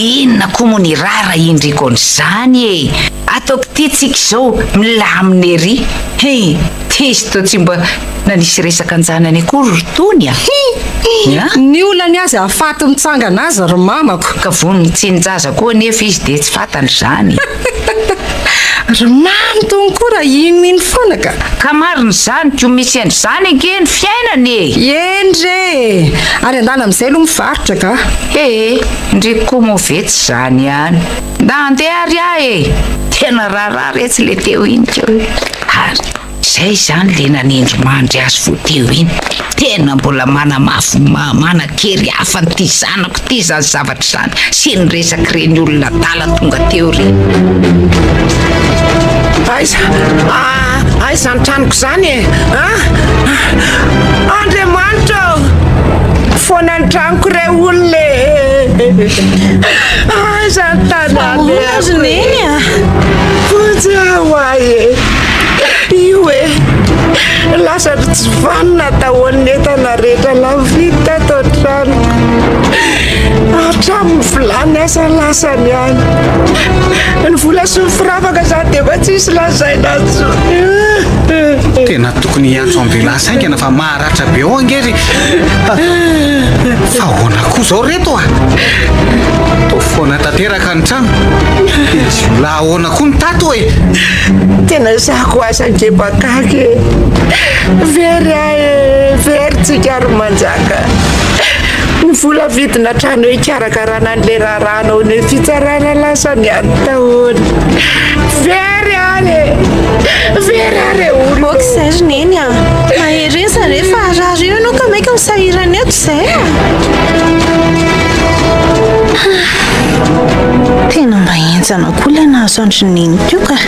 inona koa moa ny raharahian-driko an'izany e! Ataoko ity tsika izao milamina ery! He! T'izy toa tsy mba nanisy resaka an-janany akory ry Tony a! Hi! Ny olany azy hahafaty mitsangana azy ry mamako! Ka von'ny tsinin-jaza koa anefa izy dia tsy fantany izany! Ry mamy tony koa raha inoino foana ka! Ka marina izany ko misy an'izany ange ny fiainana e! Eny re e! Ary andana amin'izay aloha mivarotra ka! Ee, ndry koa moa ve tsy izany ihany? Nda andeha ary aho e! Tena raharaha retsy le teo iny ko e! Ary. Zay izany le nanendry mandry azy vao teo iny. Tena mbola manamafy manan-kery hafa an'ity zanako ity izany zavatra izany sy ny resak'ireny olona adala tonga teo ireny. Aiza? Ah, aiza ny tranoko izany e? Ah! Andriamanitra ô! Foana ny tranoko re olona e! Aiza ny tanàna Ahoana ry Neny a? Vonjy aho ahy e! Io e! Lasa ry tsy vanona daholo ny entana rehetra lafo tato an-tranoko. Hatramin'ny vilany aza lasany any. Ny vola sy ny firavaka izany dia efa tsisy lazaina intsony. Tena tokony hiantso ambulance haingana fa maharatra be ao ange ry. Fa ahoana koa izao reto a? Toa foana tanteraka ny trano. Dia jiolahy ahoana koa ny tato e? Tena zako aza ange bakaky e! Very aho e! Very tsika ry manjaka! Ny vola vidina trano hikarakarana an'ilay raharahanao eny amin'ny fitsarana lasa niany daholo. Very ary e! Very ary e olona! Ok izay ry Neny a! Mahereza re fa harary eo ianao ka maika ho sahirana eto izay a! Tena mba henjana koa ilay nahazo an-dry Neny teo ka!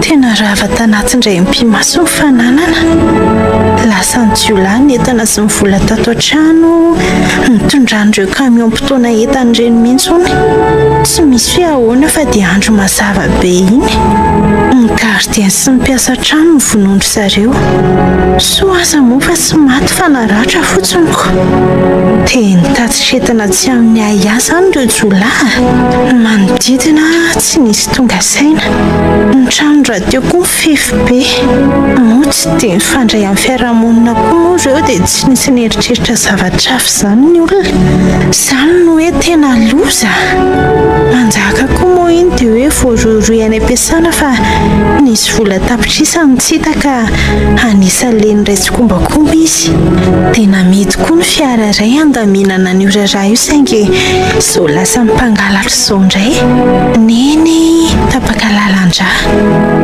Tena rava tanaty indray ampimaso ny fananana. Lasan'ny jiolahy ny entana sy ny vola tato an-trano, nitondran'ireo camion mpitaona entana ireny mihitsy hono. Tsy misy hoe ahoana fa dia andro mazava be iny. Ny gardien sy ny mpiasa trano no vonoin-dry zareo. Soa aza moa fa tsy maty fa naratra fotsiny ko. Dia nitatitra entana tsy amin'ny ahiahy izany ireo jiolahy. Ny manodidina tsy nisy tonga saina. Ny trano rahateo koa mifefy be. Moa tsy dia mifandray amin'ny fiarahamonina koa moa ireo dia tsy nisy nieritreritra zavatra hafa izany ny olona. Izany no hoe tena loza. Manjaka koa moa iny dia hoe voarohirohy any am-piasana fa nisy vola tapitrisany tsy hita ka anisan'ilay niray tsikombakomba izy. Dia namidy koa ny fiara iray handaminana an'io raharaha io saingy izao lasa mpangalatra izao indray. Neny tapaka lalan-drà.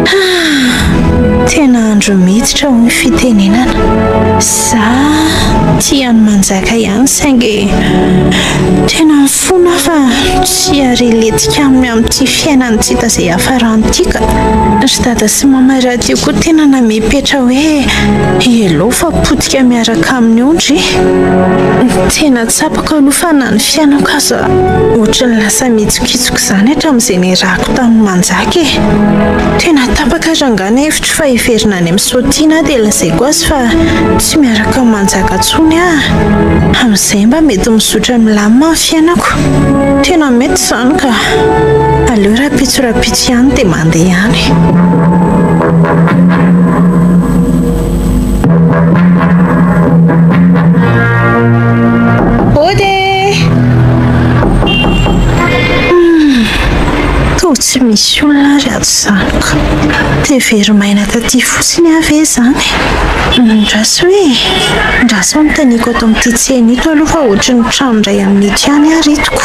Ah! Tena andro miditra hoy ny fitenenana. Za tia an'i Manjaka ihany saingy tena mifona aho fa tsy hiary-hilentika aminy amin'ity fiainany tsy hita izay hiafarany ity ka. Ry dada sy mama rahateo koa tena namepetra hoe hello fa potika miaraka aminy eo ndry. Tena tsapako aloha fa na ny fiainako aza ohatran'ny lasa mihitsokitsoka izany hatramin'izay niarahako tamin'i Manjaka e. Tena tapaka rangahy ny hevitro fa hiverina any amin'i Sotiana aho dia lazaiko azy fa tsy miaraka amin'i Manjaka intsony aho. Amin'izay mba mety mizotra milamina ny fiainako. Tena mety izany ka. Aleo rahampitso rahampitso ihany dia mandeha any. Hody e! Hum, toa tsy misy olona ary ato izany ka. Dia very maina taty fotsiny aho ve izany? Ndraso e! Ndraso anontaniako ato amin'ity tsena ito aloha fa ohatry ny trano iray amin'ito ihany ary hitako.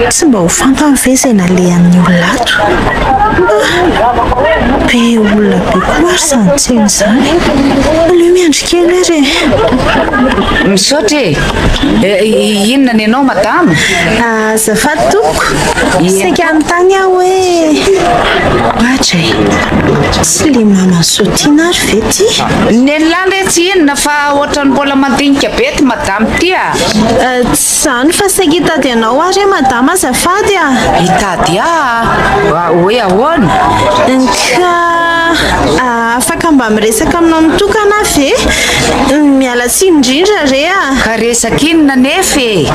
Tsy mba ho fantany ve izay nalehan'ny olona ato? Ah! Be olona be koa ary izany tsena izany. Aleo miandry kely ary e! Misaotra e! Inona ny anao madama? Azafady tompoko, saika hanontany aho hoe Ohatra e, tsy le maman'i Sotiana ary ve ty? Nen'lah re tsy inona fa ohatran'ny mbola mandinika be ty madama ty a! Tsy izany fa saika hitady anao aho re madama azafady a! Hitady ahy? Hoe ahoana? Ka afaka mba miresaka aminao mitokana aho ve? Miala tsiny indrindra re a! Ka resaka inona anefa e?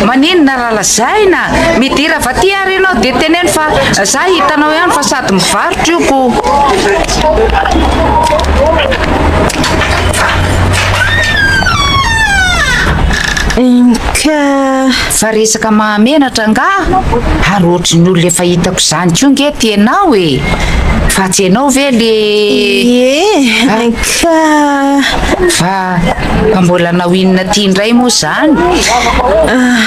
Maninona raha lazaina? Midira avy aty ary ianao dia teneno fa za hitanao ihany fa sady mivarotra io ko. Ka. Fa resaka mahamenatra angaha? Ary ohatry ny olona efa hitako izany koa nge ty ianao e! Fa tsy ianao ve le. Ie, ka. Fa fa mbola hanao inona aty indray moa izany? Ah,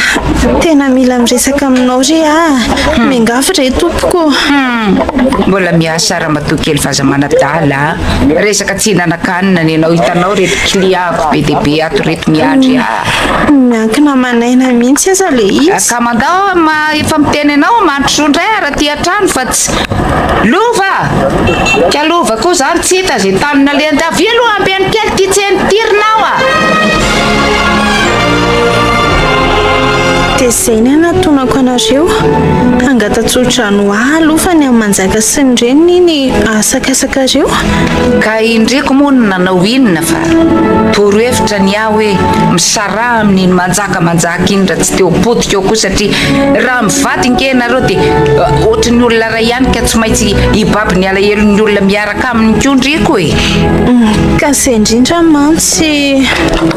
tena mila miresaka aminao re ah. Miangavy re tompoko. Hum, mbola miasa ramatoa kely fa aza manadala a. Resaka tsy hihinana-kanina ny anao, hitanao reto client-ko be dia be ato reto miandry ahy. Miankina aman'aina mihitsy aza le izy. Ka mandao ma efa miteny anao mandrosoa indray ary aty an-trano fa tsy Lova! Ka Lova koa zany tsy hita ze tany nalehany avia aloha ambeno kely ty tsena ity ry nao a! Dia izay ny hanatonako anareo. Hangata-tsodrano ho ahy aloha fa ny amin'i Manjaka sy ny reniny iny asakasakareo. Ka indriko moa no nanao inona fa torohevitra ny ahy hoe misaraha amin'iny manjaka manjaka iny raha tsy te ho potika eo koa satria raha mivady nge ianareo dia ohatry ny olona iray ihany ka tsy maintsy hibaby ny alahelon'ny olona miaraka aminy koa ndriko e! Ka izay indrindra mantsy.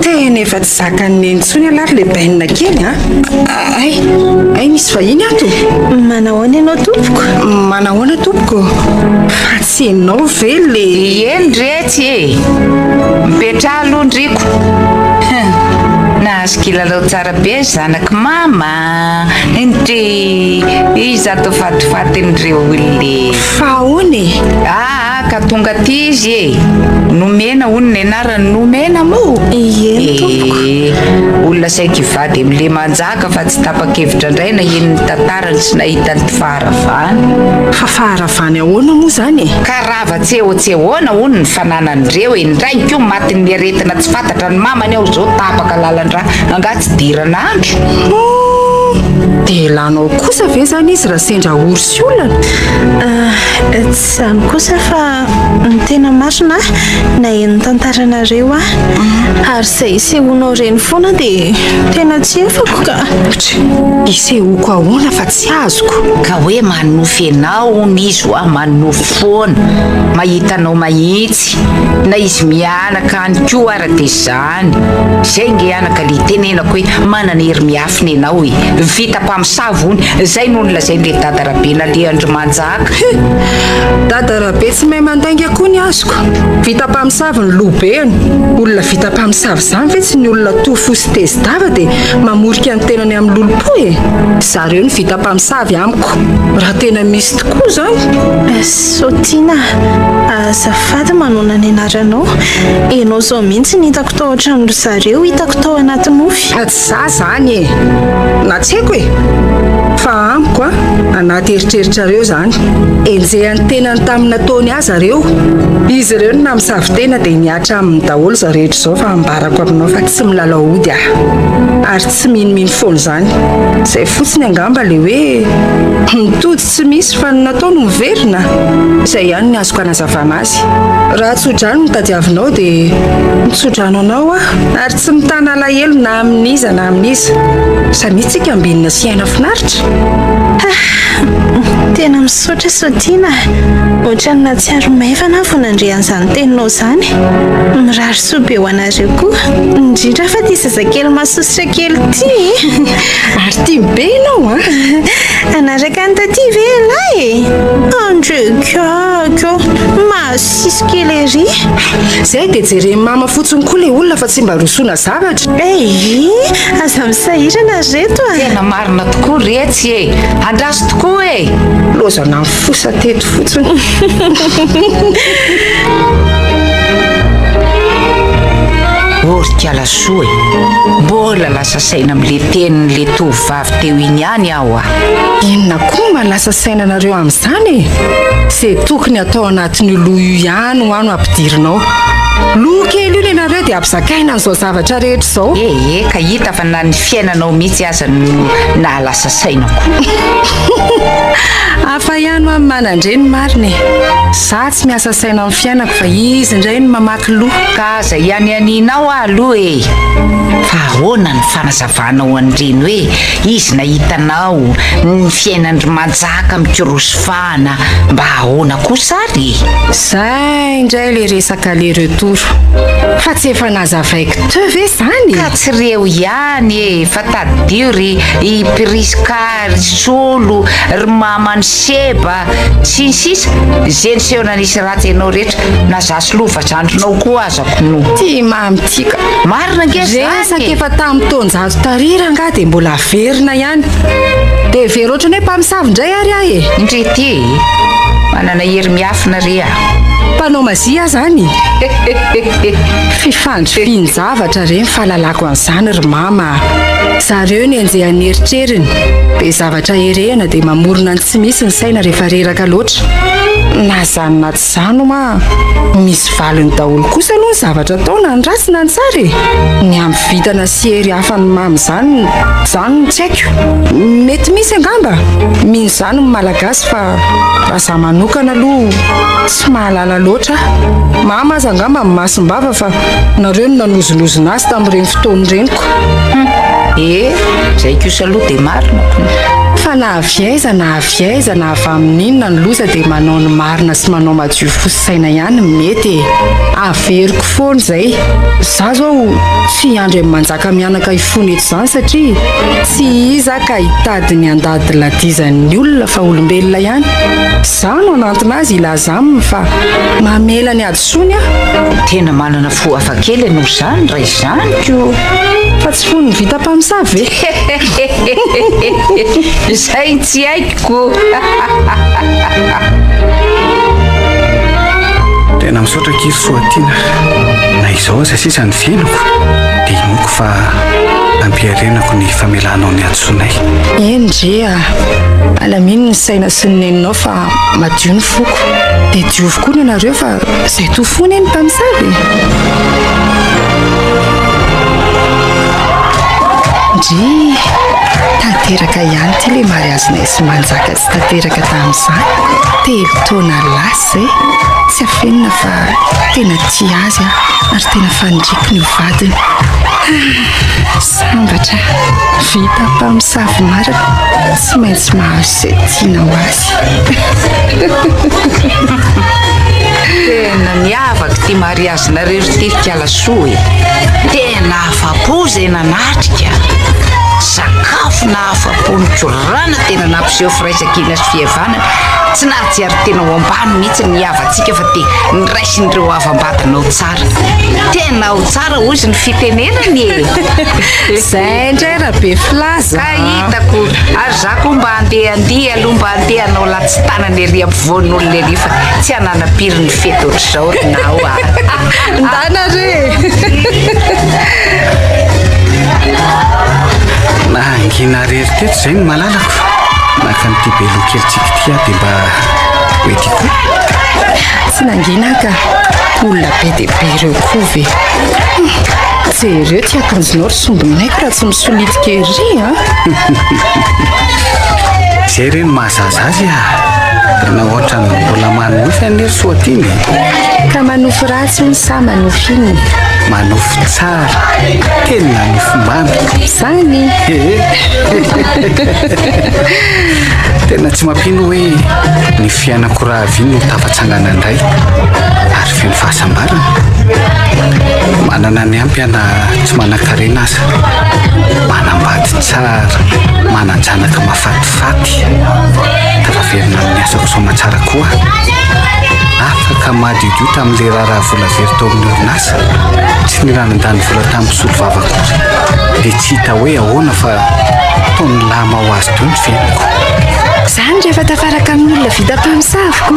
Tena efa tsy zakan'i Neny intsony ialahy ry le bainina kely a! Hay, hay misy vahiny ato! Manahoana ianao tompoko? Manahoana tompoko? Fa tsy ianao ve le. Eny re tsy e! Mipetraha aloha ndriko. Hum! Nahazo kilalao tsara be ny zanak'i mama a! Ndrii! Izato fatifatin'ireo olona e! Fa ahoana e? Aa ka tonga aty izy e! Nomena hono ny anarany, Nomena moa? Ieny tompoko. Ee, olona saiky hivady amin'i Lemanjaka fa tsy tapa-kevitra indray naheno ny tantarany sy nahita ny faharavany. Fa faharavany ahoana moa izany e? Ka rava tsy eo tsy ahoana hono ny fananan'ireo e! Ny rainy koa matin'ny aretina tsy fantatra, ny mamany ao izao tapaka lalan-drà, angaha tsy diran'andro? Hum! Dia elanao kosa ve izany izy raha sendra ory sy olana? Tsy izany kosa fa ny tena marina naheno ny tantaranareo aho ary izay isehoanao ireny foana dia tena tsy efako ka. Isehoako ahoana fa tsy azoko? Ka hoe manonofy anao hono izy hoa, manonofy foana, mahita anao mahitsy, na izy mianaka any koa ara dia izany. Izay nge anaka le itenenako hoe manana hery miafina ianao e! Vita mpamosavy hono, izay no nolazain'le dada Rabe nalehan-dry Manjaka. He! Dada Rabe tsy mahay mandainga koa ny azoko. Vita mpamosavy ny lohobeny. Olona vita mpamosavy izany ve tsy ny olona toa fo sy tezi-dava dia mamorika ny tenany amin'ny lolompo e! Zareo no vita mpamosavy amiko. Raha tena misy tokoa izany. Sotiana, azafady manona ny anaranao. Ianao izao mihitsy no hitako tao an-tranon-dry zareo, hitako tao anaty nofy. Tsy za izany e! Na tsy haiko e! Fa amiko an, anaty eritreritrareo izany. Enjehan'ny tenany tamin'ny nataony ahy zareo. Izy ireo no namosavy tena dia mihatra aminy daholo izao rehetra izao fa ambarako aminao fa tsy milalao ody aho. Ary tsy minomino foana izany. Izay fotsiny angamba ilay hoe ny tody tsy misy fa ny natao no miverina. Izay ihany ny azoko anazavana azy. Raha tso-drano no tadiavinao dia mitso-drano anao aho ary tsy mitana alahelo na amin'iza na amin'iza. Samia tsika ambinina sy hiaina finaritra. Ah! Tena misaotra Sotiana a! Ohatran'ny nahatsiaro maivana aho vao nandre an'izany teninao izany. Mirary soa be ho anareo koa, indrindra fa ity zazakely masosotra kely ity e! Ary tiany be ianao an! Hanaraka an'i Taty ve ialahy e? Andrekako! Mahasiso kely ery! Izay dia jeren'i mama fotsiny koa ilay olona fa tsy mba rosoana zavatra. Eii! Aza misahirana ry reto a! Tena marina tokoa retsy e! Andraso tokoa e! Lozana mifosa teto fotsiny. Ô ry kalasoa e! Mbola lasa saina amin'le tenin'le tovovavy teo iny ihany aho a! Inona koa no mahalasa saina anareo amin'izany e? Ze tokony atao anatin'io loha io ihany hoa no ampidirinao. Loha kely io nenareo dia ampizakaina an'izao zavatra rehetra izao. Ee, ka hita fa na ny fiainanao mihitsy aza no nahalasa saina ko. Hafa ihany hoa ny manan-dreny marina e! Za tsy miasa saina amin'ny fiainako fa izy indray no mamaky loha. Ka aza ianianianao aho aloha e! Fa ahoana ny fanazavanao an'ireny hoe izy nahita anao, ny fiainan-dry Manjaka mikorosy fahana, mba ahoana kosa ary e? Zay indray le resaka aller retour. Fa tsy efa nazavaiko teo ve zany e? Ka tsy reo ihany e, fa tadidio ry i Prisca, ry Solo, ry maman'i Seba, sy ny sisa, ze niseho nanisy ratsy anao rehetra, na za sy Lova zandrinao koa aza kno. Ty mamy ty ka. Marina ange zany e! Resaka efa tamin'ny taonjato tary rangaha dia mbola averina ihany. Dia very ohatran'ny hoe mpamosavy indray ary aho e! Indry ity e! Manana hery miafina re aho. Mpanao mazia aho zany e! Fifandrifian-javatra re ny fahalalako an'izany ry mama a! Zareo no enjehan'ny eritreriny, be zavatra herehina dia mamorona ny tsy misy ny saina rehefa reraka loatra. Na izany na tsy izany hoa, misy valiny daholo kosa aloha ny zavatra atao na ny ratsy na ny tsara e! Ny amin'ny vintana sy hery hafa ny mamy izany, izany no tsy haiko. Mety misy angamba? Mino izany ny Malagasy fa raha izaho manokana aloha tsy mahalala loatra aho. Mama aza angamba mimasim-bava fa nareo no nanozonozona azy tamin'ireny fotoana ireny ko. Hum, ee, izay kosa aloha dia marina ko. Fa na avy aiza na avy aiza na avy amin'inona ny loza dia manao ny marina sy manao madio fo sy saina ihany no mety e! Averiko foana izay. Za zao tsy hiandry an'i Manjaka mianaka hifona eto izany satria tsy iza ka hitady ny handadiladizan'ny olona fa olombelona ihany. Za no hanantona azy hilaza aminy fa mamela ny hadisoany aho. Tena manana fo hafakely ianao izany raha izany ko! Fa tsy fon'ny vita mpamosavy ve? Izay no tsy haiko ko! Tena misaotra akia ry Soatiana. Na izao aza sisa ny fiainako dia inoako fa ampiarenako ny famelanao ny hadisoanay. Eny re a! Alamino ny saina sy ny neninao fa madio ny foko. Dia diovy koa ny anareo fa izay toa fo anie ny mpamosavy e! Ndrii! Tanteraka ihany ity ilay mariazinay sy Manjaka tsy tanteraka tamin'izany. 3 taona lasa izay. Tsy afenina fa tena tia azy aho ary tena faniriako ny ho vadiny. Ah, sambatra aho. Vita mpamosavy marina. Tsy maintsy mahazo izay tiana ho azy. Tena niavaka ity mariazinareo ry Tetikalasoa e. Tena afa-po izay nanatrika. Sakafo nahafa-po nikorana tena nampiseho firaisankina sy fihavanana. Tsy nahatsiaro tena ho ambany mihitsy ny havantsika fa dia niraisin'ireo havam-badinao tsara. Tena ao tsara hozy ny fitenenana e. Izay indray Rabe filaza. Ka hitako. Ary za koa mba handeha handihy aloha mba handeha hanao latsi-tanana ery ampovoan'olona ery fa tsy hananam-piry ny fety ohatr'izao ry nao a. Ndana re e. Nangina rery teto izay ny malalako. Naka an'ity beloha kelintsika ity aho dia mba ho ety koa. Tsy nangina aho ka. Olona be dia be ireo koa ve. Jereo ity akanjonao ry sombinaiko raha tsy misolitika ery a. Izay re no mahazaza azy a. Tena ohatran'ny mbola manonofy anie ry Soatiana e. Ka manofy ratsy hono sa manofy inona? Manofy tsara. Tena nofy mamy. Zany? Ee. Tena tsy mampino hoe ny fiainako raha avy iny no tafatsangana indray ary feno fahasambarana. Manana ny ampy aho na tsy manan-karena aza. Manambady tsara, manan-janaka mahafatifaty. Tafaverina amin'ny asako soamatsara koa aho. Afaka madiodio tamin'ilay raharaha vola very tao amin'ny orinasa. Tsy nila nandany vola tamin'ny mpisolovava akory. Dia tsy hita hoe ahoana fa toa nilama ho azy teo ny fiainako. Izany rehefa tafaraka amin'ny olona vita mpamosavy ko.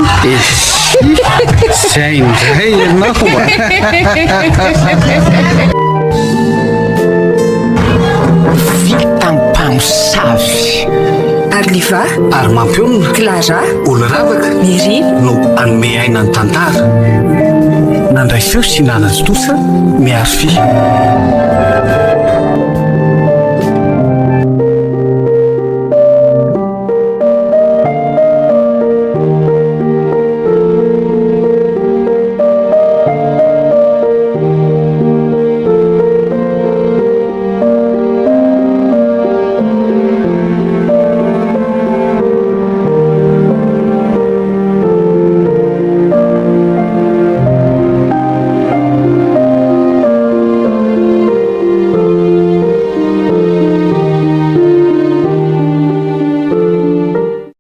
Izay indray ianao a! Vita mpamosavy. Arliva. Ary mampionona. Clara. Olo-ravaka. Nirina. No hanome aina ny tantara. Nandray feo sy nanatontosa Miarify.